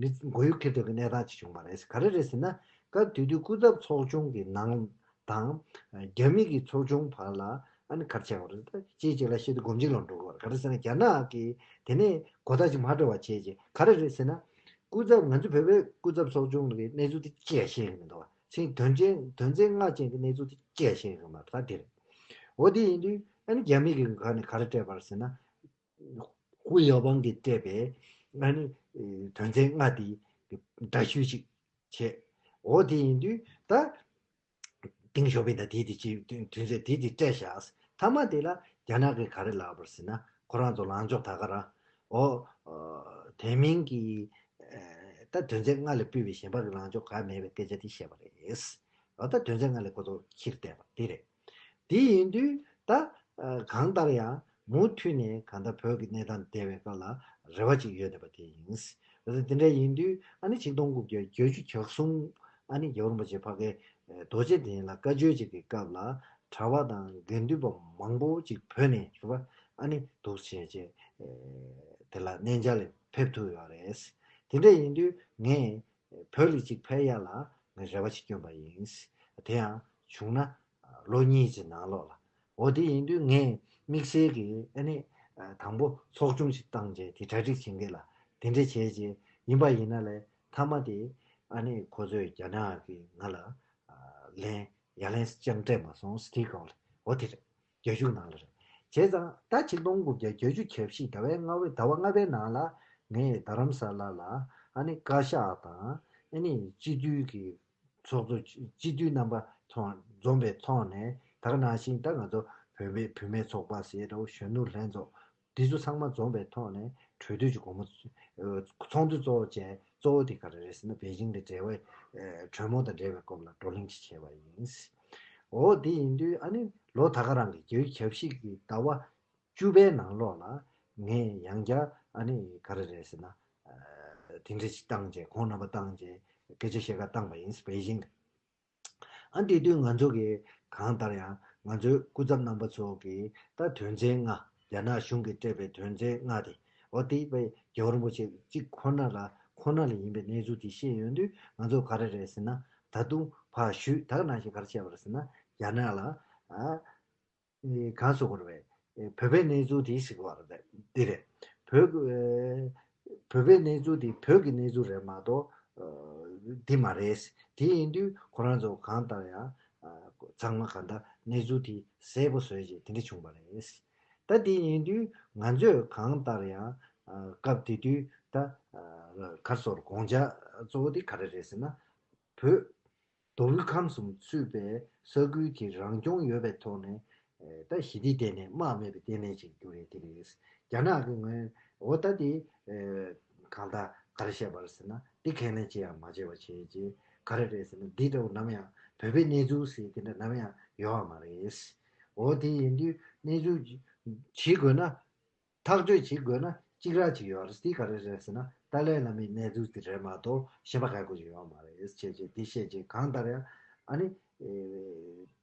མི་མགོ་ཡུ་འཁྱེར་འདོད་ཀྱི་གནས་སྟངས་ཅིག་བྱུང་བ་རེད། ག་རེ་རེད་ཟེར་ན། སྐབས་དེ་དུས་སྐུ་ཚབ་ཚོགས་ཆུང་གི་ནང་དང་། རྒྱ་མི་གི་ཚོགས་ཆུང་བར་ལ་ཨ་ནི་ག་རེ་བྱས་པ་རེད། ད་གཅིག་གཅིག་ལ་བཤད་དུས་སྒོམ་གཅིག་ལ་འགྲོ་དགོས་པ་རེད། ག་རེ་ཟེར་ན། རྒྱ་ནག་གིས་དེ་ནས་གོ་བརྡ་ཅིག་མ་སྤྲད་པ་བྱས་རྗེས། ག་རེ་རེད་ཟེར་ན། སྐུ་ཚབ། ང་ཚོ་བོད་པའི་སྐུ་ཚབ་ཚོགས་ཆུང་གི་གནས་ཚུལ་དེ་གཅིག་ཡང་ཤེས་ཀྱི་མི་འདུག་བ། ཚིག་དོན་ཅན། དོན་ཚན་ལྔ་ཅན་གྱི་གནས་ཚུལ་དེ་གཅིག་ཡང་ཤེས་ཀྱི་མ་རེད། ད་དེ་རེད། འོ་དེ་ཡིན་དུས་ཨ་ནི་རྒྱ་མི་གི་ཁ་ནས་ག་རེ་སྤྲད་པ་རེད་ཟེར་ན། ཧུ་ཡའོ་པང་གིས་སྤྲད་པའི་ཨ་ནི་དོན་ཚན་ལྔ་དེ་འདྲ་བཤུས་ཅིག་བྱས། འོ་དེ་ཡིན་དུས་ད་ཏེང་ཞའོ་ཕིང་དང་དེ་དེ་ཅིག་དོན་ཚན་དེ་དེ་སྤྲད་བཞག། མཐའ་མ་དེ་ལ་རྒྱ་ནག་གིས་ག་རེ་ལབ་པ་རེད་ཟེར་ན། ཁོ་རང་ཚོ་ལངས་ཕྱོགས་ད་ག་རང་། འོ། ཨ། དེ་མིན་གྱི། ཨ། ད་དོན་ཚན་ལྔ་ལས་ཕུད་པའི་གཞན་པ་གི་ལངས་ཕྱོགས་གང་མེད་པའི་སྐད་ཆ་དེ་བཤད་པ་རེད། འོ། ད་དོན་ཚན་ལྔ་ལས་ཁོ་ཚོ་ཕྱིར་བལྟས་པ་དེ་རེད། དེ་ཡིན་དུས་ད། ཨ། གང་ལྟར་ཡང་མུ་མཐུད་ནས་གང་ལྟར་བོད་ཀྱི་གནས་སྟངས་བསྡད་པའི་སྐབས་ལ་རེ་བ་ཅིག་ཡོད་བསྡད་པ་དེ་ཡིན། འོ། དེ་འདྲ་ཡིན་དུས་ཨ་ནི་ཆིག་སྟོང་དགུ་བརྒྱ་བརྒྱད་ཅུ་གྱ་གསུམ། ཨ་ནི་རྒྱལ་བ་རིན་པོ་ཆེ་ཕ་གིའི་རྡོ་རྗེ་གདན་ལ་བཀའ་ཆོས་ཅིག་གི་སྐབས་ལ། གྲྭ་པ་དང་དགེ་འདུན་པ་མང་པོ་ཅིག་བོད་ནས་རེད་པ། ཨ་ནི་འདུག་བྱས་བྱས། ཨེ། དེ་ལ་གནས་མཇལ་ལ་ཕེབས་ཐུབ་ཡོད་རེད། དེ་འདྲ་ཡིན་དུས་ངས་བོད་ལ་ཅིག་ཕེབས་ཡ་ལ་ངས་རེ་བ་ཅིག་བསྐྱོན་པ་ཡིན། དེ་ཡང་བྱུང་ན་ལོ་གཉིས་ཀྱི་ནང་ལོགས་ལ། འོ། དེ་ཡིན་དུས་ངས་དམིགས་བསལ་གྱི་ཨ་ནི་དང་པོ་ཚོགས་ཆུང་ཞིག་བཏང་བྱས་དེ་གྲ་སྒྲིག་བྱེད་མཁན་ལ་དེ་འདྲ་བྱས་བྱས། ཡིན་པ་ཡིན་ན་ལས་མཐའ་མ་དེ་ཨ་ནི་ཁོ་ཚོས་རྒྱ་ནག་གིས་ང་ལ་ལན། ཡ་ལན་ཅང་སྤྲད་མ་སོང་ཟེར། དེའི་སྐབས་ལ། འོ། དེ་རེད། རྒྱ་གཞུང་ནང་ལ་རེད། བྱས་ཙང་ད་ཆིག་སྟོང་དགུ་བརྒྱ་བརྒྱད་ཅུ་གྱ་བཞི་ཟླ་བའི་ལྔ་པའི། ཟླ་བ་ལྔ་པའི་ནང་ལ་ངས་རྡ་རམ་ས་ལ་ལ་ཨ་ནི་བཀའ་ཤག་དང་། ཨ་ནི་སྤྱི་འཐུས་ཀྱི་ཚོགས་གཙོ། སྤྱི་འཐུས་རྣམ་པ་ཐོག་འཛོམས་པའི་ཐོག་ནས། ད་ག་ནང་བཞིན་ད་ང་ཚོ་བུད་མེད། བུད་མེད་ཚོགས་པ་ཟེར་འདྲ་བོ། གཞོན་ནུ་ལྷན་ཚོགས། འདི་ཚོ་ཚང་མ་འཛོམས་པའི་ཐོག་ནས་གྲོས་བསྡུར་གྱི་སྒོ་མོ། ཨ། ཚོགས་འདུ་གཙོ་བོ་བྱས། གཙོ་བོ་དེ་ག་རེ་རེད་ཟེར་ན། པེ་ཅིང་དང་འབྲེལ་བའི། ཨ། གྲོས་མོལ་དང་འབྲེལ་བའི་སྐོར་ལ་བགྲོ་གླེང་ཅིག་བྱས་པ་ཡིན། འོ། དེ་ཡིན་དུས་ཨ་ནི་ལོ་ད་ག་རང་གི་བརྒྱད་ཅུ་གྱ་བཞི་གི་ཟླ་བ་ བཅུ་པའི་ནང་ལོགས་ལ་ངས་ཡང་བསྐྱར་ཨ་ནི་ག་རེ་རེད་ཟེར་ན། ཨ་དེ་འདྲ་ཞིག་བཏང་རྗེས་ཁོང་རྣམ་པ་བཏང་རྗེས་སྐད་ཆ་བཤད་ག་བཏང་པ་ཡིན། པེ་ཅིང་གི། ཨ་དེ་དུས་ང་ཚོ་གི་གང་ལྟར་ཡང་ང་ཚོའི་སྐུ་ཚབ་རྣམ་པ་ཚོ་གི་ད་དོན་ཚན་ལྔ། རྒྱ་ནག་གཞུང་གིས་སྤྲད་པའི་དོན་ཚན་ལྔ་དེ། འོ་དེ་པའི་རྒྱལ་བ་རིན་པོ་ཆེ་གཅིག་ཁོ་ན་ལ་ཁོ་ན་ལ་ཡིན་པའི་གནས་ཚུལ་དེ་ཤེས་ཡོང་དུས། ང་ཚོ་ག་རེ་རེད་ཟེར་ན། ད་དུང་ཕར་ཞུས་ད་ག་ནང་བཞིན་ག་རེ་བྱས་པ་རེད་ཟེར་ན། རྒྱ་ནག་ལ་ཨ་ཨེ་གང་ཟེར་དགོས་རེད་པས། ཨེ་བོད་པའི་གནས་ཚུལ་དེ་ཟེར་གྱི་ཡོད་རེད། འདི་རེད། བོད་ཀྱི་ཨེ་བོད་པའི་གནས་ཚུལ་དེ་བོད་ཀྱི་གནས་ཚུལ་རེད་མ་གཏོགས་ཨ་འདི་མ་རེད། དེ་ཡིན་དུས་ཁོ་རང་ཚོ་གང་ལྟར་ཡང་ཨ་ཚང་མ་གང་ལྟར་གནས་ཚུལ་དེ་གསལ་པོ་བཟོས་རྗེས་དེ་འདྲ་བྱུང་བ་རེད། ད་དེ་ཡིན་དུས་ང་ཚོས་གང་ལྟར་ཡང་ཨ་སྐབས་དེ་དུས་ད་ཨ་ག་རེ་ཟེར། དགོངས་འཆར་གཙོ་བོ་དེ་ག་རེ་རེད་ཟེར་ན། བོད། མདོ་དབུས་ཁམས་གསུམ་ཚུད་པའི་ས་ཁུལ་གྱི་རང་སྐྱོང་ཡོད་པའི་ཐོག་ནས། ཨེ་ད་ཞི་བདེའི་ལྟེ་གནས་དམག་མེད་པའི་ལྟེ་གནས་ཅིག་གྱུར་ཡས་དེ་རེད། རྒྱ་ནག་གི་ངོས་འོ་ད་དེ་ཨེ་གང་ལྟར་ག་རེ་བཤད་པ་རེད་ཟེར་ན། དེ་ཁས་ལེན་ཅི་ཡང་མ་བྱས་པ་བྱས་རྗེས་ག་རེ་རེད་ཟེར་ན། འདི་འདྲ་བོ་ནམ་ཡང་བོད་པའི་གནས་ཚུལ་ཟེར་དེ་འདྲ་ནམ་ཡང་ཡོད་པ་མ་རེད། འོ་དེ་ཡིན་དུས་གནས་ཚུལ་བྱེད་དགོས་ན། ཐག་གཅོད་བྱེད་དགོས་ན་གཅིག་ར་གཅིག་ཡོད་རེད། དེ་ག་རེ་རེད་ཟེར་ན། ཏཱ་ལའི་བླ་མའི་གནས་ཚུལ་དེ་རེད་མ་གཏོགས་གཞན་པ་ག་གོ་ཅིག་ཡོད་མ་རེད། བྱས་རྗེས་དེ་བཤད་རྗེས་གང་ལྟར་ཡང་ཨ་ནི་ཨེ་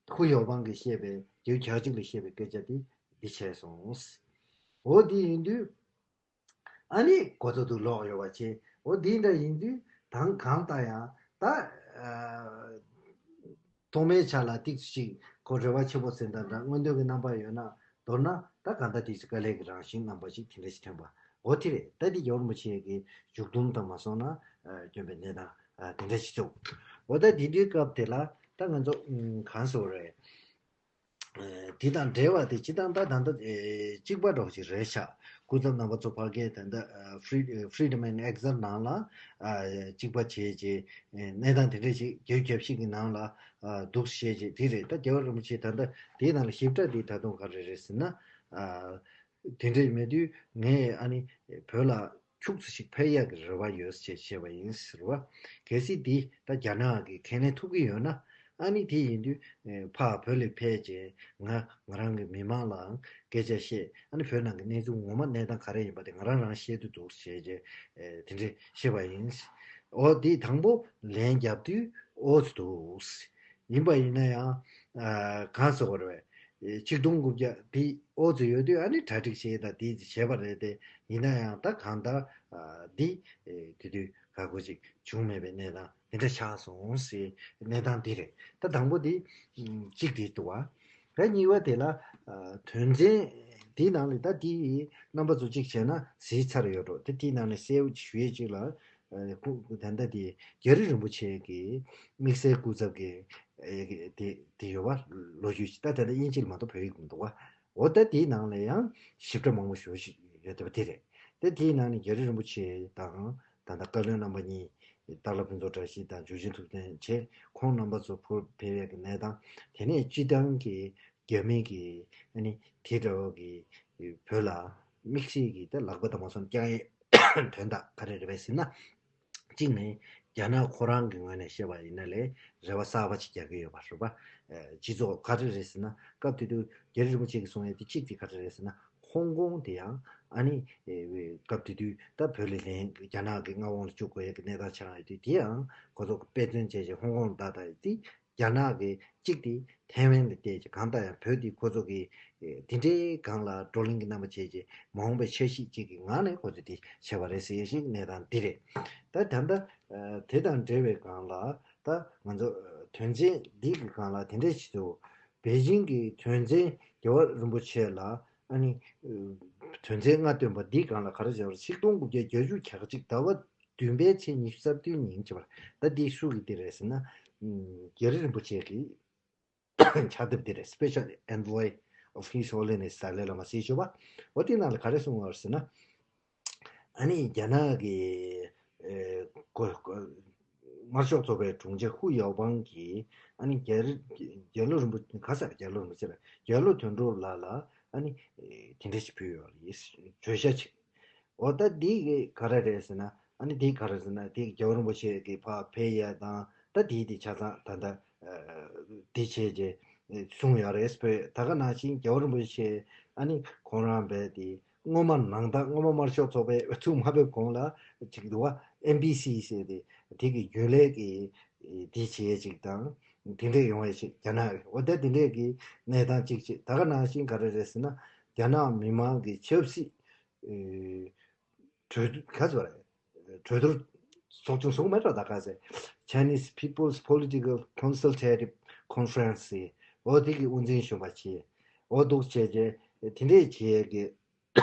ཧུ་ཡའོ་པང་གིས་བཤད་པའི་རྒྱུ་གྱ་གཅིག་ལ་བཤད་པའི་སྐད་ཆ་དེ་འདི་བྱས་སོང་། འོ་དེ་ཡིན་དུས་ཨ་ནི་གོ་ཚོད་དུ་ལོག་ཡོད་པ་བྱས། འོ་དེ་འདྲ་ཡིན་དུས་དང་གང་ལྟར་ཡང་ད་ཨ། ཐོག་མའི་ཆ་ལ་ཏིག་ཙམ་ཞིག་ཁོ་རེ་བ་ཆེན་པོ་ཟེར་འདྲ་འདྲ། མངོན་འདོད་ཀྱི་རྣམ་པ་ཡོད་ན། མདོར་ན་ད་ག་འདྲ་ཏིག་ཙམ་དཀའ་ལས་ཀྱི་རང་བཞིན་རྣམ་པ་ཞིག་དེ་འདྲ་ཞིག་ཐོན་པ། འོ་དེ་རེད། ད་འདི་རྒྱལ་བ་རིན་པོ་ཆེ་གི་མཇུག་སྡོམ་དང་མ་སོང་ན་ཨ་སྐྱོན་པའི་གནས་སྟངས་ཨ་དེ་འདྲ་ཞིག་འདུག་འོ་ད་དེ་འདྲའི་སྐབས་དེ་ལ་ད་ང་ཚོ་ཨུམ་གང་ཟེར་དགོས་རེད། ཨ་དེ་དང་འབྲེལ་བ་དེ་སྤྱིར་བཏང་ད་ད་ལྟ་ཨེ་གཅིག་པ་འདྲ་བོ་ཞིག་རེད་ཤག་སྐུ་ཚབ་རྣམ་པ་ཚོ་ཕ་གིར་ད་ལྟ་ཨ་Free- Freedom in Exile ནང་ལ་ཨ་གཅིག་པ་བྱས་རྗེས། ཨེ་གནས་སྟངས་དེ་འདྲ་ཞིག་བརྒྱ་ཆ་བཞི་གི་ནང་ལ་ཨ་འདུག་བཤད་ཅིག་དེ་རེད། ད་རྒྱལ་བ་རིན་པོ་ཆེ་ད་ལྟ་དེའི་ནང་ལ་ཞིབ་ཕྲ་དེ་ད་དུང་ག་རེ་རེད་ཟེར་ན། ཨ་དེ་འདྲ་མེད་དུས་ངས་ཨ་ནི་བོད་ལ་ཁྱུག་ཙམ་ཞིག་ཕེབས་ཡག་གི་རེ་བ་ཡོད་ཅེས་བཤད་པ་ཡིན་ཟེར་བ། གལ་སྲིད་དེ་ད་རྒྱ་ནག་གིས་ཁས་ལེན་ཐུབ་ཀྱི་ཡོད་ན། ཨ་ནི་དེ་ཡིན་དུས་ཨེ་ཕར་བོད་ལ་ཕེབས་རྗེས་ང་ང་རང་གི་མི་མང་ལའང་སྐད་ཆ་བཤད། ཨ་ནི་བོད་ནང་གི་གནས་ཚུལ་ངོ་མ་གནས་སྟངས་ག་རེ་ཡིན་པ་དེ་ང་རང་རང་ཤེས་ཀྱི་འདུག་ཞེས་བྱས་ཨེ་དེ་འདྲ་བཤད་པ་ཡིན། འོ་དེ་དང་པོ་ལན་བརྒྱབ་དུས་ཨོ་ཙི་འདུག་ཡིན་པ་ཡིན་ན་ཡང་ཨ་གང་ཟེར་དགོས་རེད་པས། ཆིག་སྟོང་དགུ་བརྒྱ་དེ་ཨོ་ཙི་ཡོད་དུས་ཨ་ནི་གྲ་སྒྲིག་བྱས་དང་དེ་བྱས་པ་རེད་དེ། ཡིན་ན་ཡང་ད་གང་ལྟར་ཨ་འདི་ཨེ་དེ་དུས་ག་གོ་ཅིག་བྱུང་མེད་པའི་གནས་སྟངས་དེ་འདྲ་ཆགས་སོང་ཟེར་གནས་སྟངས་འདི་རེད། ད་དང་པོ་དེ་གཅིག་དེ་འདུག་བ། ད་གཉིས་པ་དེ་ལ་ཨ་དོན་ཚན་དེའི་ནང་ལས་ད་དེ་རྣམ་པ་ཚོ་གཅིག་བྱས་ན་གཟིགས་ཚར་ཡོད་འགྲོ། དེ་དེའི་ནང་ནས་གསལ་བོ་ཞུ་ཡས་གཅིག་ལ། ཨ་སྐུ་ད་ལྟ་དེ་རྒྱ་རི་རིན་པོ་ཆེ་གི་དམིགས་བསལ་སྐུ་ཚབ་ཀྱི་ཨེ་དེ་དེ་ཡོད་བ། ལོ་རྒྱུས་ད་ད་ལྟ་དབྱིན་ཇི་ལ་མ་གཏོགས་བོད་ཡིག་མི་འདུག་བ། འོ་ད་དེའི་ནང་ལ་ཡང་ཞིབ་ཕྲ་མང་པོ་ཞེ་པོ་ཞིག་ཡོད་བསྡད་པ་དེ་རེད། ད་དེའི་ནང་ནས་རྒྱ་རི་རིན་པོ་ཆེ་དང་ད་ལྟ་བཀའ་བློན་རྣམ་པ་གཉིས་སྟག་ལྷ་ཕུན་ཚོགས་བཀྲ་ཤིས་དང་འབྱོར་ཆེན་ཐུབ་བསྟན་བྱས། ཁོང་རྣམ་པ་ཚོ་བོད་ཕེབས་ཡག་གི་གནས་སྟངས། དེ་ནས་སྤྱི་བཏང་གི་རྒྱ་མི་གི་ཨ་ནི་དེ་འདྲ་བོ་གི་བོད་ལ་དམིགས་བསལ་གྱི་ད་ལག་པ་དང་མ་སོང་རྐྱང་ཡས་དོན་དག་ག་རེ་རེད་པས་ཟེར་ན། གཅིག་ནས་རྒྱ་ནག་ཁོ་རང་གི་ངོས་ནས་བཤད་པ་ཡིན་ན་ལས་རེ་བ་གསར་པ་ཅིག་རྒྱག་གི་ཡོད་པ་རེད་པ། ཨ་སྤྱི་ཚོགས་ག་རེ་རེད་ཟེར་ན། སྐབས་དེ་དུས་རྒྱ་རི་རིན་པོ་ཆེ་གིས་གསུངས་ཡས་དེ་གཅིག་དེ་ག་རེ་རེད་ཟེར་ན། ཧོང་ཀོང་དེ་ཡང་ཨ་ནི་ཨེ་སྐབས་དེ་དུས་ད་བོད་ལ་ལེན། རྒྱ་ནག་གི་མངའ་དབང་ལ་བཅུག་དགོས་ཡས་ཀྱི་གནས་སྟངས་ཆགས་ཡོད་དུས། དེ་ཡང་ཁོ་ཚོ་དཔེ་མཚོན་བྱས་བྱས་ཧོང་ཀོང་ལ་བདའ་བཏང་ཡས་དེ། རྒྱ་ནག་གིས་གཅིག་དེ་ཐའེ་ཝན་ལ་བལྟས་ཀྱི། གང་ལྟར་ཡང་བོད་དེ་ཁོ་ཚོ་གི་ཨེ་དེ་འདྲའི་སྒང་ལ་བགྲོ་གླེང་གི་རྣམ་པ་བྱས་རྗེས་མ་འོངས་པའི་འཆར་གཞི་གཅིག་གི་ངང་ནས་ཁོ་ཚོས་དེ་བྱས་པ་རེད་ཟེར་ཡས་ཞིག་གནས་སྟངས་འདི་རེད། ད་ད་ལྟ་ཨ་དེ་དང་འབྲེལ་བའི་སྒང་ལ་ད་ང་ཚོ་དོན་ཚན་འདི་གི་སྒང་ལ་དེ་འདྲ་ཞིག་འདུག་པེ་ཅིང་གི་དོན་ཚན་རྒྱལ་བ་རིན་པོ་ཆེ་ལ་ཨ་ནི་ཨ་དོན་ཚན་ལྔ་བཏོན་པ་འདིའི་སྒང་ལ་ག་རེ་བྱས་པ་རེད། ཆིག་སྟོང་དགུ་བརྒྱ་བརྒྱད་ཅུ་གྱ་གཅིག་ཟླ་བ་བདུན་པའི་ཚེས་ཉི་ཤུ་རྩ་བདུན་ཉིན་བྱས་པ་རེད། ད་འདི་སུ་གི་འདི་རེད་ཟེར་ན། ཨ་རྒྱ་རི་རིན་པོ་ཆེ་གི་ཕྱག་དེབ་འདི་རེད། Special Envoy of His Holiness ཏཱ་ལའི་བླ་མ་ཟེར་ཞུ་བ། འོ་དེའི་ནང་ལ་ག་རེ་གསུངས་པ་རེད་ཟེར་ན། ཨ་ནི་རྒྱ་ནག་གི་ཨེ་གོ་གོ་དམར་ཤོག་ཚོགས་པའི་དྲུང་ཆེ་ཧུ་ཡའོ་པང་གིས་ཨ་ནི་རྒྱལ་རྒྱལ་བློན་རིན་པོ་ག་ས་རྒྱལ་བློན་རིན་པོ་ཆེ་ལ་རྒྱལ་བློན་དོན་གྲུབ་ལགས་ལ་ཨ་ནི་ཨེ་དེ་འདྲ་ཞིག་ཕུལ་ཡོད་རེད། བརྗོད་བྱ་ཅིག་འོ་ད་འདི་ག་རེ་རེད་ཟེར་ན། ཨ་ནི་འདི་ག་རེ་ཟེར་ན། འདི་རྒྱལ་བ་རིན་པོ་ཆེ་གི་ཕར་ཕེབས་ཡས་དང་། ད་འདི་འདི་ཆ་ཚང་ད་ལྟ་ཨ་འདི་བྱས་རྗེས་གསུངས་ཡོད་རེད། བོད་ད་ག་ནང་བཞིན་རྒྱལ་བ་རིན་པོ་ཆེ་ ཨ་ནི་ཁོང་རང་རྦད་དེ་སྔོན་མ་ནང་བདག་སྔོན་མ་དམར་ཤོག་ཚོགས་པའི་འོས་ཐུག་མ་ཕེབས་གོང་ལ་ཅིག་འདུག་བ། ཨེན་བི་སི་ཟེར་ཏེ་དེ་གི་རྒྱུན་ལས་ཀྱི་དེ་བྱེད་ཡས་ཅིག་དང་། དེ་འདྲས་ཡོང་བའི་ཆེད་རྒྱ་ནག་གི་འོ་ད་དེ་འདྲས་ཀྱི་གནས་སྟངས་གཅིག་བྱེད། ད་ག་ནང་བཞིན་ག་རེ་རེད་ཟེར་ན། རྒྱ་ནག་མི་མང་གི་ཆབ་སྲིད་ཨེ་གྲོས་ག་ཚོད་རེད། གྲོས་བསྡུར་ཚོགས་ཆུང་བཟུང་མེད་ར། ད་ག་ཚད་Chinese People's Political Consultative Conference ཟེར་འོ་དེ་གི་དབུ་འཛིན་གཞོན་པ་བྱས། འོ་འདུག་བྱས་རྗེས་དེ་འདྲས་བྱས་ཀྱི་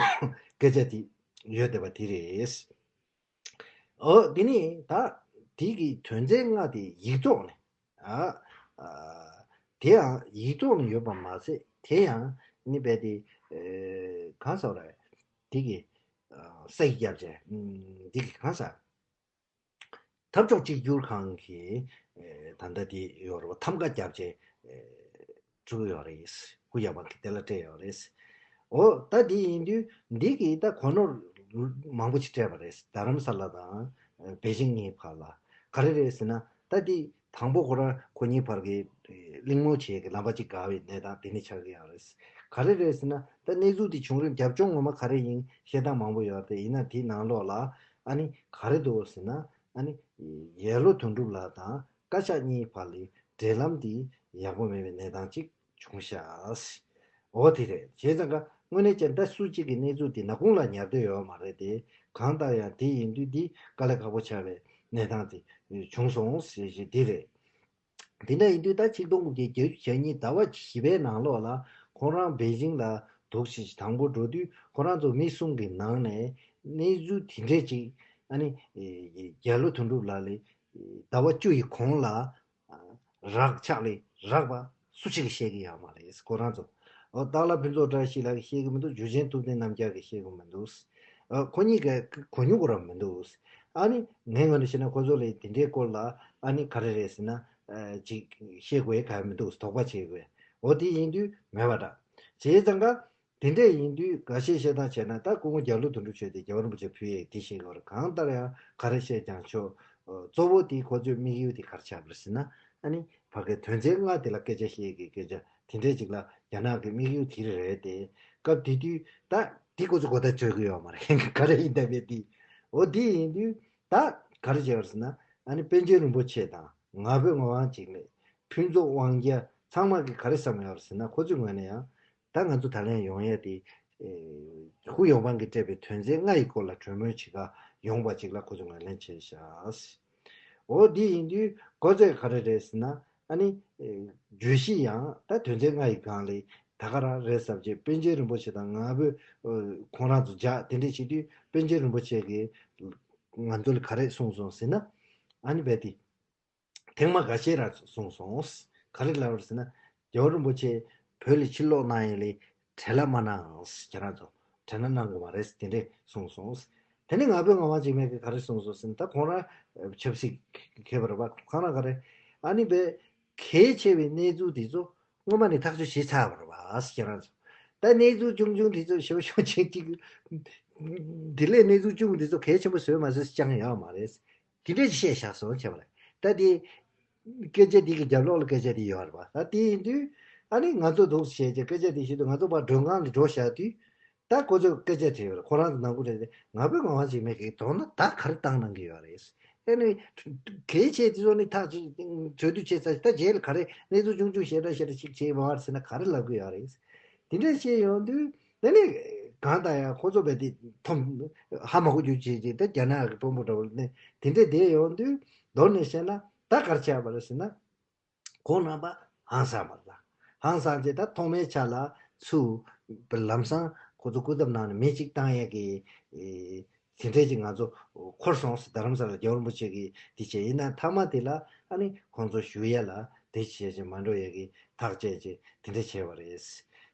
སྐད་ཆ་དེ་ཡོད་བསྡད་པ་དེ་རེད། ཨོ་དེ་ནི་ད་དེ་གི་དོན་ཚན་ལྔ་དེ་ཡིག་ཐོག་ནས་ཨ་ཨ་དེ་ཡང་ཡིག་ཐོག་ནས་ཡོད་པ་མ་ཟད། དེ་ཡང་ནི་རྦད་དེ་ཨེ་གང་ཟེར་རེད། དེ་གི་ཨ་གསལ་བརྗོད་བྱས། ཨུམ་དེ་གི་གང་ཟེར། འཐབ་ཕྱོགས་གཅིག་གྱུར་ཁང་གི་ཨེ་ད་ལྟ་དེ་ཡོད་རེད་པ། ཐམ་ག་བརྒྱབ་བྱས་ཨེ་བཙུགས་ཡོད་རེད། སྐུ་ཡབ་གི་དེ་ལ་སྤྲད་ཡོད་རེད། འོ་ད་དེ་ཡིན་དུས་འདི་གི་ད་གོ་ནོར་མང་པོ་ཅིག་སྤྲད་པ་རེད། རྡ་རམ་ས་ལ་དང་པེ་ཅིང་གཉིས་བར་ལ། ག་རེ་རེད་ཟེར་ན། ད་དེ་དང་པོ་ཁོ་རང་ཁོ་གཉིས་བར་གྱི་གླེང་མོལ་བྱེད་ཀྱི་ལམ་པ་ཅིག་འགག་པའི་གནས་སྟངས་དེ་ནི་ཆགས་ཀྱི་ཡོད་རེད། ག་རེ་རེད་ཟེར་ན། ད་གནས་ཚུལ་དེ་བྱུང་རིམ་རྒྱབ་ལྗོངས་ངོ་མ་ག་རེ་ཡིན་བཤད་སྟངས་མང་པོ་ཡོད་རེད། ཡིན་ན་དེའི་ནང་ལོགས་ལ་ཨ་ནི་ག་རེ་འདུག་ཟེར་ན། ཨ་ནི་ཡར་ལྷོ་དོན་གྲུབ་ལགས་དང་བཀའ་ཤག་གཉིས་བར་ལ་འབྲེལ་ལམ་དེ་ཡག་པོ་མེད་པའི་གནས་སྟངས་ཅིག་བྱུང་ཤག་འོ་དེ་རེད། བྱས་ཙང་ཀ་དངོས་གནས་ཀྱང་ད་སུ་གཅིག་གི་གནས་ཚུལ་དེ་ནག་ཁུང་ལ་ཉར་འདོད་ཡོད་མ་རེད་དེ། གང་ལྟར་ཡང་དེ་ཡིན་དུས་འདི་དཀའ་ལས་ཁག་པོ་ཆགས་པའི་གནས་སྟངས་དེ་བྱུང་སོང་ཟེར་ཞེས་འདི་རེད། དེ་འདྲ་ཡིན་དུས་ད་ཆིག་སྟོང་དགུ་བརྒྱ་བརྒྱད་ཅུ་གྱ་གཉིས་ཟླ་བ་བཞི་པའི་ནང་ལོགས་ལ་ཁོང་རང་པེ་ཅིང་ལ་འདུག་ཞིག་དང་པོ་འགྲོ་དུས་ཁོ་རང་ཚོ་མི་གསུམ་གྱི་ནང་ནས་གནས་ཚུལ་དེ་འདྲས་ཅིག་ཨ་ནི་རྒྱ་ལོ་དོན་གྲུབ་ལགས་ལས་ཟླ་བ་བཅུ་ཡི་གོང་ལ་རག་ཕྱག་ལས་རག་པ་སུ་གཅིག་གིས་བཤད་ཀྱི་ཡོད་མ་རེད། ཁོ་རང་ཚོ་ཨོ་སྟག་ལྷ་ཕུན་ཚོགས་བཀྲ་ཤིས་ལགས་ཀྱིས་བཤད་ཀྱི་མི་འདུག་འཇུ་ཆེན་ཐུབ་བསྟན་རྣམ་རྒྱལ་གྱིས་བཤད་ཀྱི་མི་འདུག་ཨ་ཁོ་གཉིས་ཀྱིས་གོ་མྱོང་ཁོ་རང་མི་འདུག་ཨ་ནི་ངའི་ངོས་ནས་བཤད་ན་ཁོ་ཚོ་ལ་དེ་འདྲའི་སྐོར་ལ་ཨ་ནི་ག་རེ་རེད་ཟེར་ན། ཨ་ཅིག་བཤད་དགོས་ག་མི་འདུག་དོགས་པ་བྱེད་དགོས། འོ་དེ་ཡིན་དུས་མེད་པ་འདྲ། བྱས་ཙང་ཀ་དེ་འདྲས་ཡིན་དུས་འགའ་ཤས་བཤད་སྟངས་བྱས་ན། ད་སྐུ་ངོ་རྒྱ་ལོ་དོན་གྲུབ་མཆོག་དེ་རྒྱལ་བ་རིན་པོ་ཆེ་ཕུལ་ཡས་དེ་བཤད་དགོས་རེད། གང་ལྟར་ཡང་ག་རེ་བཤད་ཀྱང་ཆོག་གཙོ་བོ་དེ་ཁོ་ཚོའི་དམིགས་ཡུལ་དེ་ག་རེ་ཆགས་པ་རེད་ཟེར་ན། ཨ་ནི་ཕ་གའི་དོན་ཚན་ལྔ་དེ་ལ་སྐད་ཆ་བཤད་ཀྱི་སྐད་ཆ་དེ་འདྲས་ཅིག་ལ་རྒྱ་ནག་གི་དམིགས་ཡུལ་དེ་རེད་དེ། སྐབས་དེ་དུས་ད་དེ་ཁོ་ཚོ་གོ་བརྡ་འཕྲོད་ཀྱི་ཡོད་མ་རེད། ག་རེ་ཡིན་ད་བས་དེ། འོ་དེ་ཡིན་དུས་ད་ག་རེ་བྱས་པ་རེད་ཟེར་ན། ཨ་ནི་པཎ་ཆེན་རིན་པོ་ཆེ་དང་ང་ཕོད་ངག་དབང་འཇིགས་མེད། ཕུན་ཚོགས་དབང་རྒྱལ་ཚང་མ་གིས་ག་རེ་བསམ་ཡོད་རེད་ཟེར་ན། ཁོ་ཚོའི་ངོས་ནས་ཡང་ད་ང་ཚོ་ད་ལན་ཡོང་ཡས་དེ་ཧུ་ཡོང་ཕང་གིས་སྤྲད་པའི་དོན་ཚན་ལྔ་ཡི་སྐོར་ལ་གྲོས་མོལ་བྱེད་ག་ཡོང་བ་ཅིག་ལ་ཁོ་ཚོས་ངོས་ལེན་བྱས་ཤག་འོ་འདི་ཡིན་དུས་ཁོ་ཚོས་ག་རེ་རེད་ཟེར་ན། ཨ་ནི་བརྗོད་གཞི་ཡང་ད་དོན་ཚན་ལྔ་ཡི་སྒང་ལ་ད་ག་རང་རེད་ཟེར་བྱས། པཎ་ཆེན་རིན་པོ་ཆེ་དང་ང་ཕོད་ཁོང་རང་ཚོ་རྒྱག་དེ་འདྲས་བྱེད་དུས་པཎ་ཆེན་རིན་པོ་ཆེ་གིས་ང་ཚོ་ལ་ག་རེ་གསུངས་སོང་ཟེར་ན། ཨ་ནི་རྦད་དེ། ཐེངས་མ་འགའ་ཤས་རང་གསུངས་སོང་། ག་རེ་ལབ་རེད་ཟེར་ན། རྒྱལ་བ་རིན་པོ་ཆེ་བོད་ལ་ཕྱིར་ལོག་གནང་ཡས་ལ་བྲེལ་བ་མ་གནང་། ཁྱེད་རང་ཚོ་བྲེལ་བ་གནང་དགོས་མ་རེད་ཟེར་དེ་འདྲས་གསུངས་སོང་། དེ་ནས་ང་ཕོད་ངག་དབང་འཇིགས་མེད་ཀྱིས་ག་རེ་གསུངས་སོང་ཟེར་ན། ད་ཁོང་རང་ཆབ་སྲིད་མཁས་པ་རེད་པ། ཁོང་རང་ག་རེ་ཨ་ནི་བས་གལ་ཆེ་བའི་གནས་ཚུལ་དེ་ཚོ་སྔོན་མ་ནས་ཐག་གཅོད་བྱས་ཚར་བ་རེད་པ། ཁྱེད་རང་ཚོ་ད་གནས་ཚུལ་ཆུང་ཆུང་དེ་ཚོ་ཞེ་པོ་ཞེ་པོ་ཅིག་དེ་ལས་གནས་ཚུལ་ཆུང་དེ་ཚོ་གལ་ཆེན་པོ་བཟོས་མ་བཟོས་ཅང་ཡོད་མ་རེད། དེ་འདྲས་ཅིག་བཤད་བཞག་སོང་བྱས་པ་རེད། ད་དེ་སྐད་ཆ་དེ་གི་རྒྱབ་ལོགས་ལ་སྐད་ཆ་དེ་ཡོད་རེད་པ། ད་དེ་ཡིན་དུས་ཨ་ནི་ང་ཚོ་འདུག་བྱས་ཀྱི་སྐད་ཆ་དེ་བཤད་དུས་ང་ཚོ་ཕར་མགྲོན་ཁང་ལ་འགྲོ་བཞག་དུས། ད་ཁོ་ཚོས་སྐད་ཆ་དྲིས་པ་རེད། ཁོ་རང་ཚོ་ནང་ཁུལ་རེད་དེ། ང་ཕོད་ངག་དབང་འཇིགས་མེད་ཀྱིས་དོན་ན་ད་ག་རེ་བཏང་གནང་གི་ཡོད་རེད། ཨ་ནི་གལ་ཆེ་དེ་ཚོ་ནི་ཐག་གཅོད་གྲོས་བསྡུར་བྱས་ཚར། ད་རྗེས་ལ་ག་རེ་གནས་ཚུལ་ཆུང་ཆུང་ཞེ་དྲག་ཞེ་དྲག་ཅིག་བྱས་མ་བར་ཟེར་ན་ག་རེ་ལབ་གི་ཡོད་རེད། དེ་འདྲ་བཤད་ཡོང་དུས་དེ་ནི་གང་ལྟར་ཡང་ཁོ་ཚོ་བས་དེ་ཐོམ་ཧ་མ་གོ་རྒྱུ་བྱས་རྗེས། ད་རྒྱ་ནག་གི་དཔོན་པོ་འདྲ་བོ་ནི་དེ་འདྲས་བསྡད་ཡོང་དུས་མདོར་ནས་བཤད་ན་ད་ག་རེ་ཆགས་པ་རེད་ཟེར་ན། ཁོང་རྣམ་པ་ཧང་སངས་པ་རེད། ཧང་སངས་རྗེས་ད་ཐོག་མའི་ཆ་ལ་ཚུར་ལམ་སང་ཁོ་ཚོ་སྐུ་ཚབ་ནང་ནས་མི་གཅིག་བཏང་ཡས་ཀྱི་དེ་འདྲས་ཅིག་ང་ཚོ་འཁོར་སོང་ཟེར། རྡ་རམ་ས་ལ་རྒྱལ་བ་རིན་པོ་ཆེ་གི་དེ་བྱས། ཡིན་ན་མཐའ་མ་དེ་ལ་ཨ་ནི་ཁོང་ཚོ་བཞུགས་ཡས་ལ་དེ་བྱས་བྱས་མ་འགྲོ་ཡས་ཀྱི་ཐག་བཅད་བྱས་དེ་འདྲས་བྱས་པ་རེད། བྱས་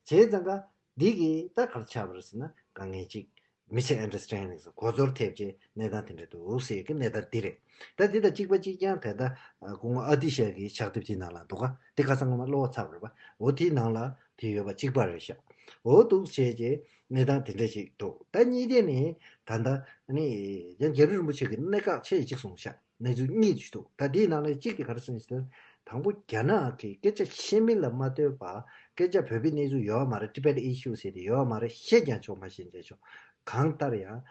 ཙང་ཀ་འདི་གི་ད་ག་རེ་ཆགས་པ་རེད་ཟེར་ན། དཀའ་ངལ་གཅིག་མི་ཚེ་ཨན་ཌར་སི་ཊེན་ཌིང་ཟེར་གོ་ཚོར་ཐེབས་བྱས་གནས་སྟངས་དེ་འདྲ་འདུག་ཟེར་གྱི་གནས་སྟངས་འདི་རེད། ད་འདི་དང་གཅིག་པ་གཅིག་རྐྱང་ད་ལྟ་སྐུ་ངོ་ཨ་ཏི་ཤ་གི་ཕྱག་དེབ་དེའི་ནང་ལ་འདུག་ག་དེ་ཁ་སང་སྔོན་མ་ཀློག་ཚར་བ་རེད་པ། འོ་དེའི་ནང་ལ་དེ་ཡོད་པ་གཅིག་པ་རེད་ཤག་འོ་འདུག་བྱས་རྗེས་གནས་སྟངས་དེ་འདྲ་ཞིག་འདུག་ད་གཉིས་དེ་ནི་ད་ལྟ་ནི་ཡང་རྒྱལ་བ་རིན་པོ་ཆེ་གི་གནད་འགག་ཆེ་གཅིག་གསུངས་ཤག་གནས་ཚུལ་གཉིས་ཤིག་འདུག་ད་དེའི་ནང་ལ་གཅིག་དེ་ག་རེ་གསུངས་ཤག་ཟེར་ན། དང་པོ་རྒྱ་ནག་གི་སྐད་ཆ་བཤད་མིན་ལ་མ་ལྟོས་པ། སྐད་ཆ་བོད་པའི་གནས་ཚུལ་ཡོད་མ་རེད། Tibet issue ཟེར་དེ་ཡོད་མ་རེད། བཤད་ཀྱང་ཆོག་མ་བཤད་ཀྱང་ཆོག་གང་ལྟར་ཡང་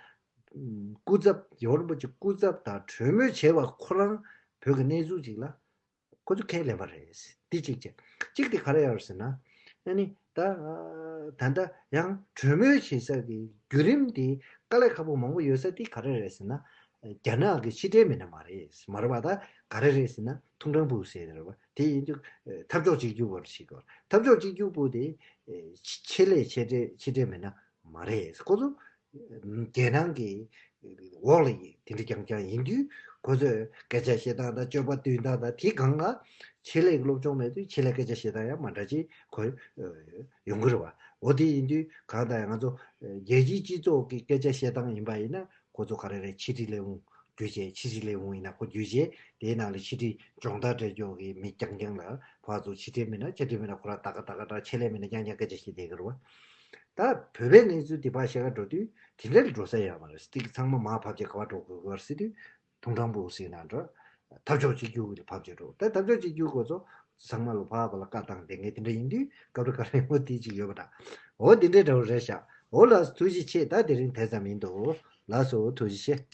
སྐུ་ཚབ་ཡོ་རོབ་པ་ཅིག་སྐུ་ཚབ་དང་གྲོས་མོལ་བྱས་པ་ཁོ་རང་བོད་ཀྱི་གནས་ཚུལ་ཅིག་ལ། ཁོ་ཚོ་ཁས་ལེན་པ་རེད། འདི་གཅིག་བྱས། གཅིག་དེ་ག་རེ་ཡོད་ཟེར་ན། ཨ་ནི་ད་ད་ལྟ་ཡང་གྲོས་མོལ་བྱེད་ས་གི་བརྒྱུད་རིམ་དེ་དཀའ་ལས་ཁག་པོ་མང་པོ་ཡོད་ས་དེ་ག་རེ་རེད་ཟེར་ན། རྒྱ་ནག་གི་ཕྱི་འབྲེལ་མི་སྣ་མ་རེད། མ་རེད་པ། ད་ག་རེ་རེད་ཟེར་ན་ཐུང་ཀྲང་པུའུ་ཟེར་རེད་པ། དེ་ཡིན་དུས་འཐབ་ཕྱོགས་གཅིག་གྱུར་པར་བྱེད་དགོས། འཐབ་ཕྱོགས་གཅིག་གྱུར་པུའུ་དེ་ཆེད་ལས་ཕྱི་འབྲེལ་ཕྱི་འབྲེལ་མི་སྣ་མ་རེད། ཁོ་ཚོ་རྒྱལ་ནང་གི་འོག་ལ་ཡི་དེ་འདྲ་རྐྱང་རྐྱང་ཡིན་དུས། ཁོ་ཚོས་སྐད་ཆ་བཤད་སྟངས་དང་སྤྱོད་པ་སྟོན་སྟངས་དང་དེ་གང་ལ་ཆེད་ལས་ཀྱི་སློབ་སྦྱོང་མེད་དུས་ཆེད་ལས་སྐད་ཆ་བཤད་སྟངས་ཡང་མ་འདྲ་ཅིག་གོ་ཡོང་གི་རེད་བ། འོ་དེ་ཡིན་དུས་གང་ལྟར་ང་ཚོ་རྒྱལ་སྤྱིའི་སྤྱི་ཚོགས་ཀྱི་སྐད་ཆ་བཤད་སྟངས་ཡིན་པ་ཡིན་ན། ཁོ་ཚོ་ག་རེ་རེད། ཕྱི་དྲིལ་ལས་ཁུངས་བརྒྱུད་བྱས། ཕྱི་དྲིལ་ལས་ཁུངས་ཡིན་ན་ཁོ་བརྒྱུད་བྱས། དེའི་ནང་ལ་ཕྱི་དྲིལ་སྦྱོང་བརྡར་སྤྲད་རྒྱུ་གི་མི་རྐྱང་རྐྱང་ལ་ཕར་ཚུར་ཕྱི་དྲིལ་མིན་ན་ཕྱི་དྲིལ་མིན་ན་ཁོ་རང་ད་ག་ད་ག་འདྲ་ཆེད་ལས་མིན་ན་རྐྱང་རྐྱང་སྐད་ཆ་བཤད་བསྡད་ཀྱི་རེད་བ། ད་བོད་པའི་གནས་ཚུལ་དེ་ཕར་བཤད་ག་འགྲོ་དུས་དེ་འདྲ་ལ་འགྲོ་ས་ཡོད་མ་རེད། དེ་ཚང་མ་མར་ཕབ་བྱས་ག་པར་འགྲོ་དགོས་ཀྱི་རེད་ཟེར་དུས། ཐུང་ཀྲང་པུའུ་ཟེར་ན་འགྲོ། འཐབ་ཕྱོགས་གཅིག་གྱུར་གྱི་ཕབ་བྱས་འགྲོ། ད་འཐབ་ཕྱོགས་གཅིག་གྱུར་ཁོ་ཚོ་ཚང་མ་ལ་ཕར་ཕར་ལ་བཀའ་བཏང་བསྡད་མཁན་དེ་འདྲ་ཡིན་དུས་སྐབས་རེ་ག་རེ་འོ་དེ་གཅིག་ཡོད་པ་འདྲ། འོ་དེ་འདྲའི་འདྲ་བོ་རེད་ཤག་འོ་ལགས་སོ། ཐུགས་རྗེ་ཆེ། ད་དེ་རིང་དེ་ཙམ་ཡིན་འདུག་ལགས་སོ། ཐུགས་རྗེ་ཆེ།